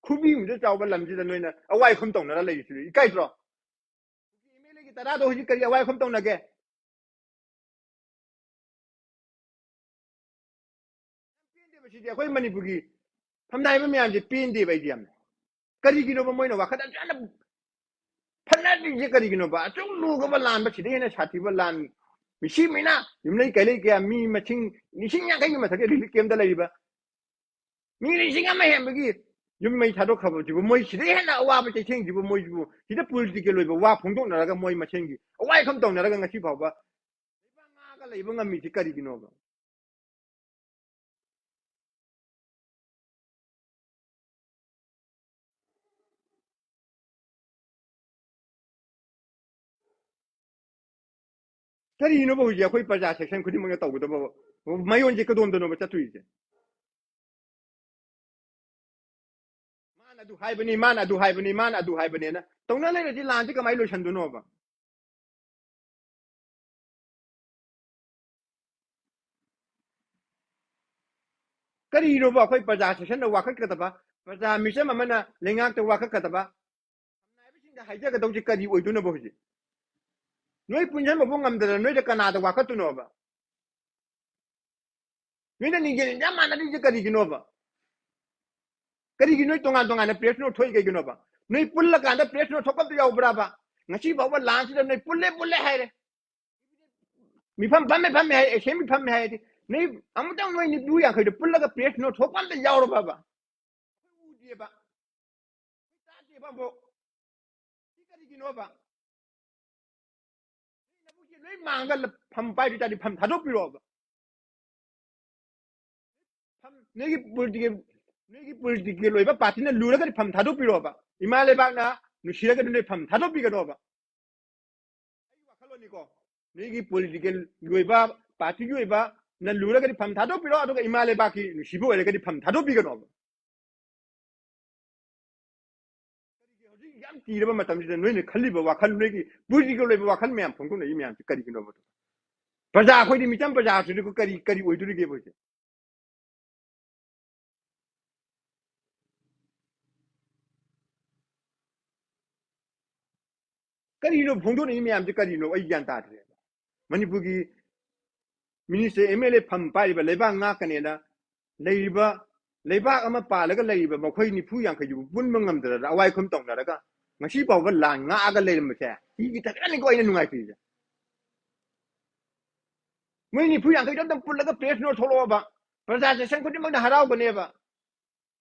ꯈꯨꯕꯤꯃꯨꯛꯇ ꯆꯥꯎꯕ ꯂꯝꯁꯤꯗ ꯅꯣꯏꯅ ꯑꯋꯥꯏ ꯈꯨꯝ ꯇꯧꯅꯔ ꯂꯩꯔꯤꯁꯤꯗꯤ ꯏꯀꯥꯏꯗ꯭ꯔꯣ? ꯑꯦꯝ ꯑꯦꯜ ꯑꯦꯒꯤ ꯇꯔꯥꯗꯣ ꯍꯧꯖꯤꯛ ꯀꯔꯤ ꯑꯋꯥꯏ ꯑꯈꯨꯝ ꯇꯧꯅꯒꯦ? ꯄꯦꯟꯗꯦꯕ ꯁꯤꯗꯤ꯫ ꯑꯩꯈꯣꯏ ꯃꯅꯤꯄꯨꯔꯒꯤ ꯐꯝꯅꯥꯏꯕ ꯃꯌꯥꯝꯁꯦ ꯄꯦꯟꯗꯦꯕ ꯑꯩꯗꯤ ꯌꯥꯝꯅ꯫ ꯀꯔꯤꯒꯤꯅꯣꯕ ꯃꯣꯏꯅ ꯋꯥꯈꯜ ꯑꯁꯨꯛ ꯌꯥꯝꯅ ꯐꯠꯅꯗ꯭ꯔꯤꯁꯦ ꯀꯔꯤꯒꯤꯅꯣꯕ? ꯑꯁꯨꯛ ꯂꯨꯈ꯭ꯔꯕ ꯂꯥꯟꯕ, ꯁꯤꯗꯩ ꯍꯦꯟꯅ ꯁꯥꯊꯤꯕ ꯂꯥꯟ, ꯃꯤꯁꯤ ꯃꯤꯅ ꯌꯨꯝꯂꯩ ꯀꯩꯂꯩ ꯀꯌꯥ, ꯃꯤ ꯃꯁꯤꯡ ꯂꯤꯁꯤꯡ ꯌꯥꯡꯈꯩꯒꯤ ꯃꯊꯛꯇ ꯔꯤꯂꯤꯐ ꯀꯦꯝꯞꯇ ꯂꯩꯔꯤꯕ ꯃꯤ ꯂꯤꯁꯤꯡ ꯑꯃ ꯍꯦꯟꯕꯒꯤ ꯌꯨꯝ ꯃꯩ ꯊꯥꯗꯣꯛꯈ꯭ꯔꯕꯁꯤꯕꯨ, ꯃꯣꯏ ꯁꯤꯗꯩ ꯍꯦꯟꯅ ꯑꯋꯥꯕ ꯆꯩꯊꯦꯡꯁꯤꯕꯨ, ꯃꯣꯏꯁꯤꯕꯨ ꯁꯤꯗ ꯄꯣꯂꯤꯇꯤꯀꯦꯜ ꯑꯣꯏꯕ ꯋꯥ ꯐꯣꯡꯗꯣꯛꯅꯔꯒ, ꯃꯣꯏ ꯃꯁꯦꯟꯒꯤ ꯑꯋꯥꯏꯐꯝ ꯇꯧꯅꯔꯒ ꯉꯁꯤ ꯐꯥꯎꯕ ꯂꯩꯕꯥꯛ ꯉꯥꯛꯑꯒ ꯂꯩꯕ ꯉꯝꯃꯤꯁꯤ ꯀꯔꯤꯒꯤꯅꯣꯕ? ꯀꯔꯤꯅꯣꯕ ꯍꯧꯖꯤꯛ ꯑꯩꯈꯣꯏ ꯄ꯭ꯔꯖꯥ ꯁꯦꯛꯁꯟ ꯈꯨꯗꯤꯡꯃꯛꯅ ꯇꯧꯒꯗꯕ ꯃꯌꯣꯟꯁꯦ? ꯀꯗꯣꯝꯗꯅꯣꯕ ꯆꯠꯇꯣꯏꯁꯦ? ꯃꯥꯅ ꯑꯗꯨ ꯍꯥꯏꯕꯅꯤ, ꯃꯥꯅ ꯑꯗꯨ ꯍꯥꯏꯕꯅꯤ, ꯃꯥꯅ ꯑꯗꯨ ꯍꯥꯏꯕꯅꯦꯅ ꯇꯧꯅ ꯂꯩꯔꯗꯤ ꯂꯥꯟꯁꯦ ꯀꯃꯥꯏꯅ ꯂꯣꯏꯁꯟꯗꯣꯏꯅꯣꯕ? ꯀꯔꯤꯅꯣꯕ ꯑꯩꯈꯣꯏ ꯄ꯭ꯔꯖꯥ ꯁꯦꯛꯁꯟꯅ ꯋꯥꯀꯠꯀꯗꯕ, ꯄ꯭ꯔꯖꯥ ꯃꯤꯆꯝ ꯑꯃꯅ ꯂꯩꯉꯥꯛꯇ ꯋꯥꯀꯠꯀꯗꯕ, ꯐꯝꯅꯥꯏꯕꯁꯤꯡꯗ ꯍꯥꯏꯖꯒꯗꯧꯁꯦ ꯀꯔꯤ ꯑꯣꯏꯗꯣꯏꯅꯣꯕ ꯍꯧꯖꯤꯛ? ꯅꯣꯏ ꯄꯨꯟꯁꯤꯟꯕꯕꯨ ꯉꯝꯗꯅ ꯅꯣꯏꯗ ꯀꯅꯥꯗ ꯋꯥꯀꯠꯇꯣꯏꯅꯣꯕ? ꯅꯣꯏꯅ ꯂꯤꯡꯖꯦꯜ ꯂꯤꯡꯖꯥ ꯃꯥꯟꯅꯗ꯭ꯔꯤꯁꯦ ꯀꯔꯤꯒꯤꯅꯣꯕ? ꯀꯔꯤꯒꯤ ꯅꯣꯏ ꯇꯣꯉꯥꯟ ꯇꯣꯉꯥꯟꯅ ꯄ꯭ꯔꯦꯁ ꯅꯣꯠ ꯊꯣꯛꯏ ꯀꯩꯒꯤꯅꯣꯕ? ꯅꯣꯏ ꯄꯨꯜꯂꯀꯥꯟꯗ ꯄ꯭ꯔꯦꯁ ꯅꯣꯠ ꯊꯣꯛꯄ ꯑꯝꯇ ꯌꯥꯎꯕ꯭ꯔꯥꯕ? ꯉꯁꯤ ꯐꯥꯎꯕ ꯂꯥꯟꯁꯤꯗ ꯅꯣꯏ ꯄꯨꯜꯂꯦ ꯄꯨꯜꯂꯦ ꯍꯥꯏꯔꯦ, ꯃꯤꯐꯝ ꯐꯝꯃꯦ ꯐꯝꯃꯦ ꯍꯥꯏ, ꯑꯦꯁꯦꯝꯕ꯭ꯂꯤ ꯐꯝꯃꯦ ꯍꯥꯏꯔꯗꯤ ꯅꯣꯏ ꯑꯃꯨꯛꯇꯪ ꯅꯣꯏ ꯅꯤꯐꯨ ꯌꯥꯡꯈꯩꯗꯣ ꯄꯨꯜꯂꯒ ꯄ꯭ꯔꯦꯁ ꯅꯣꯠ ꯊꯣꯛꯄ ꯑꯝꯇ ꯌꯥꯎꯔꯕꯕ? ꯎꯗꯦꯕ, ꯇꯥꯗꯦꯕ ꯑꯃꯨꯛ꯫ ꯁꯤ ꯀꯔꯤꯒꯤꯅꯣꯕ? ꯅꯣꯏ ꯅꯕꯨꯛꯁꯦ ꯂꯣꯏ ꯃꯥꯡꯉꯒ ꯐꯝ ꯄꯥꯏꯗꯣꯏ ꯇꯥꯔꯗꯤ ꯐꯝ ꯊꯥꯗꯣꯛꯄꯤꯔꯣꯕ꯫ ꯐꯝ, ꯅꯣꯏꯒꯤ ꯄꯣꯂꯤꯇꯤꯀꯦꯜ, ꯅꯣꯏꯒꯤ ꯄꯣꯂꯤꯇꯤꯀꯦꯜ ꯑꯣꯏꯕ ꯄꯥꯔꯇꯤꯅ ꯂꯨꯔꯒꯗꯤ ꯐꯝ ꯊꯥꯗꯣꯛꯄꯤꯔꯣꯕ꯫ ꯏꯃꯥ ꯂꯩꯕꯥꯛꯅ ꯅꯨꯡꯁꯤꯔꯒꯗꯤ ꯅꯣꯏ ꯐꯝ ꯊꯥꯗꯣꯛꯄꯤꯒꯅꯣꯕ꯫ ꯑꯩꯒꯤ ꯋꯥꯈꯜꯂꯣꯟꯅꯤꯀꯣ꯫ ꯅꯣꯏꯒꯤ ꯄꯣꯂꯤꯇꯤꯀꯦꯜꯒꯤ ꯑꯣꯏꯕ, ꯄꯥꯔꯇꯤꯒꯤ ꯑꯣꯏꯕ ꯅ ꯂꯨꯔꯒꯗꯤ ꯐꯝ ꯊꯥꯗꯣꯛꯄꯤꯔꯣ, ꯑꯗꯨꯒ ꯏꯃꯥ ꯂꯩꯕꯥꯛꯀꯤ ꯅꯨꯡꯁꯤꯕ ꯑꯣꯏꯔꯒꯗꯤ ꯐꯝ ꯊꯥꯗꯣꯛꯄꯤꯒꯅꯣꯕ꯫ ꯀꯔꯤꯒꯤ ꯍꯧꯖꯤꯛ ꯌꯥꯝ ꯀꯤꯔꯕ ꯃꯇꯝꯁꯤꯗ ꯅꯣꯏꯅ ꯈꯜꯂꯤꯕ ꯋꯥꯈꯜ, ꯅꯣꯏꯒꯤ ꯄꯣꯂꯤꯇꯤꯀꯦꯜ ꯑꯣꯏꯕ ꯋꯥꯈꯜ ꯃꯌꯥꯝ ꯐꯣꯡꯗꯣꯛꯅꯔꯤ ꯃꯌꯥꯝꯁꯦ ꯀꯔꯤꯒꯤꯅꯣꯕ? ꯄ꯭ꯔꯖꯥ ꯑꯩꯈꯣꯏꯗꯤ, ꯃꯤꯆꯝ ꯄ꯭ꯔꯖꯥꯁꯤꯗꯤ ꯀꯔꯤ, ꯀꯔꯤ ꯑꯣꯏꯗꯣꯔꯤꯒꯦꯕ ꯍꯧꯖꯤꯛ? ꯀꯔꯤꯅꯣ ꯐꯣꯡꯗꯣꯛꯅꯤꯡꯉꯤ ꯃꯌꯥꯝꯁꯦ? ꯀꯔꯤꯅꯣ? ꯑꯩ ꯒ꯭ꯌꯥꯟ ꯇꯥꯗ꯭ꯔꯦ꯫ ꯃꯅꯤꯄꯨꯔꯒꯤ ꯃꯤꯅꯤꯁꯇꯔ, ꯑꯦꯝ ꯑꯦꯜ ꯑꯦ ꯐꯝ ꯄꯥꯏꯔꯤꯕ, ꯂꯩꯕꯥꯛ ꯉꯥꯛꯀꯅꯦꯅ ꯂꯩꯔꯤꯕ, ꯂꯩꯕꯥꯛ ꯑꯃ ꯄꯥꯜꯂꯒ ꯂꯩꯔꯤꯕ ꯃꯈꯣꯏ ꯅꯤꯐꯨ ꯌꯥꯡꯈꯩꯗꯨꯕꯨ ꯄꯨꯟꯕ ꯉꯝꯗꯗꯅ ꯑꯋꯥꯏ ꯈꯨꯝ ꯇꯧꯅꯔꯒ ꯉꯁꯤ ꯐꯥꯎꯕ ꯂꯥꯟ ꯉꯥꯛꯑꯒ ꯂꯩꯔꯝꯕꯁꯦ, ꯁꯤꯒꯤ ꯊꯛꯇꯅꯤꯀꯣ ꯑꯩꯅ ꯅꯨꯡꯉꯥꯏꯇ꯭ꯔꯤꯁꯦ꯫ ꯃꯣꯏ ꯅꯤꯐꯨ ꯌꯥꯡꯈꯩꯗꯣ ꯑꯝꯇ ꯄꯨꯜꯂꯒ ꯄ꯭ꯔꯦꯁ ꯅꯣꯠ ꯊꯣꯛꯂꯛꯑꯣꯕ, ꯄ꯭ꯔꯖꯥ ꯁꯦꯁꯟ ꯈꯨꯗꯤꯡꯃꯛꯅ ꯍꯔꯥꯎꯒꯅꯦꯕ꯫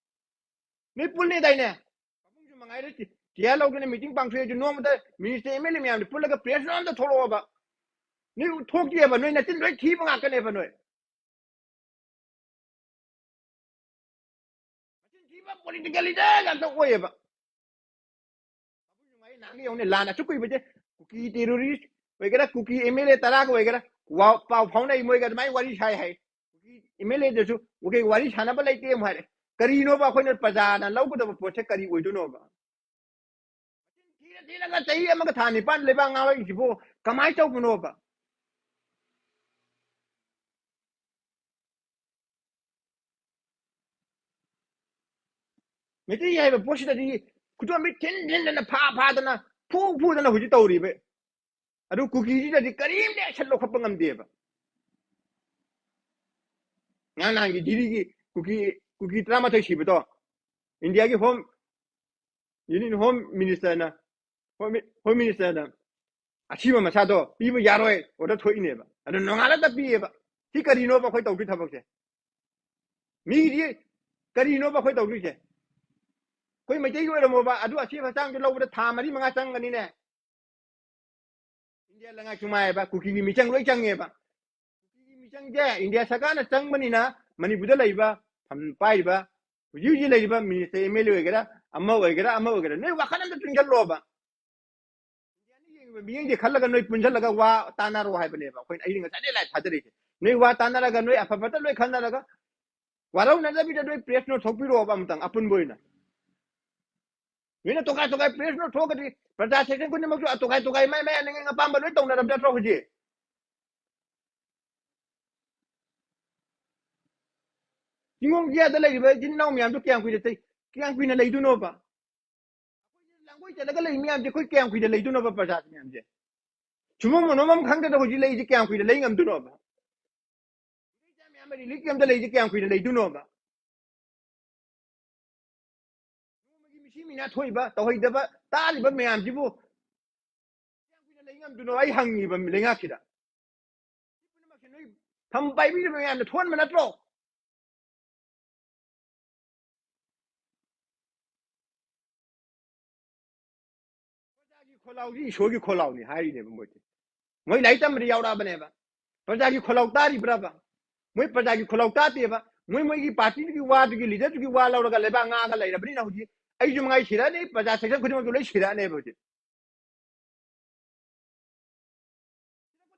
ꯅꯣꯏ ꯄꯨꯜꯂꯦꯗꯥꯏꯅꯦ? ꯄꯥꯕꯨꯡꯁꯨ ꯃꯉꯥꯏꯔꯦ, ꯇꯤ-, ꯇꯤꯌꯥ ꯂꯧꯗꯅ ꯃꯤꯇꯤꯡ ꯄꯥꯡꯊꯣꯛꯑꯦ ꯑꯗꯨ ꯅꯣꯡꯃꯗ ꯃꯤꯅꯤꯁꯇꯔ, ꯑꯦꯝ ꯑꯦꯜ ꯑꯦ ꯃꯌꯥꯝꯗꯣ ꯄꯨꯜꯂꯒ ꯄ꯭ꯔꯦꯁ ꯅꯣꯠ ꯑꯝꯇ ꯊꯣꯛꯂꯛꯑꯣꯕ꯫ ꯅꯣꯏ ꯊꯣꯛꯇꯦꯕ, ꯅꯣꯏ ꯅꯆꯤꯟ ꯂꯣꯏ ꯊꯤꯕ ꯉꯥꯛꯇꯅꯦꯕ ꯅꯣꯏ꯫ ꯃꯆꯤꯟ ꯊꯤꯕ ꯄꯣꯂꯤꯇꯤꯀꯦꯜ ꯂꯤꯗꯔ ꯉꯥꯛꯇ ꯑꯣꯏꯌꯦꯕ꯫ ꯅꯍꯥꯟꯒꯤ ꯌꯦꯡꯉꯨꯅꯦ, ꯂꯥꯟ ꯑꯁꯨꯛ ꯀꯨꯏꯕꯁꯦ ꯀꯨꯀꯤ ꯇꯦꯔꯣꯔꯤꯁ ꯑꯣꯏꯒꯦꯔꯥ, ꯀꯨꯀꯤ ꯑꯦꯝ ꯑꯦꯜ ꯑꯦ ꯇꯔꯥꯒ ꯑꯣꯏꯒꯦꯔꯥ, ꯋꯥ-, ꯄꯥꯎ ꯐꯥꯎꯅꯩ, ꯃꯣꯏꯒ ꯑꯗꯨꯃꯥꯏꯅ ꯋꯥꯔꯤ ꯁꯥꯏ ꯍꯥꯏ꯫ ꯀꯨꯀꯤ ꯑꯦꯝ ꯑꯦꯜ ꯑꯦꯗꯁꯨ ꯀꯨꯀꯤ ꯋꯥꯔꯤ ꯁꯥꯟꯅꯕ ꯂꯩꯇꯦ ꯑꯃꯨꯛ ꯍꯥꯏꯔꯦ꯫ ꯀꯔꯤꯅꯣꯕ ꯑꯩꯈꯣꯏꯅ ꯄ꯭ꯔꯖꯥꯅ ꯂꯧꯒꯗꯕ ꯄꯣꯠꯁꯦ ꯀꯔꯤ ꯑꯣꯏꯗꯣꯏꯅꯣꯕ? ꯊꯤꯅ ꯊꯤꯅꯒ ꯆꯍꯤ ꯑꯃꯒ ꯊꯥ ꯅꯤꯄꯥꯟ ꯂꯩꯕꯥꯛ ꯉꯥꯡꯂꯛꯏꯁꯤꯕꯨ ꯀꯃꯥꯏꯅ ꯇꯧꯕꯅꯣꯕ? ꯃꯩꯇꯩ ꯍꯥꯏꯕ ꯄꯣꯠꯁꯤꯗꯗꯤ ꯈꯨꯗꯣꯝꯕꯤ ꯊꯤꯟ ꯊꯤꯟꯗꯅ, ꯐꯥ ꯐꯥꯗꯅ, ꯐꯨ ꯐꯨꯗꯅ ꯍꯧꯖꯤꯛ ꯇꯧꯔꯤꯕ꯫ ꯑꯗꯨ ꯀꯨꯀꯤꯁꯤꯗꯗꯤ ꯀꯔꯤꯝꯇ action ꯂꯧꯈꯠꯄ ꯉꯝꯗꯦꯕ꯫ ꯉꯔꯥꯡ ꯅꯍꯥꯟꯒꯤ ꯗꯤꯜꯂꯤꯒꯤ ꯀꯨꯀꯤ, ꯀꯨꯀꯤ ꯇꯔꯥꯃꯥꯊꯣꯏ ꯁꯤꯕꯗꯣ, ꯏꯟꯗꯤꯌꯥꯒꯤ ꯍꯣꯝ, ꯌꯨꯅꯤꯌꯟ ꯍꯣꯝ ꯃꯤꯅꯤꯁꯇꯔꯅ, ꯍꯣꯝ ꯃꯤ-, ꯍꯣꯝ ꯃꯤꯅꯤꯁꯇꯔꯅ ꯑꯁꯤꯕ ꯃꯁꯥꯗꯣ ꯄꯤꯕ ꯌꯥꯔꯣꯏ ꯑꯣꯔꯗꯔ ꯊꯣꯛꯏꯅꯦꯕ꯫ ꯑꯗꯨ ꯅꯣꯡꯉꯥꯜꯂꯒ ꯄꯤꯌꯦꯕ꯫ ꯁꯤ ꯀꯔꯤꯅꯣꯕ ꯑꯩꯈꯣꯏ ꯇꯧꯗꯣꯏ ꯊꯕꯛꯁꯦ? ꯃꯤꯒꯤꯗꯤ ꯀꯔꯤꯅꯣꯕ ꯑꯩꯈꯣꯏ ꯇꯧꯗꯣꯏꯁꯦ? ꯑꯩꯈꯣꯏ ꯃꯩꯇꯩꯒꯤ ꯑꯣꯏꯔꯝꯃꯣꯕ, ꯑꯗꯨ ꯑꯁꯤꯕ ꯍꯛꯆꯥꯡꯗꯣ ꯂꯧꯕꯗ ꯊꯥ ꯃꯔꯤ ꯃꯉꯥ ꯆꯪꯒꯅꯤꯅꯦ꯫ ꯏꯟꯗꯤꯌꯥ ꯂꯩꯉꯥꯛ ꯆꯨꯃꯥꯏꯕ, ꯀꯨꯀꯤꯒꯤ ꯃꯤꯆꯪ ꯂꯣꯏ ꯆꯪꯉꯦꯕ꯫ ꯀꯨꯀꯤꯒꯤ ꯃꯤꯆꯪꯁꯦ ꯏꯟꯗꯤꯌꯥ ꯁꯔꯀꯥꯔꯅ ꯆꯪꯕꯅꯤꯅ ꯃꯅꯤꯄꯨꯔꯗ ꯂꯩꯔꯤꯕ, ꯐꯝ ꯄꯥꯏꯔꯤꯕ, ꯍꯧꯖꯤꯛ ꯍꯧꯖꯤꯛ ꯂꯩꯔꯤꯕ ꯃꯤꯅꯤꯁꯇꯔ, ꯑꯦꯝ ꯑꯦꯜ ꯑꯦ ꯑꯣꯏꯒꯦꯔꯥ, ꯑꯃ ꯑꯣꯏꯒꯦꯔꯥ, ꯑꯃ ꯑꯣꯏꯒꯦꯔꯥ, ꯅꯣꯏ ꯋꯥꯈꯜ ꯑꯝꯇ ꯆꯨꯝꯁꯤꯜꯂꯣꯕ꯫ ꯏꯟꯗꯤꯌꯥꯅ ꯌꯦꯡꯉꯤꯕ ꯃꯤꯠꯌꯦꯡꯁꯦ ꯈꯜꯂꯒ ꯅꯣꯏ ꯄꯨꯟꯁꯤꯜꯂꯒ ꯋꯥ ꯇꯥꯟꯅꯔꯣ ꯍꯥꯏꯕꯅꯦꯕ꯫ ꯑꯩꯈꯣꯏꯅ, ꯑꯩꯅ ꯉꯁꯥꯏꯗꯩ ꯂꯥꯏ ꯊꯥꯗꯔꯤꯁꯦ꯫ ꯅꯣꯏ ꯋꯥ ꯇꯥꯟꯅꯔꯒ, ꯅꯣꯏ ꯑꯐ ꯐꯠꯇ ꯂꯣꯏ ꯈꯟꯅꯔꯒ, ꯋꯥꯔꯧꯅꯗꯕꯤꯗ ꯅꯣꯏ ꯄ꯭ꯔꯦꯁ ꯅꯣꯠ ꯊꯣꯛꯄꯤꯔꯛꯑꯣꯕ ꯑꯃꯇꯪ ꯑꯄꯨꯟꯕ ꯑꯣꯏꯅ꯫ ꯅꯣꯏꯅ ꯇꯣꯈꯥꯏ ꯇꯣꯈꯥꯏ ꯄ꯭ꯔꯦꯁ ꯅꯣꯠ ꯊꯣꯛꯑꯒꯗꯤ ꯄ꯭ꯔꯖꯥ ꯁꯦꯛꯁꯟ ꯈꯨꯗꯤꯡꯃꯛꯁꯨ ꯑꯇꯣꯈꯥꯏ ꯇꯣꯈꯥꯏ ꯃꯥꯏ ꯃꯥꯏ ꯑꯅꯤꯡ ꯑꯄꯥꯝꯕ ꯂꯣꯏ ꯇꯧꯅꯔꯕ ꯅꯠꯇ꯭ꯔꯣ ꯍꯧꯖꯤꯛ? ꯆꯤꯡꯒꯣꯡ ꯆꯤꯌꯥꯗ ꯂꯩꯔꯤꯕ ꯏꯆꯤꯟ ꯏꯅꯥꯎ ꯃꯌꯥꯝꯗꯣ ꯀꯌꯥꯝ ꯀꯨꯏꯅ ꯆꯩ-, ꯀꯌꯥꯝ ꯀꯨꯏꯅ ꯂꯩꯗꯣꯏꯅꯣꯕ? ꯆꯠꯂꯒ ꯂꯩ ꯃꯌꯥꯝꯁꯦ ꯑꯩꯈꯣꯏ ꯀꯌꯥꯝ ꯀꯨꯏꯅ ꯂꯩꯗꯣꯏꯅꯣꯕ? ꯄ꯭ꯔꯖꯥ ꯃꯌꯥꯝꯁꯦ ꯁꯨꯐꯝ ꯃꯅꯣꯐꯝ ꯈꯪꯗꯅ ꯍꯧꯖꯤꯛ ꯂꯩꯁꯦ ꯀꯌꯥꯝ ꯀꯨꯏꯅ ꯂꯩ ꯉꯝꯗꯣꯏꯅꯣꯕ? ꯃꯌꯥꯝ ꯔꯤꯂꯤꯐ ꯀꯦꯝꯞꯇ ꯂꯩꯁꯦ ꯀꯌꯥꯝ ꯀꯨꯏꯅ ꯂꯩꯗꯣꯏꯅꯣꯕ? ꯅꯣꯡꯃꯒꯤ ꯃꯤꯁꯤ ꯃꯤꯅꯥ ꯊꯣꯛꯏꯕ, ꯇꯧꯍꯩꯗꯕ, ꯇꯥꯔꯤꯕ ꯃꯌꯥꯝꯁꯤꯕꯨ ꯀꯌꯥꯝ ꯀꯨꯏꯅ ꯂꯩ ꯉꯝꯗꯣꯏꯅꯣ? ꯑꯩ ꯍꯪꯉꯤꯕ ꯂꯩꯉꯥꯛꯁꯤꯗ꯫ ꯁꯤ ꯄꯨꯝꯅꯃꯛꯁꯦ ꯅꯣꯏ ꯐꯝ ꯄꯥꯏꯕꯤꯔꯤꯕ ꯃꯌꯥꯝꯅ ꯊꯣꯛꯍꯟꯕ ꯅꯠꯇ꯭ꯔꯣ? ꯄ꯭ꯔꯖꯥꯒꯤ ꯈꯣꯜꯂꯥꯎꯁꯤ ꯏꯁꯣꯔꯒꯤ ꯈꯣꯜꯂꯥꯎꯅꯤ ꯍꯥꯏꯔꯤꯅꯦꯕ ꯃꯣꯏꯁꯦ꯫ ꯃꯣꯏ ꯂꯥꯏꯔꯤꯛ ꯇꯝꯕꯗ ꯌꯥꯎꯔꯛꯑꯕꯅꯦꯕ꯫ ꯄ꯭ꯔꯖꯥꯒꯤ ꯈꯣꯜꯂꯥꯎ ꯇꯥꯔꯤꯕ꯭ꯔꯕ? ꯃꯣꯏ ꯄ꯭ꯔꯖꯥꯒꯤ ꯈꯣꯜꯂꯥꯎ ꯇꯥꯗꯦꯕ꯫ ꯃꯣꯏ ꯃꯣꯏꯒꯤ ꯄꯥꯔꯇꯤꯗꯨꯒꯤ ꯋꯥꯗꯨꯒꯤ, ꯂꯤꯗꯔꯗꯨꯒꯤ ꯋꯥ ꯂꯧꯔꯒ ꯂꯩꯕꯥꯛ ꯉꯥꯛꯑꯒ ꯂꯩꯔꯕꯅꯤꯅ ꯍꯧꯖꯤꯛ ꯑꯩꯁꯨ ꯃꯉꯥꯏ ꯁꯤꯔꯛꯑꯅꯤ, ꯄ꯭ꯔꯖꯥ ꯁꯦꯛꯁꯟ ꯈꯨꯗꯤꯡꯃꯛꯁꯨ ꯂꯣꯏ ꯁꯤꯔꯛꯑꯅꯦꯕ ꯍꯧꯖꯤꯛ꯫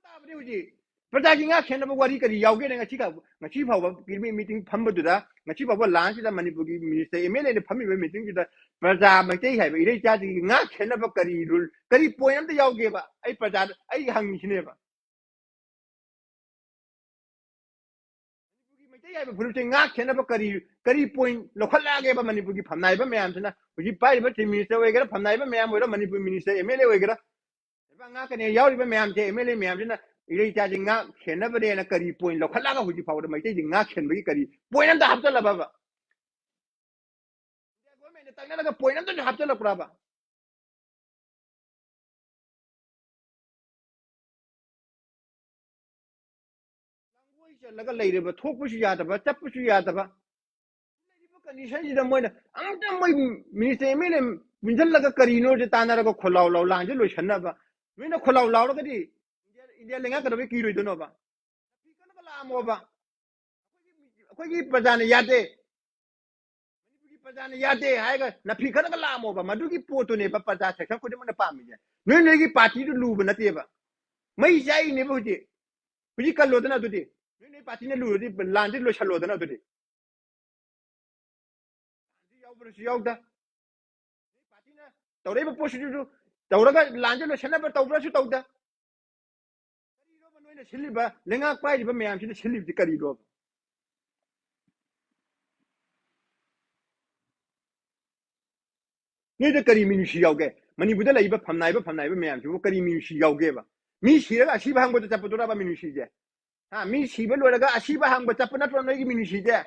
ꯇꯥꯕꯅꯤ ꯍꯧꯖꯤꯛ꯫ ꯄ꯭ꯔꯖꯥꯒꯤ ꯉꯥꯛ ꯁꯦꯟꯅꯕ ꯋꯥꯔꯤ ꯀꯔꯤ ꯌꯥꯎꯒꯦꯅꯦ? ꯉꯁꯤ ꯈ-, ꯉꯁꯤ ꯐꯥꯎꯕ ꯃꯤꯇꯤꯡ ꯐꯝꯕꯗꯨꯗ, ꯉꯁꯤ ꯐꯥꯎꯕ ꯂꯥꯟꯁꯤꯗ ꯃꯅꯤꯄꯨꯔꯒꯤ ꯃꯤꯅꯤꯁꯇꯔ, ꯑꯦꯝ ꯑꯦꯜ ꯑꯦꯅ ꯐꯝꯃꯤꯕ ꯃꯤꯇꯤꯡꯁꯤꯗ ꯄ꯭ꯔꯖꯥ ꯃꯩꯇꯩ ꯍꯥꯏꯕ ꯏꯔꯩꯆꯥꯁꯤꯒꯤ ꯉꯥꯛ ꯁꯦꯟꯅꯕ ꯀꯔꯤ ꯔꯨꯜ, ꯀꯔꯤ ꯄꯣꯏꯟ ꯑꯝꯇ ꯌꯥꯎꯒꯦꯕ? ꯑꯩ ꯄ꯭ꯔꯖꯥꯗ ꯑꯩ ꯍꯪꯉꯤꯁꯤꯅꯦꯕ꯫ ꯃꯅꯤꯄꯨꯔꯒꯤ ꯃꯩꯇꯩ ꯍꯥꯏꯕ ꯐꯨꯔꯨꯞꯁꯦ ꯉꯥꯛ ꯁꯦꯟꯅꯕ ꯀꯔꯤ, ꯀꯔꯤ ꯄꯣꯏꯟ ꯂꯧꯈꯠꯂꯛꯑꯒꯦꯕ? ꯃꯅꯤꯄꯨꯔꯒꯤ ꯐꯝꯅꯥꯏꯕ ꯃꯌꯥꯝꯁꯤꯅ ꯍꯧꯖꯤꯛ ꯄꯥꯏꯔꯤꯕ ꯆꯤꯐ ꯃꯤꯅꯤꯁꯇꯔ ꯑꯣꯏꯒꯦꯔꯥ, ꯐꯝꯅꯥꯏꯕ ꯃꯌꯥꯝ ꯑꯣꯏꯔꯣ, Manipur minister, M L A ꯑꯣꯏꯒꯦꯔꯥ, ꯂꯩꯕꯥꯛ ꯉꯥꯛꯀꯅꯤ ꯌꯥꯎꯔꯤꯕ ꯃꯌꯥꯝꯁꯦ, ꯑꯦꯝ ꯑꯦꯜ ꯑꯦ ꯃꯌꯥꯝꯁꯤꯅ ꯏꯔꯩꯆꯥꯁꯦ ꯉꯥꯛ ꯁꯦꯟꯅꯕꯅꯦꯅ ꯀꯔꯤ ꯄꯣꯏꯟ ꯂꯧꯈꯠꯂꯒ ꯍꯧꯖꯤꯛ ꯐꯥꯎꯕꯗ ꯃꯩꯇꯩꯁꯤ ꯉꯥꯛ ꯁꯦꯟꯕꯒꯤ ꯀꯔꯤ ꯄꯣꯏꯟ ꯑꯝꯇ ꯍꯥꯞꯆꯜꯂꯕꯕ? ꯏꯟꯗꯤꯌꯥ ꯒꯣꯔꯃꯦꯟꯅ ꯇꯛꯅꯔꯒ ꯄꯣꯏꯟ ꯑꯝꯇꯁꯨ ꯍꯥꯞꯆꯜꯂꯛꯄ꯭ꯔꯕ? ꯂꯥꯡꯒꯣꯏ ꯆꯜꯂꯒ ꯂꯩꯔꯤꯕ, ꯊꯣꯛꯄꯁꯨ ꯌꯥꯗꯕ, ꯆꯠꯄꯁꯨ ꯌꯥꯗꯕ, ꯂꯩꯔꯤꯕ ꯀꯟꯗꯤꯁꯟꯁꯤꯗ ꯃꯣꯏꯅ ꯑꯃꯨꯛꯇꯪ ꯃꯣꯏ ꯃꯤꯅꯤꯁꯇꯔ ꯑꯦꯝ ꯑꯦꯜ ꯑꯦ ꯄꯨꯟꯁꯤꯜꯂꯒ ꯀꯔꯤꯅꯣꯁꯦ ꯇꯥꯟꯅꯔꯒ ꯈꯣꯜꯂꯥꯎ ꯂꯥꯎ ꯂꯥꯟꯁꯦ ꯂꯣꯏꯁꯟꯅꯕ꯫ ꯅꯣꯏꯅ ꯈꯣꯜꯂꯥꯎ ꯂꯥꯎꯔꯒꯗꯤ ꯏꯟꯗꯤꯌꯥ, ꯏꯟꯗꯤꯌꯥ ꯂꯩꯉꯥꯛꯀꯗꯕꯩ ꯀꯤꯔꯣꯏꯗꯣꯏꯅꯣꯕ? ꯅꯐꯤ ꯈꯜꯂꯒ ꯂꯥꯛꯑꯝꯃꯣꯕ꯫ ꯑꯩꯈꯣꯏꯒꯤ, ꯑꯩꯈꯣꯏꯒꯤ ꯄ꯭ꯔꯖꯥꯅ ꯌꯥꯗꯦ, ꯃꯅꯤꯄꯨꯔꯒꯤ ꯄ꯭ꯔꯖꯥꯅ ꯌꯥꯗꯦ ꯍꯥꯏꯔꯒ ꯅꯐꯤ ꯈꯜꯂꯒ ꯂꯥꯛꯑꯝꯃꯣꯕ꯫ ꯃꯗꯨꯒꯤ ꯄꯣꯠꯇꯨꯅꯦꯕ ꯄ꯭ꯔꯖꯥ ꯁꯦꯛꯁꯟ ꯈꯨꯗꯤꯡꯃꯛꯅ ꯄꯥꯝꯃꯤꯁꯦ꯫ ꯅꯣꯏ ꯅꯣꯏꯒꯤ ꯄꯥꯔꯇꯤꯗꯨ ꯂꯨꯕ ꯅꯠꯇꯦꯕ꯫ ꯃꯩ ꯆꯥꯛꯏꯅꯦꯕ ꯍꯧꯖꯤꯛ꯫ ꯍꯧꯖꯤꯛ ꯀꯜꯂꯣꯗꯅ ꯑꯗꯨꯗꯤ꯫ ꯅꯣꯏ ꯅꯣꯏ ꯄꯥꯔꯇꯤꯅ ꯂꯨꯔꯗꯤ ꯂꯥꯟꯁꯦ ꯂꯣꯏꯁꯜꯂꯣꯗꯅ ꯑꯗꯨꯗꯤ꯫ ꯂꯥꯟꯁꯦ ꯌꯥꯎꯕ꯭ꯔꯁꯨ ꯌꯥꯎꯗ꯫ ꯅꯣꯏ ꯄꯥꯔꯇꯤꯅ ꯇꯧꯔꯛꯏꯕ ꯄꯣꯠꯁꯤꯁꯨ ꯇꯧꯔꯒ ꯂꯥꯟꯁꯦ ꯂꯣꯏꯁꯟꯅꯕ ꯇꯧꯕ꯭ꯔꯁꯨ ꯇꯧꯗ꯫ ꯀꯔꯤꯅꯣꯕ ꯅꯣꯏꯅ ꯁꯤꯜꯂꯤꯕ, ꯂꯩꯉꯥꯛ ꯄꯥꯏꯔꯤꯕ ꯃꯌꯥꯝꯁꯤꯅ ꯁꯤꯜꯂꯤꯕꯁꯤ ꯀꯔꯤꯅꯣꯕ? ꯅꯣꯏꯗ ꯀꯔꯤ ꯃꯤꯅꯨꯡꯁꯤ ꯌꯥꯎꯒꯦ? ꯃꯅꯤꯄꯨꯔꯗ ꯂꯩꯕ ꯐꯝꯅꯥꯏꯕ ꯐꯝꯅꯥꯏꯕ ꯃꯌꯥꯝꯁꯤꯕꯨ ꯀꯔꯤ ꯃꯤꯅꯨꯡꯁꯤ ꯌꯥꯎꯒꯦꯕ? ꯃꯤ ꯁꯤꯔꯒ ꯑꯁꯤꯕ ꯍꯪꯕꯗ ꯆꯠꯄꯗꯨꯔꯕ ꯃꯤꯅꯨꯡꯁꯤꯁꯦ? ꯍꯥ, ꯃꯤ ꯁꯤꯕ ꯂꯣꯏꯔꯒ ꯑꯁꯤꯕ ꯍꯪꯕ ꯆꯠꯄ ꯅꯠꯇ꯭ꯔꯣ ꯅꯣꯏꯒꯤ ꯃꯤꯅꯨꯡꯁꯤꯁꯦ?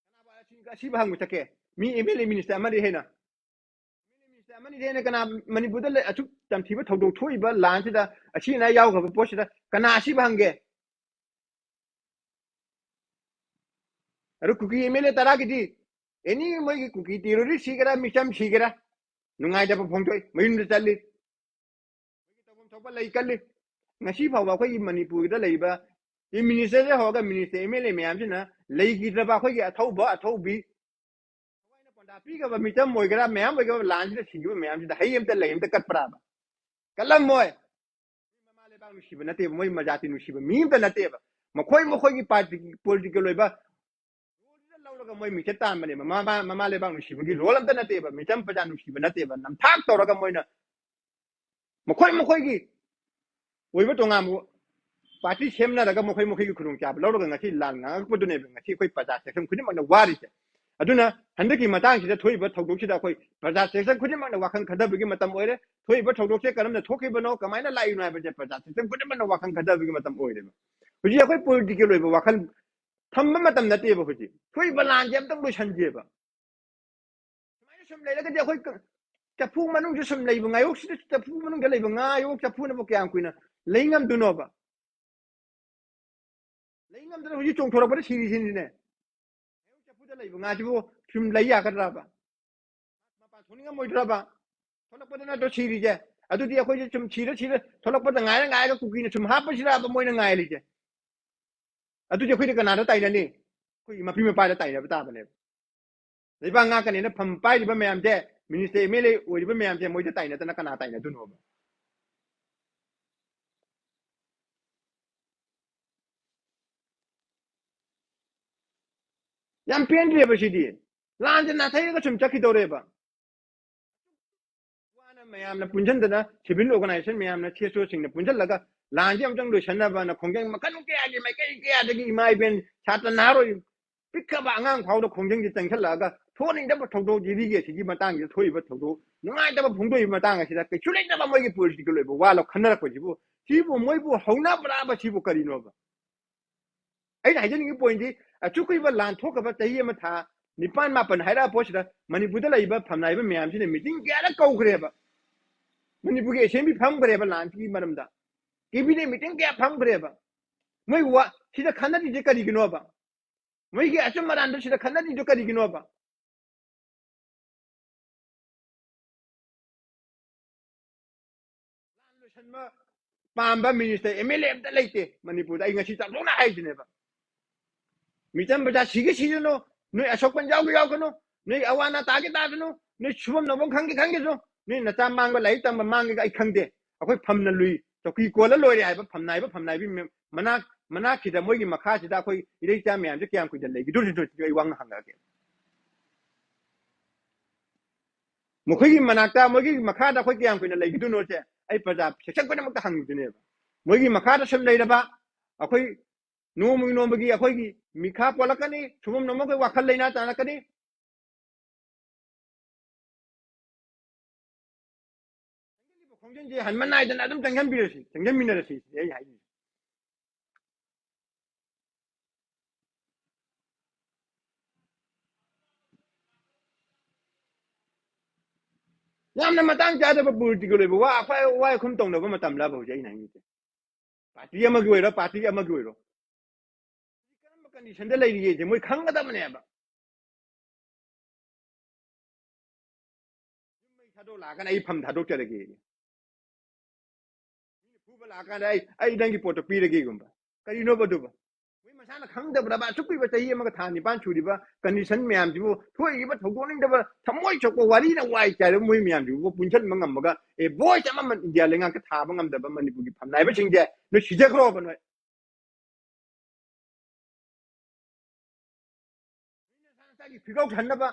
ꯀꯅꯥꯕ ꯑꯁꯤ-, ꯑꯁꯤꯕ ꯍꯪꯕ ꯆꯠꯀꯦ? ꯃꯤ ꯑꯦꯝ ꯑꯦꯜ ꯑꯦ ꯃꯤꯅꯤꯁꯇꯔ ꯑꯃꯗꯤ ꯍꯦꯟꯅ, ꯑꯦꯝ ꯑꯦꯜ ꯑꯦ ꯃꯤꯅꯤꯁꯇꯔ ꯑꯃꯅꯤ ꯍꯦꯟꯅ ꯀꯅꯥ ꯃꯅꯤꯄꯨꯔꯗ ꯂꯩ-, ꯑꯁꯨꯛ ꯇꯝꯊꯤꯕ ꯊꯧꯗꯣꯛ ꯊꯣꯛꯏꯕ ꯂꯥꯟꯁꯤꯗ ꯑꯁꯤ ꯑꯅꯥ ꯌꯥꯎꯈ꯭ꯔꯕ ꯄꯣꯠꯁꯤꯗ ꯀꯅꯥ ꯑꯁꯤꯕ ꯍꯪꯒꯦ? ꯑꯗꯨ ꯀꯨꯀꯤ ꯑꯦꯝ ꯑꯦꯜ ꯑꯦ ꯇꯔꯥꯒꯤꯗꯤ ꯑꯦꯅꯤ ꯃꯣꯏꯒꯤ ꯀꯨꯀꯤ ꯇꯦꯔꯣꯔꯤꯁ ꯁꯤꯒꯦꯔꯥ, ꯃꯤꯆꯝ ꯁꯤꯒꯦꯔꯥ, ꯅꯨꯡꯉꯥꯏꯇꯕ ꯐꯣꯡꯗꯣꯛꯏ, ꯃꯌꯨꯝꯗ ꯆꯠꯂꯤ, ꯇꯧꯐꯝ ꯊꯣꯛꯄ ꯂꯩ ꯀꯜꯂꯤ꯫ ꯉꯁꯤ ꯐꯥꯎꯕ ꯑꯩꯈꯣꯏꯒꯤ ꯃꯅꯤꯄꯨꯔꯗ ꯂꯩꯔꯤꯕ ꯆꯤꯐ ꯃꯤꯅꯤꯁꯇꯔꯗꯒꯤ ꯍꯧꯔꯒ ꯃꯤꯅꯤꯁꯇꯔ, ꯑꯦꯝ ꯑꯦꯜ ꯑꯦ ꯃꯌꯥꯝꯁꯤꯅ ꯂꯩꯈꯤꯗ꯭ꯔꯕ ꯑꯩꯈꯣꯏꯒꯤ ꯑꯊꯧꯕ ꯑꯊꯧꯕꯤ, ꯊꯋꯥꯏꯅ ꯄꯥꯟꯗꯥ ꯄꯤꯈ꯭ꯔꯕ ꯃꯤꯆꯝ ꯑꯣꯏꯒꯦꯔꯥ, ꯃꯌꯥꯝ ꯑꯣꯏꯒꯦꯔꯥ, ꯂꯥꯟꯁꯤꯗ ꯁꯤꯈꯤꯕ ꯃꯌꯥꯝꯁꯤꯗ ꯍꯩ ꯑꯝꯇ ꯂꯩ ꯑꯝꯇ ꯀꯠꯄ꯭ꯔꯥꯕ? ꯀꯠꯂꯝꯃꯣꯏ꯫ ꯃꯃꯥ ꯂꯩꯕꯥꯛ ꯅꯨꯡꯁꯤꯕ ꯅꯠꯇꯦꯕ, ꯃꯣꯏ ꯃꯖꯥꯇꯤ ꯅꯨꯡꯁꯤꯕ ꯃꯤ ꯑꯝꯇ ꯅꯠꯇꯦꯕ꯫ ꯃꯈꯣꯏ ꯃꯈꯣꯏꯒꯤ ꯄꯥꯔꯇꯤꯒꯤ ꯄꯣꯂꯤꯇꯤꯀꯦꯜ ꯑꯣꯏꯕ ꯔꯣꯜꯗꯨꯗ ꯂꯧꯔꯒ ꯃꯣꯏ ꯃꯤꯡꯆꯠ ꯇꯥꯟꯕꯅꯦꯕ꯫ ꯃꯃꯥ, ꯃꯃꯥ ꯂꯩꯕꯥꯛ ꯅꯨꯡꯁꯤꯕꯒꯤ ꯔꯣꯜ ꯑꯝꯇ ꯅꯠꯇꯦꯕ, ꯃꯤꯆꯝ ꯄ꯭ꯔꯖꯥ ꯅꯨꯡꯁꯤꯕ ꯅꯠꯇꯦꯕ꯫ ꯅꯝꯊꯥꯛ ꯇꯧꯔꯒ ꯃꯣꯏꯅ ꯃꯈꯣꯏ ꯃꯈꯣꯏꯒꯤ ꯑꯣꯏꯕ ꯇꯣꯉꯥꯟꯕ ꯄꯥꯔꯇꯤ ꯁꯦꯝꯅꯔꯒ ꯃꯈꯣꯏ ꯃꯈꯣꯏꯒꯤ ꯈꯨꯗꯣꯡꯆꯥꯕ ꯂꯧꯔꯒ ꯉꯁꯤ ꯂꯥꯟ ꯉꯥꯡꯉꯛꯄꯗꯨꯅꯦꯕ ꯉꯁꯤ ꯑꯩꯈꯣꯏ ꯄ꯭ꯔꯖꯥ ꯁꯦꯛꯁꯟ ꯈꯨꯗꯤꯡꯃꯛꯅ ꯋꯥꯔꯤꯁꯦ꯫ ꯑꯗꯨꯅ ꯍꯟꯗꯛꯀꯤ ꯃꯇꯥꯡꯁꯤꯗ ꯊꯣꯛꯏꯕ ꯊꯧꯗꯣꯛꯁꯤꯗ ꯑꯩꯈꯣꯏ ꯄ꯭ꯔꯖꯥ ꯁꯦꯛꯁꯟ ꯈꯨꯗꯤꯡꯃꯛꯅ ꯋꯥꯈꯜ ꯈꯟꯊꯕꯒꯤ ꯃꯇꯝ ꯑꯣꯏꯔꯦ꯫ ꯊꯣꯛꯏꯕ ꯊꯧꯗꯣꯛꯁꯦ ꯀꯔꯝꯅ ꯊꯣꯛꯈꯤꯕꯅꯣ, ꯀꯃꯥꯏꯅ ꯂꯥꯛꯏꯅꯣ ꯍꯥꯏꯕꯁꯦ ꯄ꯭ꯔꯖꯥ ꯁꯦꯛꯁꯟ ꯈꯨꯗꯤꯡꯃꯛꯅ ꯋꯥꯈꯜ ꯈꯟꯊꯕꯒꯤ ꯃꯇꯝ ꯑꯣꯏꯔꯦꯕ꯫ ꯍꯧꯖꯤꯛ ꯑꯩꯈꯣꯏ ꯄꯣꯂꯤꯇꯤꯀꯦꯜ ꯑꯣꯏꯕ ꯋꯥꯈꯜ ꯊꯝꯕ ꯃꯇꯝ ꯅꯠꯇꯦꯕ ꯍꯧꯖꯤꯛ꯫ ꯊꯣꯛꯏꯕ ꯂꯥꯟꯁꯦ ꯑꯝꯇꯪ ꯂꯣꯏꯁꯟꯁꯦꯕ꯫ ꯁꯨꯃꯥꯏꯅ ꯁꯨꯝ ꯂꯩꯔꯒꯗꯤ ꯑꯩꯈꯣꯏ ꯀ-, ꯆꯐꯨ ꯃꯅꯨꯡꯗ ꯁꯨꯝ ꯂꯩꯕ, ꯉꯥꯌꯣꯛꯁꯤꯗ ꯆꯐꯨ ꯃꯅꯨꯡꯗ ꯂꯩꯕ ꯉꯥꯌꯣꯛ ꯆꯐꯨꯅꯕꯨ ꯀꯌꯥꯝ ꯀꯨꯏꯅ ꯂꯩ ꯉꯝꯗꯣꯏꯅꯣꯕ? ꯂꯩ ꯉꯝꯗꯅ ꯍꯧꯖꯤꯛ ꯆꯣꯡꯊꯣꯔꯛꯄꯗ ꯁꯤꯔꯤꯁꯤꯅꯤꯅꯦ꯫ ꯉꯥꯌꯣꯛ ꯆꯐꯨꯗ ꯂꯩꯕ ꯉꯥꯁꯤꯕꯨ ꯁꯨꯝ ꯂꯩ ꯌꯥꯒꯗ꯭ꯔꯕ? ꯃꯄꯥꯟ ꯊꯣꯛꯅꯤꯡꯉꯝꯃꯣꯏꯗ꯭ꯔꯕ? ꯊꯣꯛꯂꯛꯄꯗ ꯅꯠꯇ꯭ꯔꯣ ꯁꯤꯔꯤꯁꯦ? ꯑꯗꯨꯗꯤ ꯑꯩꯈꯣꯏꯁꯦ ꯁꯨꯝ ꯁꯤꯔ ꯁꯤꯔ ꯊꯣꯛꯂꯛꯄꯗ ꯉꯥꯏꯔ ꯉꯥꯏꯔꯒ ꯀꯨꯀꯤꯅ ꯁꯨꯝ ꯍꯥꯞꯄꯁꯤꯔꯕ ꯃꯣꯏꯅ ꯉꯥꯏꯔꯤꯁꯦ? ꯑꯗꯨꯗꯤ ꯑꯩꯈꯣꯏꯗꯤ ꯀꯅꯥꯗ ꯇꯥꯏꯅꯅꯤ? ꯑꯩꯈꯣꯏꯒꯤ ꯃꯄꯤ ꯃꯄꯥꯗ ꯇꯥꯏꯅꯕ ꯇꯥꯕꯅꯦꯕ꯫ ꯂꯩꯕꯥꯛ ꯉꯥꯛꯀꯅꯦꯅ ꯐꯝ ꯄꯥꯏꯔꯤꯕ ꯃꯌꯥꯝꯁꯦ, ꯃꯤꯅꯤꯁꯇꯔ, ꯑꯦꯝ ꯑꯦꯜ ꯑꯦ ꯑꯣꯏꯔꯤꯕ ꯃꯌꯥꯝꯁꯦ ꯃꯣꯏꯗ ꯇꯥꯏꯅꯗꯅ ꯀꯅꯥ ꯇꯥꯏꯅꯗꯣꯏꯅꯣꯕ? ꯌꯥꯝ ꯄꯦꯟꯗ꯭ꯔꯦꯕ ꯁꯤꯗꯤ꯫ ꯂꯥꯟꯁꯦ ꯅꯥꯊꯩꯔꯒ ꯁꯨꯝ ꯆꯠꯈꯤꯗꯧꯔꯦꯕ꯫ ꯋꯥꯅ ꯃꯌꯥꯝꯅ ꯄꯨꯟꯁꯤꯟꯗꯅ, ꯁꯤꯚꯤꯜ ꯑꯣꯔꯒꯅꯥꯏꯖꯦꯁꯟ ꯃꯌꯥꯝꯅ, ꯁꯤ ꯑꯦꯁ ꯑꯣꯁꯤꯡꯅ ꯄꯨꯟꯁꯤꯜꯂꯒ ꯂꯥꯟꯁꯦ ꯑꯃꯨꯛꯇꯪ ꯂꯣꯏꯁꯟꯅꯕꯅ ꯈꯣꯡꯖꯪ ꯃꯈꯜ ꯀꯌꯥꯒꯤ ꯃꯥꯏꯀꯩ ꯀꯌꯥꯗꯒꯤ ꯏꯃꯥ ꯏꯕꯦꯟ, ꯁꯥꯇ꯭ꯔ ꯅꯍꯥꯔꯣꯏ ꯄꯤꯛꯈ꯭ꯔꯕ ꯑꯉꯥꯡ ꯐꯥꯎꯗ ꯈꯣꯡꯖꯪꯁꯦ ꯆꯪꯁꯤꯜꯂꯛꯑꯒ ꯊꯣꯛꯍꯟꯅꯤꯡꯗꯕ ꯊꯧꯗꯣꯛ, ꯖꯤꯔꯤꯒꯤ ꯑꯁꯤꯒꯤ ꯃꯇꯥꯡꯁꯤꯗ ꯊꯣꯛꯏꯕ ꯊꯧꯗꯣꯛ, ꯅꯨꯡꯉꯥꯏꯇꯕ ꯐꯣꯡꯗꯣꯛꯏꯕ ꯃꯇꯥꯡ ꯑꯁꯤꯗ ꯀꯩꯁꯨ ꯂꯩꯇꯕ ꯃꯣꯏꯒꯤ ꯄꯣꯂꯤꯇꯤꯀꯦꯜ ꯑꯣꯏꯕ ꯋꯥ ꯂꯧꯈꯠꯅꯔꯛꯄꯁꯤꯕꯨ, ꯁꯤꯕꯨ ꯃꯣꯏꯕꯨ ꯍꯧꯅꯕ꯭ꯔꯥꯕ, ꯁꯤꯕꯨ ꯀꯔꯤꯅꯣꯕ? ꯑꯩꯅ ꯍꯥꯏꯖꯅꯤꯡꯉꯤ ꯄꯣꯏꯟꯗꯤ, ꯑꯆꯨꯛ ꯀꯨꯏꯕ ꯂꯥꯟ ꯊꯣꯛꯈ꯭ꯔꯕ ꯆꯍꯤ ꯑꯃ ꯊꯥ ꯅꯤꯄꯥꯟ ꯃꯥꯄꯟ ꯍꯥꯏꯔꯛꯑ ꯄꯣꯠꯁꯤꯗ ꯃꯅꯤꯄꯨꯔꯗ ꯂꯩꯔꯤꯕ ꯐꯝꯅꯥꯏꯕ ꯃꯌꯥꯝꯁꯤꯅ ꯃꯤꯇꯤꯡ ꯀꯌꯥꯔꯛ ꯀꯧꯈ꯭ꯔꯦꯕ, ꯃꯅꯤꯄꯨꯔꯒꯤ ꯑꯦꯁꯦꯝꯕ꯭ꯂꯤ ꯐꯝꯈ꯭ꯔꯦꯕ ꯂꯥꯟꯁꯤꯒꯤ ꯃꯔꯝꯗ, ꯀꯦꯕꯤꯅꯦꯠ ꯃꯤꯇꯤꯡ ꯀꯌꯥ ꯐꯝꯈ꯭ꯔꯦꯕ꯫ ꯃꯣꯏ ꯋꯥ ꯁꯤꯗ ꯈꯟꯅꯔꯤꯁꯦ ꯀꯔꯤꯒꯤꯅꯣꯕ? ꯃꯣꯏꯒꯤ ꯑꯆꯨꯝ ꯑꯔꯥꯟꯗꯣ ꯁꯤꯗ ꯈꯟꯅꯔꯤꯗꯣ ꯀꯔꯤꯒꯤꯅꯣꯕ? ꯂꯥꯟ ꯂꯣꯏꯁꯟꯕ ꯄꯥꯝꯕ ꯃꯤꯅꯤꯁꯇꯔ, ꯑꯦꯝ ꯑꯦꯜ ꯑꯦ ꯑꯝꯇ ꯂꯩꯇꯦ ꯃꯅꯤꯄꯨꯔꯗ꯫ ꯑꯩ ꯉꯁꯤ ꯆꯥꯎꯊꯣꯛꯅ ꯍꯥꯏꯁꯤꯅꯦꯕ, ꯃꯤꯆꯝ ꯄ꯭ꯔꯖꯥ ꯁꯤꯒꯦ ꯁꯤꯖꯅꯨ, ꯅꯣꯏ ꯑꯁꯣꯛꯄꯟ ꯌꯥꯎꯒꯦ ꯌꯥꯎꯒꯅꯨ, ꯅꯣꯏ ꯑꯋꯥ ꯑꯅꯥ ꯇꯥꯒꯦ ꯇꯥꯒꯅꯨ, ꯅꯣꯏ ꯁꯨꯐꯝ ꯅꯣꯝꯐꯝ ꯈꯪꯒꯦ ꯈꯪꯒꯦꯁꯨ, ꯅꯣꯏ ꯅꯆꯥ ꯃꯥꯡꯕ, ꯂꯥꯏꯔꯤꯛ ꯇꯝꯕ ꯃꯥꯡꯒꯦꯒ ꯑꯩ ꯈꯪꯗꯦ꯫ ꯑꯩꯈꯣꯏ ꯐꯝꯅ ꯂꯨꯏ, ꯆꯧꯀꯤ ꯀꯣꯜꯂ ꯂꯣꯏꯔꯦ ꯍꯥꯏꯕ ꯐꯝꯅꯥꯏꯕ, ꯐꯝꯅꯥꯏꯕꯤ ꯃ-, ꯃꯅꯥꯛ, ꯃꯅꯥꯛꯁꯤꯗ ꯃꯣꯏꯒꯤ ꯃꯈꯥꯁꯤꯗ ꯑꯩꯈꯣꯏ ꯏꯔꯩꯆꯥ ꯃꯌꯥꯝꯁꯦ ꯀꯌꯥꯝ ꯀꯨꯏꯅ ꯂꯩꯈꯤꯗꯣꯔꯤꯅꯣ? ꯑꯩ ꯋꯥ ꯍꯪꯉꯛꯑꯒꯦ꯫ ꯃꯈꯣꯏꯒꯤ ꯃꯅꯥꯛꯇ, ꯃꯣꯏꯒꯤ ꯃꯈꯥꯗ ꯑꯩꯈꯣꯏ ꯀꯌꯥꯝ ꯀꯨꯏꯅ ꯂꯩꯈꯤꯗꯣꯏꯅꯣꯁꯦ ꯑꯩ ꯄ꯭ꯔꯖꯥ ꯁꯦꯛꯁꯟ ꯈꯨꯗꯤꯡꯃꯛꯇ ꯍꯪꯉꯤꯗꯨꯅꯦꯕ꯫ ꯃꯣꯏꯒꯤ ꯃꯈꯥꯗ ꯁꯨꯝ ꯂꯩꯔꯕ ꯑꯩꯈꯣꯏ ꯅꯣꯡꯃꯒꯤ ꯅꯣꯡꯃꯒꯤ ꯑꯩꯈꯣꯏꯒꯤ ꯃꯤꯈꯥ ꯄꯣꯜꯂꯛꯀꯅꯤ, ꯁꯨꯐꯝ ꯅꯣꯝꯃꯛꯄꯒꯤ ꯋꯥꯈꯜ ꯂꯩꯅꯥ ꯇꯥꯔꯛꯀꯅꯤ꯫ ꯆꯪꯁꯤꯜꯂꯤꯕ ꯈꯣꯡꯖꯪꯁꯦ ꯍꯟꯕ ꯅꯥꯏꯗꯅ ꯑꯗꯨꯝ ꯆꯪꯁꯤꯟꯕꯤꯔꯁꯤ, ꯆꯪꯁꯤꯟꯃꯤꯟꯅꯔꯁꯤ ꯁꯤꯅꯤ ꯑꯩ ꯍꯥꯏꯅꯤꯡꯉꯤ꯫ ꯌꯥꯝꯅ ꯃꯇꯥꯡ ꯆꯥꯗꯕ ꯄꯣꯂꯤꯇꯤꯀꯦꯜ ꯑꯣꯏꯕ ꯋꯥ ꯑꯐ-, ꯋꯥꯏ ꯑꯈꯨꯝ ꯇꯧꯅꯕ ꯃꯇꯝꯂꯕ ꯍꯧꯖꯤꯛ ꯑꯩꯅ ꯍꯥꯏꯅꯤꯡꯉꯤꯁꯦ? ꯄꯥꯔꯇꯤ ꯑꯃꯒꯤ ꯑꯣꯏꯔꯣ, ꯄꯥꯔꯇꯤ ꯑꯃꯒꯤ ꯑꯣꯏꯔꯣ, ꯀꯔꯝꯕ ꯀꯟꯗꯤꯁꯟꯗ ꯂꯩꯔꯤꯒꯦꯁꯦ ꯃꯣꯏ ꯈꯪꯒꯗꯕꯅꯦꯕ꯫ ꯌꯨꯝ ꯃꯩ ꯊꯥꯗꯣꯛ ꯂꯥꯛꯑꯀꯥꯟꯗ ꯑꯩ ꯐꯝ ꯊꯥꯗꯣꯛꯆꯔꯒꯦ, ꯃꯤꯅ ꯐꯨꯕ ꯂꯥꯛꯑꯀꯥꯟꯗ ꯑꯩ, ꯑꯩ ꯅꯪꯒꯤ ꯄꯣꯠꯇꯣ ꯄꯤꯔꯒꯦꯒꯨꯝꯕ, ꯀꯔꯤꯅꯣꯕ ꯑꯗꯨꯕꯨ? ꯃꯣꯏ ꯃꯁꯥꯅ ꯈꯪꯗꯕ꯭ꯔꯕ? ꯑꯁꯨꯛ ꯀꯨꯏꯕ ꯆꯍꯤ ꯑꯃꯒ ꯊꯥ ꯅꯤꯄꯥꯟ ꯁꯨꯔꯤꯕ ꯀꯟꯗꯤꯁꯟ ꯃꯌꯥꯝꯁꯤꯕꯨ, ꯊꯣꯛꯏꯕ ꯊꯧꯗꯣꯛꯅꯤꯡꯗꯕ, ꯊꯃꯣꯏ ꯁꯣꯛꯄ, ꯋꯥꯔꯤꯅ ꯋꯥꯏ ꯆꯥꯏꯔꯕ ꯃꯣꯏ ꯃꯌꯥꯝꯁꯤꯕꯨ ꯄꯨꯟꯁꯤꯟꯕ ꯉꯝꯃꯒ, ꯑꯦ, ꯚꯣꯏꯁ ꯑꯃꯃꯟ ꯏꯟꯗꯤꯌꯥ ꯂꯩꯉꯥꯛꯇ ꯊꯥꯕ ꯉꯝꯗꯕ ꯃꯅꯤꯄꯨꯔꯒꯤ ꯐꯝꯅꯥꯏꯕꯁꯤꯡꯁꯦ ꯅꯣꯏ ꯁꯤꯖꯈ꯭ꯔꯣꯕ ꯅꯣꯏ꯫ ꯅꯁꯥ ꯅꯁꯥꯒꯤ ꯐꯤꯒꯧ ꯊꯟꯅꯕ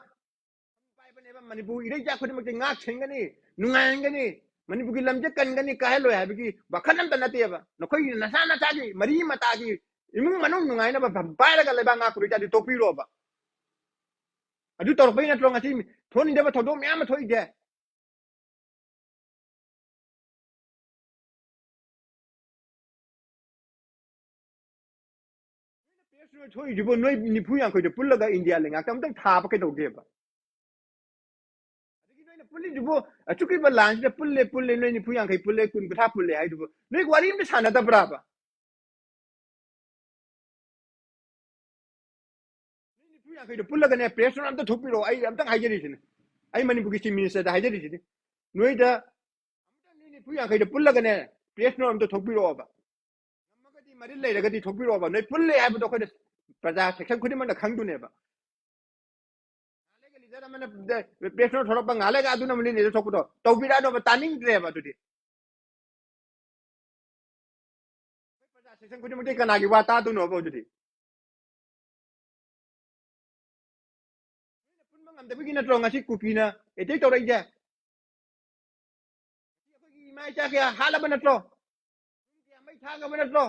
ꯄꯥꯏꯕꯅꯦꯕ, ꯃꯅꯤꯄꯨꯔ ꯏꯔꯩꯆꯥ ꯈꯨꯗꯤꯡꯃꯛꯇꯤ ꯉꯥꯛ ꯁꯦꯟꯒꯅꯤ, ꯅꯨꯡꯉꯥꯏꯍꯟꯒꯅꯤ, ꯃꯅꯤꯄꯨꯔꯒꯤ ꯂꯝꯁꯦ ꯀꯟꯒꯅꯤ, ꯀꯥꯏꯍꯜꯂꯣꯏ ꯍꯥꯏꯕꯒꯤ ꯋꯥꯈꯜ ꯑꯝꯇ ꯅꯠꯇꯦꯕ꯫ ꯅꯈꯣꯏꯒꯤ ꯅꯁꯥ ꯅꯁꯥꯒꯤ ꯃꯔꯤ ꯃꯇꯥꯒꯤ ꯏꯃꯨꯡ ꯃꯅꯨꯡ ꯅꯨꯡꯉꯥꯏꯅꯕ ꯄꯥꯏꯔꯒ ꯂꯩꯕꯥꯛ ꯉꯥꯛꯄ ꯑꯣꯏꯇꯥꯔꯗꯤ ꯇꯣꯛꯄꯤꯔꯣꯕ꯫ ꯑꯗꯨ ꯇꯧꯔꯛꯄꯩ ꯅꯠꯇ꯭ꯔꯣ ꯉꯁꯤ ꯊꯣꯛꯍꯟꯅꯤꯡꯗꯕ ꯊꯧꯗꯣꯛ ꯃꯌꯥꯝ ꯑꯃ ꯊꯣꯛꯏꯁꯦ? ꯅꯣꯏꯅ ꯄ꯭ꯔꯦꯁ ꯅꯣꯠ ꯊꯣꯛꯏꯁꯤꯕꯨ ꯅꯣꯏ ꯅꯤꯐꯨ ꯌꯥꯡꯈꯩꯗꯣ ꯄꯨꯜꯂꯒ ꯏꯟꯗꯤꯌꯥ ꯂꯩꯉꯥꯛꯇ ꯑꯝꯇꯪ ꯊꯥꯕ ꯀꯩꯗꯧꯒꯦꯕ? ꯑꯗꯒꯤ ꯅꯣꯏꯅ ꯄꯨꯜꯂꯤꯗꯨꯕꯨ ꯑꯆꯨꯛꯀꯤꯕ ꯂꯥꯟꯁꯤꯗ ꯄꯨꯜꯂꯦ, ꯄꯨꯜꯂꯦ, ꯅꯣꯏ ꯅꯤꯐꯨ ꯌꯥꯡꯈꯩ ꯄꯨꯜꯂꯦ, ꯀꯨꯟ ꯀꯨꯟꯊ꯭ꯔꯥ ꯄꯨꯜꯂꯦ ꯍꯥꯏꯗꯨꯕꯨ ꯅꯣꯏ ꯋꯥꯔꯤ ꯑꯝꯇ ꯁꯥꯟꯅꯗꯕ꯭ꯔꯥꯕ? ꯅꯣꯏ ꯅꯤꯐꯨ ꯌꯥꯡꯈꯩꯗꯣ ꯄꯨꯜꯂꯒꯅꯦ, ꯄ꯭ꯔꯦꯁ ꯅꯣꯠ ꯑꯝꯇ ꯊꯣꯛꯄꯤꯔꯛꯑꯣ꯫ ꯑꯩ ꯑꯝꯇꯪ ꯍꯥꯏꯖꯔꯤꯁꯤꯅꯦ, ꯑꯩ ꯃꯅꯤꯄꯨꯔꯒꯤ ꯆꯤꯐ ꯃꯤꯅꯤꯁꯇꯔꯗ ꯍꯥꯏꯖꯔꯤꯁꯤꯅꯤ, ꯅꯣꯏꯗ ꯑꯃꯨꯛꯇ ꯅꯣꯏ ꯅꯤꯐꯨ ꯌꯥꯡꯈꯩꯗꯣ ꯄꯨꯜꯂꯒꯅꯦ, ꯄ꯭ꯔꯦꯁ ꯅꯣꯠ ꯑꯝꯇ ꯊꯣꯛꯄꯤꯔꯛꯑꯣꯕ꯫ ꯉꯝꯃꯒꯗꯤ, ꯃꯔꯤꯜ ꯂꯩꯔꯒꯗꯤ ꯊꯣꯛꯄꯤꯔꯛꯑꯣꯕ꯫ ꯅꯣꯏ ꯄꯨꯜꯂꯦ ꯍꯥꯏꯕꯗꯣ ꯑꯩꯈꯣꯏꯅ ꯄ꯭ꯔꯖꯥ ꯁꯦꯛꯁꯟ ꯈꯨꯗꯤꯡꯃꯛꯅ ꯈꯪꯗꯨꯅꯦꯕ꯫ ꯉꯥꯏꯍꯥꯛ ꯂꯩꯒ ꯂꯤꯗꯔ ꯑꯃꯅ ꯄ꯭ꯔꯦꯁ ꯅꯣꯠ ꯊꯣꯛꯂꯛꯄ, ꯉꯥꯏꯍꯥꯛ ꯂꯩꯒ ꯑꯗꯨꯅ ꯑꯃꯨꯛ ꯂꯤꯗꯔ ꯊꯣꯛꯄꯗꯣ ꯇꯧꯕꯤꯔꯛꯑꯅꯣꯕ, ꯇꯥꯅꯤꯡꯗ꯭ꯔꯦꯕ ꯑꯗꯨꯗꯤ꯫ ꯑꯩꯈꯣꯏ ꯄ꯭ꯔꯖꯥ ꯁꯦꯛꯁꯟ ꯈꯨꯗꯤꯡꯃꯛꯇꯤ ꯀꯅꯥꯒꯤ ꯋꯥ ꯇꯥꯗꯣꯏꯅꯣꯕ ꯑꯗꯨꯗꯤ? ꯅꯣꯏꯅ ꯄꯨꯟꯕ ꯉꯝꯗꯕꯒꯤ ꯅꯠꯇ꯭ꯔꯣ ꯉꯁꯤ ꯀꯨꯀꯤꯅ ꯑꯦꯇꯦꯛ ꯇꯧꯔꯛꯏꯁꯦ? ꯑꯩꯈꯣꯏꯒꯤ ꯏꯃꯥ ꯏꯆꯥ ꯀꯌꯥ ꯍꯥꯠꯂꯕ ꯅꯠꯇ꯭ꯔꯣ? ꯌꯨꯝ ꯀꯌꯥ ꯃꯩ ꯊꯥꯈ꯭ꯔꯕ ꯅꯠꯇ꯭ꯔꯣ?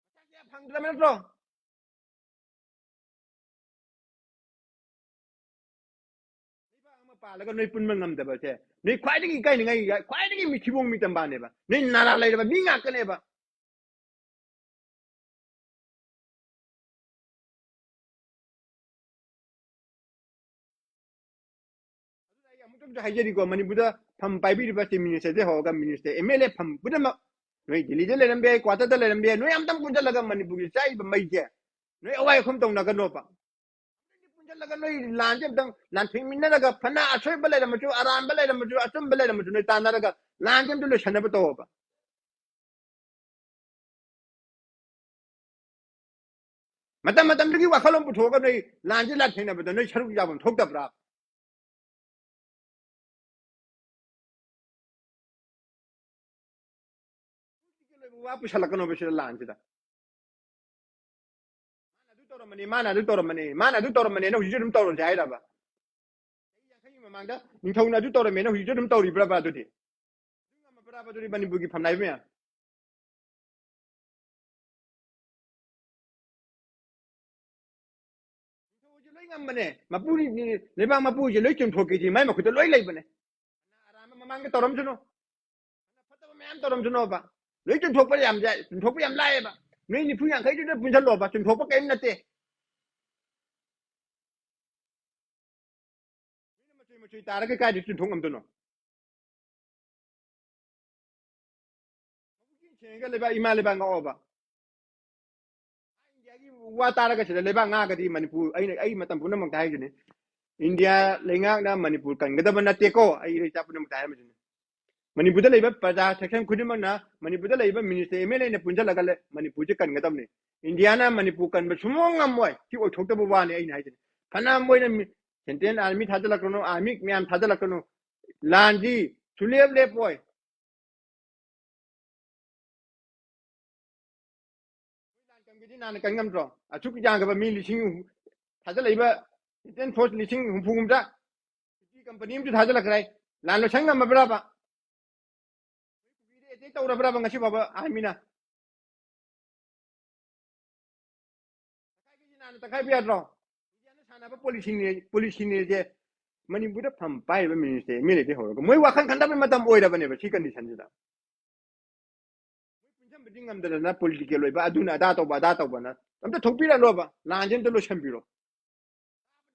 ꯃꯆꯥ ꯀꯌꯥ ꯐꯪꯗ꯭ꯔꯕ ꯅꯠꯇ꯭ꯔꯣ? ꯂꯩꯕꯥꯛ ꯑꯃ ꯄꯥꯜꯂꯒ ꯅꯣꯏ ꯄꯨꯟꯕ ꯉꯝꯗꯕꯁꯦ ꯅꯣꯏ ꯈ꯭ꯋꯥꯏꯗꯒꯤ ꯏꯀꯥꯏꯅꯤꯡꯉꯥꯏ, ꯈ꯭ꯋꯥꯏꯗꯒꯤ ꯃꯤꯊꯤꯕꯣꯡ ꯃꯤꯇꯝꯕꯥꯅꯦꯕ꯫ ꯅꯣꯏ ꯅꯥꯔꯥ ꯂꯩꯔꯕ ꯃꯤ ꯉꯥꯛꯇꯅꯦꯕ꯫ ꯑꯗꯨꯅ ꯑꯩ ꯑꯃꯨꯛꯇꯪꯁꯨ ꯍꯥꯏꯖꯔꯤꯀꯣ, ꯃꯅꯤꯄꯨꯔꯗ ꯐꯝ ꯄꯥꯏꯕꯤꯔꯤꯕ ꯆꯤꯐ ꯃꯤꯅꯤꯁꯇꯔꯗꯒꯤ ꯍꯧꯔꯒ ꯃꯤꯅꯤꯁꯇꯔ, ꯑꯦꯝ ꯑꯦꯜ ꯑꯦ ꯐꯝ ꯄꯨꯝꯅꯃꯛ, ꯅꯣꯏ ꯗꯤꯜꯂꯤꯗ ꯂꯩꯔꯝꯕ ꯌꯥꯏ, ꯀ꯭ꯋꯥꯇꯔꯗ ꯂꯩꯔꯝꯕ ꯌꯥꯏ, ꯅꯣꯏ ꯑꯝꯇꯪ ꯄꯨꯟꯁꯤꯜꯂꯒ ꯃꯅꯤꯄꯨꯔꯒꯤ ꯆꯥꯛꯏꯕ ꯃꯩꯁꯦ ꯅꯣꯏ ꯑꯋꯥꯏ ꯑꯈꯨꯝ ꯇꯧꯅꯒꯅꯣꯕ꯫ ꯄꯨꯟꯁꯤꯜꯂꯒ ꯅꯣꯏ ꯂꯥꯟꯁꯦ ꯑꯝꯇꯪ ꯂꯥꯟꯊꯦꯡꯃꯤꯟꯅꯔꯒ, ꯐꯅ ꯑꯁꯣꯏꯕ ꯂꯩꯔꯝꯃꯁꯨ, ꯑꯔꯥꯟꯕ ꯂꯩꯔꯝꯃꯁꯨ, ꯑꯆꯨꯝꯕ ꯂꯩꯔꯝꯃꯁꯨ, ꯅꯣꯏ ꯇꯥꯟꯅꯔꯒ ꯂꯥꯟꯁꯦ ꯑꯝꯇ ꯂꯣꯏꯁꯟꯅꯕ ꯇꯧꯑꯣꯕ꯫ ꯃꯇꯝ ꯃꯇꯝꯗꯨꯒꯤ ꯋꯥꯈꯜꯂꯣꯟ ꯄꯨꯊꯣꯛꯑꯒ ꯅꯣꯏ ꯂꯥꯟꯁꯦ ꯂꯥꯟꯊꯦꯡꯅꯕꯗ ꯅꯣꯏ ꯁꯔꯨꯛ ꯌꯥꯐꯝ ꯊꯣꯛꯇꯕ꯭ꯔꯥ? ꯋꯥ ꯄꯨꯁꯜꯂꯛꯀꯅꯣꯕ ꯁꯤꯗ ꯂꯥꯟꯁꯤꯗ꯫ ꯃꯥꯅ ꯑꯗꯨ ꯇꯧꯔꯝꯕꯅꯤ, ꯃꯥꯅ ꯑꯗꯨ ꯇꯧꯔꯝꯕꯅꯤ, ꯃꯥꯅ ꯑꯗꯨ ꯇꯧꯔꯝꯕꯅꯤꯅ ꯍꯧꯖꯤꯛꯁꯨ ꯑꯗꯨꯝ ꯇꯧꯔꯁꯦ ꯍꯥꯏꯔꯕ? ꯆꯍꯤ ꯌꯥꯡꯈꯩꯒꯤ ꯃꯃꯥꯡꯗ ꯅꯤꯡꯊꯧꯅ ꯑꯗꯨ ꯇꯧꯔꯝꯃꯦꯅ ꯍꯧꯖꯤꯛꯁꯨ ꯑꯗꯨꯝ ꯇꯧꯔꯤꯕ꯭ꯔꯕ ꯑꯗꯨꯗꯤ? ꯑꯗꯨ ꯉꯝꯃꯕ꯭ꯔꯕ ꯑꯗꯨꯗꯤ ꯃꯅꯤꯄꯨꯔꯒꯤ ꯐꯝꯅꯥꯏꯕ ꯃꯌꯥꯝ? ꯂꯣꯏ ꯉꯝꯕꯅꯦ꯫ ꯃꯄꯨꯅꯤ, ꯂꯩꯕꯥꯛ ꯃꯄꯨꯁꯦ ꯂꯣꯏ ꯆꯨꯝꯊꯣꯛꯀꯦꯗꯤ ꯃꯥꯏ ꯃꯈꯨꯠꯇ ꯂꯣꯏ ꯂꯩꯕꯅꯦ꯫ ꯑꯔꯥꯟꯕ ꯃꯃꯥꯡꯗ ꯇꯧꯔꯝꯁꯅꯨ, ꯐꯠꯇꯕ ꯃꯌꯥꯝ ꯇꯧꯔꯝꯁꯅꯣꯕ꯫ ꯂꯣꯏ ꯆꯨꯝꯊꯣꯛꯄ ꯌꯥꯝ ꯌꯥꯏ, ꯆꯨꯝꯊꯣꯛꯄ ꯌꯥꯝ ꯂꯥꯏꯌꯦꯕ꯫ ꯅꯣꯏ ꯅꯤꯐꯨ ꯌꯥꯡꯈꯩꯗꯨꯗ ꯄꯨꯟꯁꯜꯂꯣꯕ, ꯆꯨꯝꯊꯣꯛꯄ ꯀꯔꯤꯝ ꯅꯠꯇꯦ꯫ ꯃꯆꯨꯏ ꯃꯆꯨꯏ ꯇꯥꯔꯒ ꯀꯥꯏꯗ ꯆꯨꯝꯊꯣꯛ ꯉꯝꯗꯣꯏꯅꯣ? ꯁꯦꯡꯉꯒ ꯂꯩꯕꯥꯛ, ꯏꯃꯥ ꯂꯩꯕꯥꯛ ꯉꯥꯛꯑꯣꯕ꯫ ꯏꯟꯗꯤꯌꯥꯒꯤ ꯋꯥ ꯇꯥꯔꯒ ꯁꯤꯗ ꯂꯩꯕꯥꯛ ꯉꯥꯛꯑꯒꯗꯤ ꯃꯅꯤꯄꯨꯔ, ꯑꯩꯅ, ꯑꯩ ꯃꯇꯝ ꯄꯨꯝꯅꯃꯛꯇ ꯍꯥꯏꯗꯨꯅꯤ, ꯏꯟꯗꯤꯌꯥ ꯂꯩꯉꯥꯛꯅ ꯃꯅꯤꯄꯨꯔ ꯀꯟꯒꯗꯕ ꯅꯠꯇꯦꯀꯣ꯫ ꯑꯩ ꯏꯆꯥ ꯄꯨꯝꯅꯃꯛꯇ ꯍꯥꯏꯔꯝꯃꯤꯁꯤꯅꯤ꯫ ꯃꯅꯤꯄꯨꯔꯗ ꯂꯩꯕ ꯄ꯭ꯔꯖꯥ section ꯈꯨꯗꯤꯡꯃꯛꯅ, ꯃꯅꯤꯄꯨꯔꯗ ꯂꯩꯕ minister, MLA ꯅ ꯄꯨꯟꯁꯤꯜꯂꯒ ꯂꯩ-, ꯃꯅꯤꯄꯨꯔꯁꯦ ꯀꯟꯒꯗꯕꯅꯤ꯫ ꯏꯟꯗꯤꯌꯥꯅ ꯃꯅꯤꯄꯨꯔ ꯀꯟꯕ ꯁꯨꯡꯉꯝ ꯉꯝꯃꯣꯏ꯫ ꯁꯤ ꯑꯣꯏꯊꯣꯛꯇꯕ ꯋꯥꯅꯤ ꯑꯩꯅ ꯍꯥꯏꯁꯤꯅꯤ꯫ ꯐꯅꯌꯥꯝ ꯃꯣꯏꯅ ꯃꯤ-, central army ꯊꯥꯖꯤꯜꯂꯛꯀꯅꯨ, army ꯃꯌꯥꯝ ꯊꯥꯖꯤꯜꯂꯛꯀꯅꯨ, ꯂꯥꯟꯗꯤ ꯁꯨꯡꯂꯦꯞ ꯂꯦꯞꯄꯣꯏ꯫ ꯂꯥꯟ ꯀꯟꯒꯦꯗꯤ ꯅꯍꯥꯟꯅ ꯀꯟ ꯉꯝꯗ꯭ꯔꯣ? ꯑꯁꯨꯛ ꯌꯥꯝꯈ꯭ꯔꯕ ꯃꯤ ꯂꯤꯁꯤꯡ ꯍꯨꯝ-, ꯊꯥꯖꯤꯜꯂꯛꯏꯕ Indian force ꯂꯤꯁꯤꯡ ꯍꯨꯝꯐꯨ ꯍꯨꯝꯗ꯭ꯔꯥ, ꯀꯨꯀꯤ company ꯑꯃꯁꯨ ꯊꯥꯖꯤꯜꯂꯛꯈ꯭ꯔꯦ꯫ ꯂꯥꯟ ꯂꯣꯏꯁꯟ ꯉꯝꯃꯕ꯭ꯔꯕ? ꯀꯨꯀꯤꯗ attack ꯇꯧꯔꯕ꯭ꯔꯕ ꯉꯁꯤ ꯐꯥꯎꯕ army ꯅ? ꯇꯪꯈꯥꯏ ꯀꯦꯖꯤ ꯅꯍꯥꯟꯅ ꯇꯪꯈꯥꯏ ꯄꯤ ꯌꯥꯗ꯭ꯔꯣ? ꯏꯟꯗꯤꯌꯥꯅ ꯁꯥꯟꯅꯕ policy ꯅꯦ, policy ꯅꯦꯁꯦ꯫ ꯃꯅꯤꯄꯨꯔꯗ ꯐꯝ ꯄꯥꯏꯔꯤꯕ minister, MLA ꯗꯩ ꯍꯧꯔꯒ ꯃꯣꯏ ꯋꯥꯈꯜ ꯈꯟꯊꯕꯒꯤ ꯃꯇꯝ ꯑꯣꯏꯔꯕꯅꯦꯕ ꯁꯤ condition ꯁꯤꯗ꯫ ꯃꯣꯏ ꯄꯨꯟꯁꯤꯟꯕꯗꯤ ꯉꯝꯗꯗꯅ political ꯑꯣꯏꯕ, ꯑꯗꯨꯅ ꯑꯗꯥ ꯇꯧꯕ, ꯑꯗꯥ ꯇꯧꯕꯅ ꯑꯝꯇ ꯊꯣꯛꯄꯤꯔꯛꯅꯣꯕ, ꯂꯥꯟꯁꯦ ꯑꯝꯇ ꯂꯣꯏꯁꯟꯕꯤꯔꯣ꯫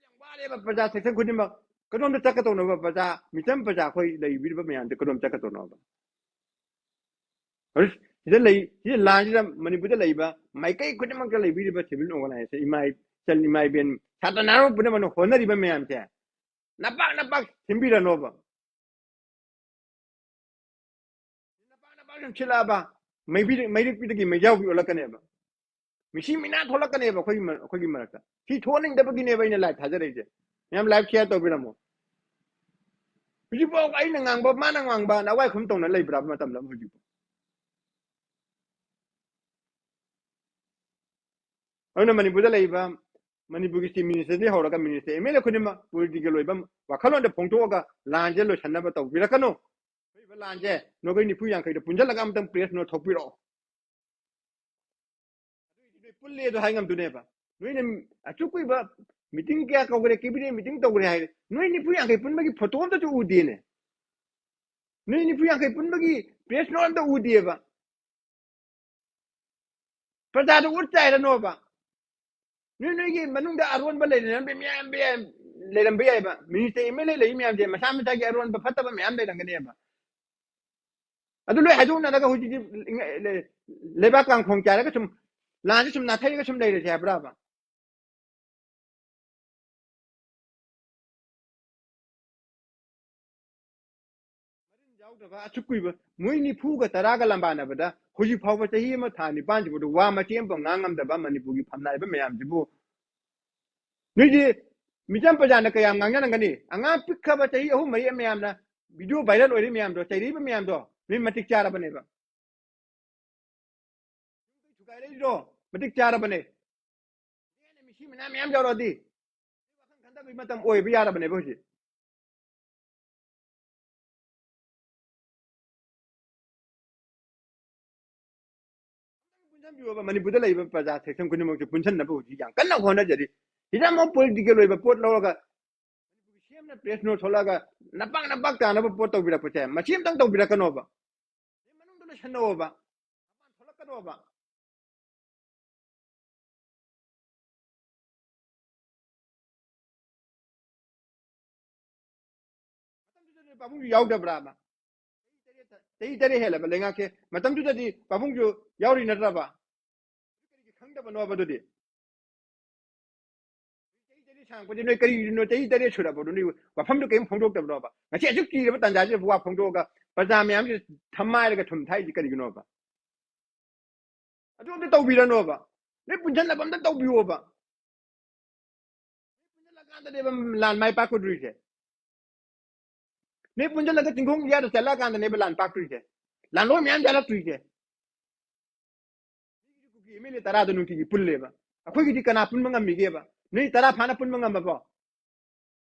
ꯌꯥꯝ ꯋꯥꯔꯦꯕ ꯄ꯭ꯔꯖꯥ section ꯈꯨꯗꯤꯡꯃꯛ꯫ ꯀꯗꯣꯝꯗ ꯆꯠꯀꯗꯧꯅꯣꯕ ꯄ꯭ꯔꯖꯥ, ꯃꯤꯆꯝ ꯄ꯭ꯔꯖꯥ ꯑꯩꯈꯣꯏ ꯂꯩꯕꯤꯔꯤꯕ ꯃꯌꯥꯝꯁꯦ ꯀꯗꯣꯝ ꯆꯠꯀꯗꯧꯅꯣꯕ? ꯍꯧꯖꯤꯛ ꯁꯤꯗ ꯂꯩ, ꯁꯤꯗ ꯂꯥꯟꯁꯤꯗ ꯃꯅꯤꯄꯨꯔꯗ ꯂꯩꯕ ꯃꯥꯏꯀꯩ ꯈꯨꯗꯤꯡꯃꯛꯇ ꯂꯩꯕꯤꯔꯤꯕ civil organization, ꯏꯃꯥ, ꯏꯆꯜ, ꯏꯃꯥ ꯏꯕꯦꯟ, ꯁꯥꯇ꯭ꯔ ꯅꯍꯥꯔꯣꯜ ꯄꯨꯝꯅꯃꯛꯅ ꯍꯣꯠꯅꯔꯤꯕ ꯃꯌꯥꯝꯁꯦ ꯅꯄꯥꯛ ꯅꯄꯥꯛ ꯁꯦꯝꯕꯤꯔꯅꯣꯕ꯫ ꯅꯄꯥꯛ ꯅꯄꯥꯛ ꯁꯨꯝ ꯁꯤꯜꯂꯛꯑꯕ, ꯃꯩꯕꯤ-, ꯃꯩꯔꯤꯛꯄꯤꯗꯒꯤ ꯃꯩꯖꯥꯎꯕꯤ ꯑꯣꯜꯂꯛꯀꯅꯦꯕ꯫ ꯃꯤꯁꯤ ꯃꯤꯅꯥ ꯊꯣꯛꯂꯛꯀꯅꯦꯕ ꯑꯩꯈꯣꯏꯒꯤ ꯃ-, ꯑꯩꯈꯣꯏꯒꯤ ꯃꯔꯛꯇ꯫ ꯁꯤ ꯊꯣꯛꯍꯟꯅꯤꯡꯗꯕꯒꯤꯅꯦꯕ ꯑꯩꯅ live ꯊꯥꯖꯔꯛꯏꯁꯦ꯫ ꯃꯌꯥꯝ live share ꯇꯧꯕꯤꯔꯝꯃꯣ꯫ ꯍꯧꯖꯤꯛꯐꯥꯎ ꯑꯩꯅ ꯉꯥꯡꯕ, ꯃꯥꯅ ꯉꯥꯡꯕ, ꯅꯋꯥꯏ ꯈꯨꯝ ꯇꯧꯅ ꯂꯩꯕ꯭ꯔꯥ ꯃꯇꯝꯗ ꯍꯧꯖꯤꯛꯐꯥꯎ? ꯑꯗꯨꯅ ꯃꯅꯤꯄꯨꯔꯗ ꯂꯩꯔꯤꯕ, ꯃꯅꯤꯄꯨꯔꯒꯤ chief minister ꯗꯒꯤ ꯍꯧꯔꯒ minister, MLA ꯈꯨꯗꯤꯡꯃꯛ political ꯑꯣꯏꯕ ꯋꯥꯈꯜꯂꯣꯟꯗ ꯐꯣꯡꯗꯣꯛꯑꯒ ꯂꯥꯟꯁꯦ ꯂꯣꯏꯁꯟꯅꯕ ꯇꯧꯕꯤꯔꯛꯀꯅꯨ꯫ ꯊꯣꯛꯏꯕ ꯂꯥꯟꯁꯦ ꯅꯈꯣꯏ ꯅꯤꯐꯨ ꯌꯥꯡꯈꯩꯗ ꯄꯨꯟꯁꯤꯜꯂꯒ ꯑꯃꯇꯪ press note ꯊꯣꯛꯄꯤꯔꯛꯑꯣ꯫ ꯑꯗꯨꯏꯗꯤ ꯅꯣꯏ ꯄꯨꯜꯂꯦ ꯑꯗꯣ ꯍꯥꯏ ꯉꯝꯗꯣꯏꯅꯦꯕ꯫ ꯅꯣꯏꯅ ꯑꯁꯨꯛ ꯀꯨꯏꯕ ꯃꯤꯇꯤꯡ ꯀꯌꯥ ꯀꯧꯈ꯭ꯔꯦ, ꯀꯦꯕꯤꯅꯦꯠ ꯃꯤꯇꯤꯡ ꯇꯧꯈ꯭ꯔꯦ ꯍꯥꯏꯔꯦ, ꯅꯣꯏ ꯅꯤꯐꯨ ꯌꯥꯡꯈꯩ ꯄꯨꯟꯕꯒꯤ ꯐꯣꯇꯣ ꯑꯝꯇꯁꯨ ꯎꯗꯦꯅꯦ꯫ ꯅꯣꯏ ꯅꯤꯐꯨ ꯌꯥꯡꯈꯩ ꯄꯨꯟꯕꯒꯤ ꯄ꯭ꯔꯦꯁ ꯅꯣꯠ ꯑꯝꯇ ꯎꯗꯦꯕ꯫ ꯄ꯭ꯔꯖꯥꯗ ꯎꯠ ꯆꯥꯏꯔꯅꯣꯕ꯫ ꯅꯣꯏ ꯅꯣꯏꯒꯤ ꯃꯅꯨꯡꯗ ꯑꯔꯣꯟꯕ ꯂꯩꯔꯝꯕ ꯃꯌꯥꯝ, ꯃꯌꯥꯝ ꯂꯩꯔꯝꯕ ꯌꯥꯏꯕ꯫ ꯃꯤꯅꯤꯁꯇꯔ, ꯑꯦꯝ ꯑꯦꯜ ꯑꯦ ꯂꯩꯔꯤ ꯃꯌꯥꯝꯁꯦ ꯃꯁꯥ ꯃꯁꯥꯒꯤ ꯑꯔꯣꯟꯕ ꯐꯠꯇꯕ ꯃꯌꯥꯝ ꯂꯩꯔꯝꯒꯅꯦꯕ꯫ ꯑꯗꯨ ꯂꯣꯏ ꯍꯥꯏꯗꯣꯛꯅꯔꯒ ꯍꯧꯖꯤꯛꯇꯤ ꯂꯩꯕꯥꯛ ꯀꯥꯡꯈꯣꯡ ꯆꯥꯏꯔꯒ ꯁꯨꯝ ꯂꯥꯟꯁꯦ ꯁꯨꯝ ꯅꯥꯊꯩꯔꯒ ꯁꯨꯝ ꯂꯩꯔꯁꯦ ꯍꯥꯏꯕ꯭ꯔꯥꯕ? ꯃꯔꯤꯟ ꯌꯥꯎꯗꯕ ꯑꯁꯨꯛ ꯀꯨꯏꯕ ꯃꯣꯏ ꯅꯤꯐꯨꯒ ꯇꯔꯥꯒ ꯂꯝꯕꯥꯅꯕꯗ ꯍꯧꯖꯤꯛ ꯐꯥꯎꯕ ꯆꯍꯤ ꯑꯃ ꯊꯥ ꯅꯤꯄꯥꯟꯁꯤꯐꯥꯎꯗ ꯋꯥ ꯃꯆꯦꯠ ꯑꯃꯐꯥꯎ ꯉꯥꯡꯉꯝꯗꯕ ꯃꯅꯤꯄꯨꯔꯒꯤ ꯐꯝꯅꯥꯏꯕ ꯃꯌꯥꯝꯁꯤꯕꯨ ꯅꯣꯏꯗꯤ ꯃꯤꯆꯝ ꯄ꯭ꯔꯖꯥꯅ ꯀꯌꯥꯝ ꯉꯥꯡꯅꯔꯝꯒꯅꯤ? ꯑꯉꯥꯡ ꯄꯤꯛꯈ꯭ꯔꯕ ꯆꯍꯤ ꯑꯍꯨꯝ ꯃꯔꯤ ꯃꯌꯥꯝꯅ ꯚꯤꯗꯤꯑꯣ ꯚꯥꯏꯔꯦꯜ ꯑꯣꯏꯔꯤ ꯃꯌꯥꯝꯗꯣ, ꯆꯩꯔꯤꯕ ꯃꯌꯥꯝꯗꯣ ꯅꯣꯏ ꯃꯇꯤꯛ ꯆꯥꯔꯕꯅꯦꯕ꯫ ꯊꯨꯒꯥꯏꯔꯛꯏꯗꯣ ꯃꯇꯤꯛ ꯆꯥꯔꯕꯅꯦ꯫ ꯃꯤꯁꯤ ꯃꯤꯅꯥ ꯃꯌꯥꯝ ꯌꯥꯎꯔꯛꯑꯗꯤ ꯋꯥꯈꯜ ꯈꯟꯊꯕꯒꯤ ꯃꯇꯝ ꯑꯣꯏꯕ ꯌꯥꯔꯕꯅꯦꯕ ꯍꯧꯖꯤꯛ꯫ ꯄꯨꯟꯁꯤꯟꯕꯤꯌꯣꯕ, ꯃꯅꯤꯄꯨꯔꯗ ꯂꯩꯔꯤꯕ ꯄ꯭ꯔꯖꯥ ꯁꯦꯛꯁꯟ ꯈꯨꯗꯤꯡꯃꯛꯁꯦ ꯄꯨꯟꯁꯤꯟꯅꯕ ꯍꯧꯖꯤꯛ ꯌꯥꯝ ꯀꯟꯅ ꯍꯣꯠꯅꯖꯔꯤ꯫ ꯁꯤꯗ ꯑꯃꯨꯛ ꯄꯣꯂꯤꯇꯤꯀꯦꯜ ꯑꯣꯏꯕ ꯄꯣꯠ ꯂꯧꯔꯒ ꯃꯅꯤꯄꯨꯔꯒꯤ ꯁꯤ ꯑꯦꯝꯅ ꯄ꯭ꯔꯦꯁ ꯅꯣꯠ ꯊꯣꯛꯂꯛꯑꯒ ꯅꯄꯥꯛ ꯅꯄꯥꯛ ꯇꯥꯅꯕ ꯄꯣꯠ ꯇꯧꯕꯤꯔꯛꯄꯁꯦ ꯃꯁꯤ ꯑꯃꯇꯪ ꯇꯧꯕꯤꯔꯛꯀꯅꯣꯕ꯫ ꯃꯅꯨꯡꯗ ꯂꯣꯏꯁꯟꯅꯧꯕ꯫ ꯃꯄꯥꯟ ꯊꯣꯛꯂꯛꯀꯅꯣꯕ꯫ ꯃꯇꯝꯗꯨꯗꯗꯤ ꯄꯥꯕꯨꯡꯁꯨ ꯌꯥꯎꯗꯕ꯭ꯔꯥꯕ? ꯆꯍꯤ ꯇꯔꯦꯠ ꯍꯦꯜꯂꯕ ꯂꯩꯉꯥꯛꯁꯦ ꯃꯇꯝꯗꯨꯗꯗꯤ ꯄꯥꯕꯨꯡꯁꯨ ꯌꯥꯎꯔꯤ ꯅꯠꯇ꯭ꯔꯕ? ꯀꯔꯤꯒꯤ ꯈꯪꯗꯕꯅꯣꯕ ꯑꯗꯨꯗꯤ? ꯆꯍꯤ ꯇꯔꯦꯠ ꯁꯥꯡꯉꯛꯄꯗꯤ ꯅꯣꯏ ꯀꯔꯤꯒꯤꯅꯣ? ꯆꯍꯤ ꯇꯔꯦꯠ ꯁꯨꯔꯕꯗꯣ ꯅꯣꯏ ꯋꯥꯐꯝꯗꯣ ꯀꯔꯤꯝ ꯐꯣꯡꯗꯣꯛꯇꯕꯅꯣꯕ? ꯉꯁꯤ ꯑꯁꯨꯛ ꯀꯤꯔꯕ ꯇꯥꯟꯖꯥꯁꯤꯗ ꯋꯥ ꯐꯣꯡꯗꯣꯛꯑꯒ ꯄ꯭ꯔꯖꯥ ꯃꯌꯥꯝꯁꯤ ꯊꯝꯃꯥꯏꯔꯒ ꯊꯨꯝ ꯊꯥꯏꯁꯤ ꯀꯔꯤꯒꯤꯅꯣꯕ? ꯑꯗꯨ ꯑꯝꯇ ꯇꯧꯕꯤꯔꯅꯣꯕ꯫ ꯅꯣꯏ ꯄꯨꯟꯁꯤꯟꯅꯕ ꯑꯝꯇ ꯇꯧꯕꯤꯌꯣꯕ꯫ ꯅꯣꯏ ꯄꯨꯟꯁꯤꯜꯂꯀꯥꯟꯗꯅꯦꯕ ꯂꯥꯟ ꯃꯥꯏ ꯄꯥꯛꯀꯗꯣꯏꯁꯦ꯫ ꯅꯣꯏ ꯄꯨꯟꯁꯤꯜꯂꯒ ꯆꯤꯡꯈꯣꯡ ꯌꯥꯗ ꯆꯠꯂꯛꯑꯀꯥꯟꯗꯅꯦꯕ ꯂꯥꯟ ꯄꯥꯛꯇꯣꯏꯁꯦ꯫ ꯂꯥꯟꯂꯣꯏ ꯃꯌꯥꯝ ꯌꯥꯜꯂꯛꯇꯣꯏꯁꯦ꯫ ꯃꯤꯒꯤꯗꯤ ꯀꯨꯀꯤ ꯑꯦꯝ ꯑꯦꯜ ꯑꯦ ꯇꯔꯥꯗꯣ ꯅꯨꯡꯇꯤꯒꯤ ꯄꯨꯜꯂꯦꯕ꯫ ꯑꯩꯈꯣꯏꯒꯤꯗꯤ ꯀꯅꯥ ꯄꯨꯟꯕ ꯉꯝꯃꯤꯒꯦꯕ? ꯅꯣꯏ ꯇꯔꯥ ꯐꯥꯅ ꯄꯨꯟꯕ ꯉꯝꯃꯕꯣ?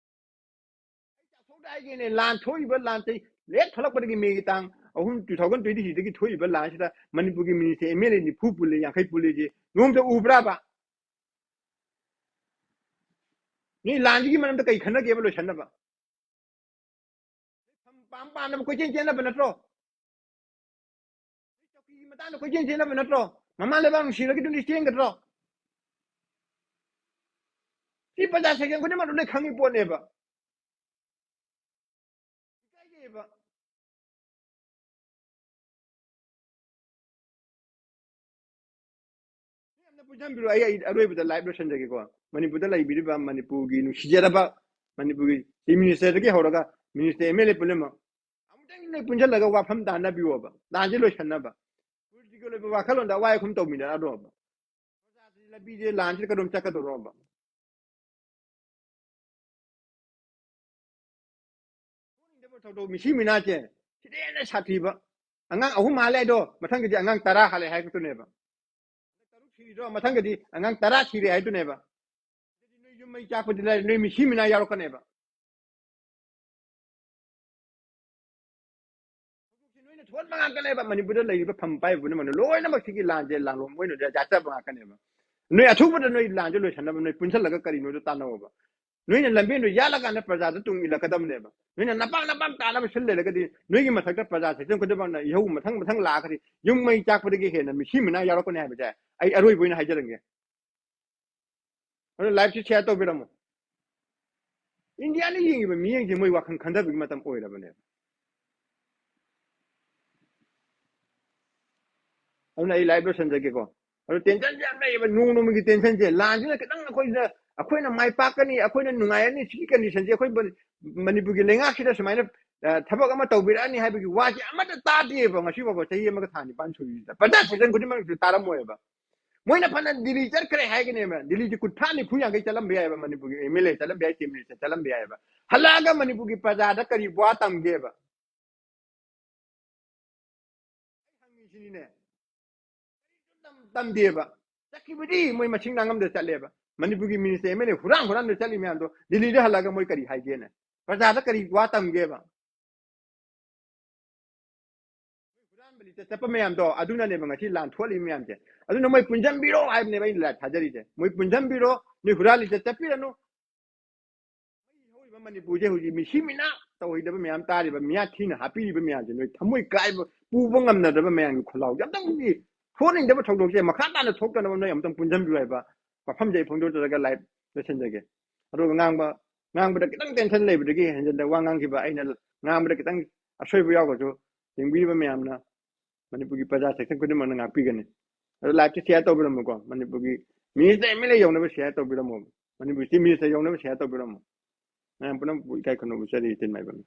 ꯑꯩ ꯆꯥꯊꯣꯛꯗ ꯍꯥꯏꯒꯦꯅꯦ, ꯂꯥꯟ ꯊꯣꯛꯏꯕ ꯂꯥꯟ ꯆꯩ ꯍꯦꯛ ꯊꯣꯛꯂꯛꯄꯗꯒꯤ ꯃꯦꯒꯤ ꯇꯥꯡ ꯑꯍꯨꯝ, two thousand twenty-threeꯗꯒꯤ ꯊꯣꯛꯏꯕ ꯂꯥꯟꯁꯤꯗ ꯃꯅꯤꯄꯨꯔꯒꯤ ꯃꯤꯅꯤꯁꯇꯔ ꯑꯦꯝ ꯑꯦꯜ ꯑꯦ ꯅꯤꯐꯨ ꯄꯨꯜꯂꯦ, ꯌꯥꯡꯈꯩ ꯄꯨꯜꯂꯦꯁꯦ ꯅꯣꯡꯃꯇ ꯎꯕ꯭ꯔꯥꯕ? ꯅꯣꯏ ꯂꯥꯟꯁꯤꯒꯤ ꯃꯔꯝꯗ ꯀꯩ ꯈꯟꯅꯒꯦꯕ ꯂꯣꯏꯁꯟꯅꯕ? ꯐꯝ ꯄꯥꯝ ꯄꯥꯝꯅꯕ ꯀꯣꯏꯆꯦꯟ ꯆꯦꯟꯅꯕ ꯅꯠꯇ꯭ꯔꯣ? ꯆꯧꯀꯤꯒꯤ ꯃꯇꯥꯡꯗ ꯀꯣꯏꯆꯦꯟ ꯆꯦꯟꯅꯕ ꯅꯠꯇ꯭ꯔꯣ? ꯃꯃꯥ ꯂꯩꯕꯥꯛ ꯅꯨꯡꯁꯤꯔꯒꯗꯤ ꯆꯦꯟꯒꯗ꯭ꯔꯣ? ꯁꯤ ꯄ꯭ꯔꯖꯥ ꯁꯦꯛꯁꯟ ꯈꯨꯗꯤꯡꯃꯛ ꯂꯣꯏ ꯈꯪꯉꯤ ꯄꯣꯠꯅꯦꯕ꯫ ꯏꯀꯥꯏꯖꯩꯌꯦꯕ꯫ ꯌꯥꯝꯅ ꯄꯨꯟꯁꯤꯟꯕꯤꯔꯣ꯫ ꯑꯩ, ꯑꯩ ꯑꯔꯣꯏꯕꯗ ꯂꯥꯏꯚ ꯂꯣꯏꯁꯤꯟꯖꯒꯦꯀꯣ꯫ ꯃꯅꯤꯄꯨꯔꯗ ꯂꯩꯕꯤꯔꯤꯕ ꯃꯅꯤꯄꯨꯔꯒꯤ ꯅꯨꯡꯁꯤꯖꯔꯕ ꯃꯅꯤꯄꯨꯔꯒꯤ ꯆꯤꯐ ꯃꯤꯅꯤꯁꯇꯔꯗꯒꯤ ꯍꯧꯔꯒ ꯃꯤꯅꯤꯁꯇꯔ, ꯑꯦꯝ ꯑꯦꯜ ꯑꯦ ꯄꯨꯝꯅꯃꯛ ꯑꯃꯨꯛꯇꯪ ꯅꯣꯏ ꯄꯨꯟꯁꯤꯜꯂꯒ ꯋꯥꯐꯝ ꯇꯥꯟꯅꯕꯤꯌꯣꯕ, ꯂꯥꯟꯁꯦ ꯂꯣꯏꯁꯟꯅꯕ꯫ ꯄꯣꯂꯤꯇꯤꯀꯦꯜ ꯑꯣꯏꯕ ꯋꯥꯈꯜꯂꯣꯟꯗ ꯑꯋꯥꯏ ꯑꯈꯨꯝ ꯇꯧꯃꯤꯟꯅꯔꯛꯑꯗꯣꯕ꯫ ꯂꯝꯕꯤꯁꯦ, ꯂꯥꯟꯁꯤꯗ ꯀꯗꯣꯝ ꯆꯠꯀꯗꯧꯔꯣꯕ? ꯊꯧꯗꯣꯛ ꯃꯤꯁꯤ ꯃꯤꯅꯥꯁꯦ ꯁꯤꯗꯩ ꯍꯦꯟꯅ ꯁꯥꯊꯤꯕ꯫ ꯑꯉꯥꯡ ꯑꯍꯨꯝ ꯍꯥꯜꯂꯦ ꯍꯥꯏꯗꯣ, ꯃꯊꯪꯒꯤꯗꯤ ꯑꯉꯥꯡ ꯇꯔꯥ ꯍꯥꯜꯂꯦ ꯍꯥꯏꯔꯛꯇꯣꯏꯅꯦꯕ꯫ ꯇꯔꯨꯛ ꯁꯤꯔꯤꯗꯣ, ꯃꯊꯪꯒꯗꯤ ꯑꯉꯥꯡ ꯇꯔꯥ ꯁꯤꯔꯦ ꯍꯥꯏꯗꯨꯅꯦꯕ꯫ ꯅꯣꯏ ꯌꯨꯝ ꯃꯩ ꯆꯥꯛꯄꯗꯤ ꯂꯥꯏꯔꯤ, ꯅꯣꯏ ꯃꯤꯁꯤ ꯃꯤꯅꯥ ꯌꯥꯎꯔꯛꯀꯅꯦꯕ꯫ ꯍꯧꯖꯤꯛꯁꯤ ꯅꯣꯏꯅ ꯊꯣꯛꯍꯟꯕ ꯉꯥꯛꯇꯅꯦꯕ꯫ ꯃꯅꯤꯄꯨꯔꯗ ꯂꯩꯔꯤꯕ ꯐꯝ ꯄꯥꯏꯕ ꯄꯨꯝꯅꯃꯛꯅ ꯂꯣꯏꯅꯃꯛ ꯁꯤꯒꯤ ꯂꯥꯟꯁꯦ ꯂꯥꯟꯂꯣꯝ ꯑꯣꯏꯅ ꯌꯥꯆꯕ ꯉꯥꯛꯇꯅꯦꯕ꯫ ꯅꯣꯏ ꯑꯊꯨꯕꯗ ꯅꯣꯏ ꯂꯥꯟꯁꯦ ꯂꯣꯏꯁꯟꯅꯕ ꯅꯣꯏ ꯄꯨꯟꯁꯤꯜꯂꯒ ꯀꯔꯤꯅꯣꯗꯣ ꯇꯥꯟꯅꯧꯕ꯫ ꯅꯣꯏꯅ ꯂꯝꯕꯦꯟꯗꯣ ꯌꯥꯜꯂꯀꯥꯟꯗ ꯄ꯭ꯔꯖꯥꯗ ꯇꯨꯡ ꯏꯜꯂꯛꯀꯗꯕꯅꯦꯕ꯫ ꯅꯣꯏꯅ ꯅꯄꯥꯛ ꯅꯄꯥꯛ ꯇꯥꯅꯕ ꯁꯤꯜ ꯂꯩꯔꯒꯗꯤ ꯅꯣꯏꯒꯤ ꯃꯊꯛꯇ ꯄ꯭ꯔꯖꯥ ꯁꯦꯛꯁꯟ ꯈꯨꯗꯤꯡꯃꯛꯅ ꯏꯍꯧ ꯃꯊꯪ ꯃꯊꯪ ꯂꯥꯛꯑꯒꯗꯤ ꯌꯨꯝ ꯃꯩ ꯆꯥꯛꯄꯗꯒꯤ ꯍꯦꯟꯅ ꯃꯤꯁꯤ ꯃꯤꯅꯥ ꯌꯥꯎꯔꯛꯀꯅꯤ ꯍꯥꯏꯕꯁꯦ ꯑꯩ ꯑꯔꯣꯏꯕ ꯑꯣꯏꯅ ꯍꯥꯏꯖꯔꯝꯒꯦ꯫ ꯑꯗꯨ ꯂꯥꯏꯚꯁꯤ ꯁꯤꯌꯥꯔ ꯇꯧꯕꯤꯔꯝꯃꯣ꯫ ꯏꯟꯗꯤꯌꯥꯅ ꯌꯦꯡꯉꯤꯕ ꯃꯤꯠꯌꯦꯡꯁꯦ ꯃꯣꯏ ꯋꯥꯈꯜ ꯈꯟꯊꯕꯒꯤ ꯃꯇꯝ ꯑꯣꯏꯔꯕꯅꯦꯕ꯫ ꯑꯗꯨꯅ ꯑꯩ ꯂꯥꯏꯚ ꯂꯣꯏꯁꯟꯖꯒꯦꯀꯣ꯫ ꯑꯗꯨ ꯇꯦꯟꯁꯟꯁꯦ ꯌꯥꯝ ꯂꯩꯌꯦꯕ, ꯅꯣꯡ ꯅꯣꯡꯃꯒꯤ ꯇꯦꯟꯁꯟꯁꯦ꯫ ꯂꯥꯟꯁꯤꯅ ꯈꯤꯇꯪ ꯑꯩꯈꯣꯏꯗ, ꯑꯩꯈꯣꯏꯅ ꯃꯥꯏ ꯄꯥꯛꯀꯅꯤ, ꯑꯩꯈꯣꯏꯅ ꯅꯨꯡꯉꯥꯏꯔꯅꯤ, ꯁꯤꯒꯤ ꯀꯟꯗꯤꯁꯟꯁꯦ ꯑꯩꯈꯣꯏ ꯃꯅꯤ-, ꯃꯅꯤꯄꯨꯔꯒꯤ ꯂꯩꯉꯥꯛꯁꯤꯗ ꯁꯨꯃꯥꯏꯅ, ꯑ, ꯊꯕꯛ ꯑꯃ ꯇꯧꯕꯤꯔꯛꯑꯅꯤ ꯍꯥꯏꯕꯒꯤ ꯋꯥꯁꯦ ꯑꯃꯠꯇ ꯇꯥꯗꯦꯕ ꯉꯁꯤ ꯐꯥꯎꯕ, ꯆꯍꯤ ꯑꯃꯒ ꯊꯥ ꯅꯤꯄꯥꯟ ꯁꯨꯔꯤꯁꯤꯗ꯫ ꯄ꯭ꯔꯖꯥ ꯁꯦꯛꯁꯟ ꯈꯨꯗꯤꯡꯃꯛꯁꯨ ꯇꯥꯔꯝꯃꯣꯏꯕ꯫ ꯃꯣꯏꯅ ꯐꯅ ꯗꯤꯜꯂꯤ ꯆꯠꯈ꯭ꯔꯦ ꯍꯥꯏꯒꯅꯦꯕ, ꯗꯤꯜꯂꯤꯁꯦ ꯀꯨꯟꯊ꯭ꯔꯥ ꯅꯤꯐꯨ ꯌꯥꯡꯈꯩ ꯆꯠꯂꯝꯕ ꯌꯥꯏꯕ, ꯃꯅꯤꯄꯨꯔꯒꯤ ꯑꯦꯝ ꯑꯦꯜ ꯑꯦ ꯆꯠꯂꯝꯕ ꯌꯥꯏ, ꯆꯤꯐ ꯃꯤꯅꯤꯁꯇꯔ ꯆꯠꯂꯝꯕ ꯌꯥꯏꯕ꯫ ꯍꯜꯂꯛꯑꯒ ꯃꯅꯤꯄꯨꯔꯒꯤ ꯄ꯭ꯔꯖꯥꯗ ꯀꯔꯤ ꯋꯥ ꯇꯝꯒꯦꯕ? ꯑꯩ ꯍꯪꯉꯤꯁꯤꯅꯤꯅꯦ꯫ ꯀꯔꯤꯁꯨ ꯇꯝ-, ꯇꯝꯗꯦꯕ꯫ ꯆꯠꯈꯤꯕꯗꯤ ꯃꯣꯏ ꯃꯁꯤꯡ ꯅꯥꯉꯝꯗ ꯆꯠꯂꯦꯕ꯫ ꯃꯅꯤꯄꯨꯔꯒꯤ ꯃꯤꯅꯤꯁꯇꯔ, ꯑꯦꯝ ꯑꯦꯜ ꯑꯦ ꯍꯨꯔꯥꯟ ꯍꯨꯔꯥꯟꯗ ꯆꯠꯂꯤ ꯃꯌꯥꯝꯗꯣ ꯗꯤꯜꯂꯤꯗ ꯍꯜꯂꯛꯑꯒ ꯃꯣꯏ ꯀꯔꯤ ꯍꯥꯏꯒꯦꯅꯦ? ꯄ꯭ꯔꯖꯥꯗ ꯀꯔꯤ ꯋꯥ ꯇꯝꯒꯦꯕ? ꯃꯣꯏ ꯍꯨꯔꯥꯟꯕ ꯂꯤꯁꯇ ꯆꯠꯄ ꯃꯌꯥꯝꯗꯣ ꯑꯗꯨꯅꯅꯦꯕ ꯉꯁꯤ ꯂꯥꯟ ꯊꯣꯛꯍꯜꯂꯤ ꯃꯌꯥꯝꯁꯦ꯫ ꯑꯗꯨꯅ ꯃꯣꯏ ꯄꯨꯟꯁꯤꯟꯕꯤꯔꯣ ꯍꯥꯏꯕꯅꯦꯕ ꯑꯩꯅ ꯂꯥꯏꯚ ꯊꯥꯖꯔꯤꯁꯦ꯫ ꯃꯣꯏ ꯄꯨꯟꯁꯤꯟꯕꯤꯔꯣ, ꯅꯣꯏ ꯍꯨꯔꯥꯟ ꯂꯤꯁꯇ ꯆꯠꯄꯤꯔꯅꯨ꯫ ꯃꯅꯤꯄꯨꯔꯁꯦ ꯍꯧꯖꯤꯛ ꯃꯤꯁꯤ ꯃꯤꯅꯥ ꯇꯧꯍꯩꯗꯕ ꯃꯌꯥꯝ ꯇꯥꯔꯤꯕ, ꯃꯤꯌꯥ ꯊꯤꯅ ꯍꯥꯞꯄꯤꯔꯤꯕ ꯃꯌꯥꯝꯁꯦ ꯅꯣꯏ ꯊꯃꯣꯏ ꯀꯥꯏꯕ, ꯄꯨꯕ ꯉꯝꯅꯗꯕ ꯃꯌꯥꯝꯒꯤ ꯈꯨꯜꯂꯥꯎꯁꯦ ꯑꯝꯇꯪꯗꯤ, ꯊꯣꯛꯍꯟꯅꯤꯡꯗꯕ ꯊꯧꯗꯣꯛꯁꯦ ꯃꯈꯥ ꯇꯥꯅ ꯊꯣꯛꯇꯅꯕ ꯅꯣꯏ ꯑꯝꯇꯪ ꯄꯨꯟꯁꯤꯟꯕꯤꯌꯨ ꯍꯥꯏꯕ ꯋꯥꯐꯝꯁꯦ ꯑꯩ ꯐꯣꯡꯗꯣꯛꯆꯔꯒ live ꯂꯣꯏꯁꯤꯟꯖꯒꯦ꯫ ꯑꯗꯨꯒ ꯉꯥꯡꯕ, ꯉꯥꯡꯕꯗ ꯈꯤꯇꯪ tension ꯂꯩꯕꯗꯒꯤ ꯍꯦꯟꯖꯤꯟꯅ ꯋꯥ ꯉꯥꯡꯈꯤꯕ, ꯑꯩꯅ ꯉꯥꯡꯕꯗ ꯈꯤꯇꯪ ꯑꯁꯣꯏꯕ ꯌꯥꯎꯒꯁꯨ ꯌꯦꯡꯕꯤꯔꯤꯕ ꯃꯌꯥꯝꯅ, ꯃꯅꯤꯄꯨꯔꯒꯤ ꯄ꯭ꯔꯖꯥ section ꯈꯨꯗꯤꯡꯃꯛꯅ ꯉꯥꯛꯄꯤꯒꯅꯤ꯫ ꯑꯗꯣ live ꯁꯦ share ꯇꯧꯕꯤꯔꯝꯃꯨꯀꯣ, ꯃꯅꯤꯄꯨꯔꯒꯤ minister, MLA ꯌꯧꯅꯕ share ꯇꯧꯕꯤꯔꯝꯃꯣ, ꯃꯅꯤꯄꯨꯔ chief minister ꯌꯧꯅꯕ share ꯇꯧꯕꯤꯔꯝꯃꯣ꯫ ꯃꯌꯥꯝ ꯄꯨꯝꯅꯃꯛꯄꯨ ꯏꯀꯥꯏ ꯈꯨꯝꯅꯕ ꯎꯠꯆꯔꯤ, ꯏꯆꯤꯟ ꯃꯥꯏꯕꯝ꯫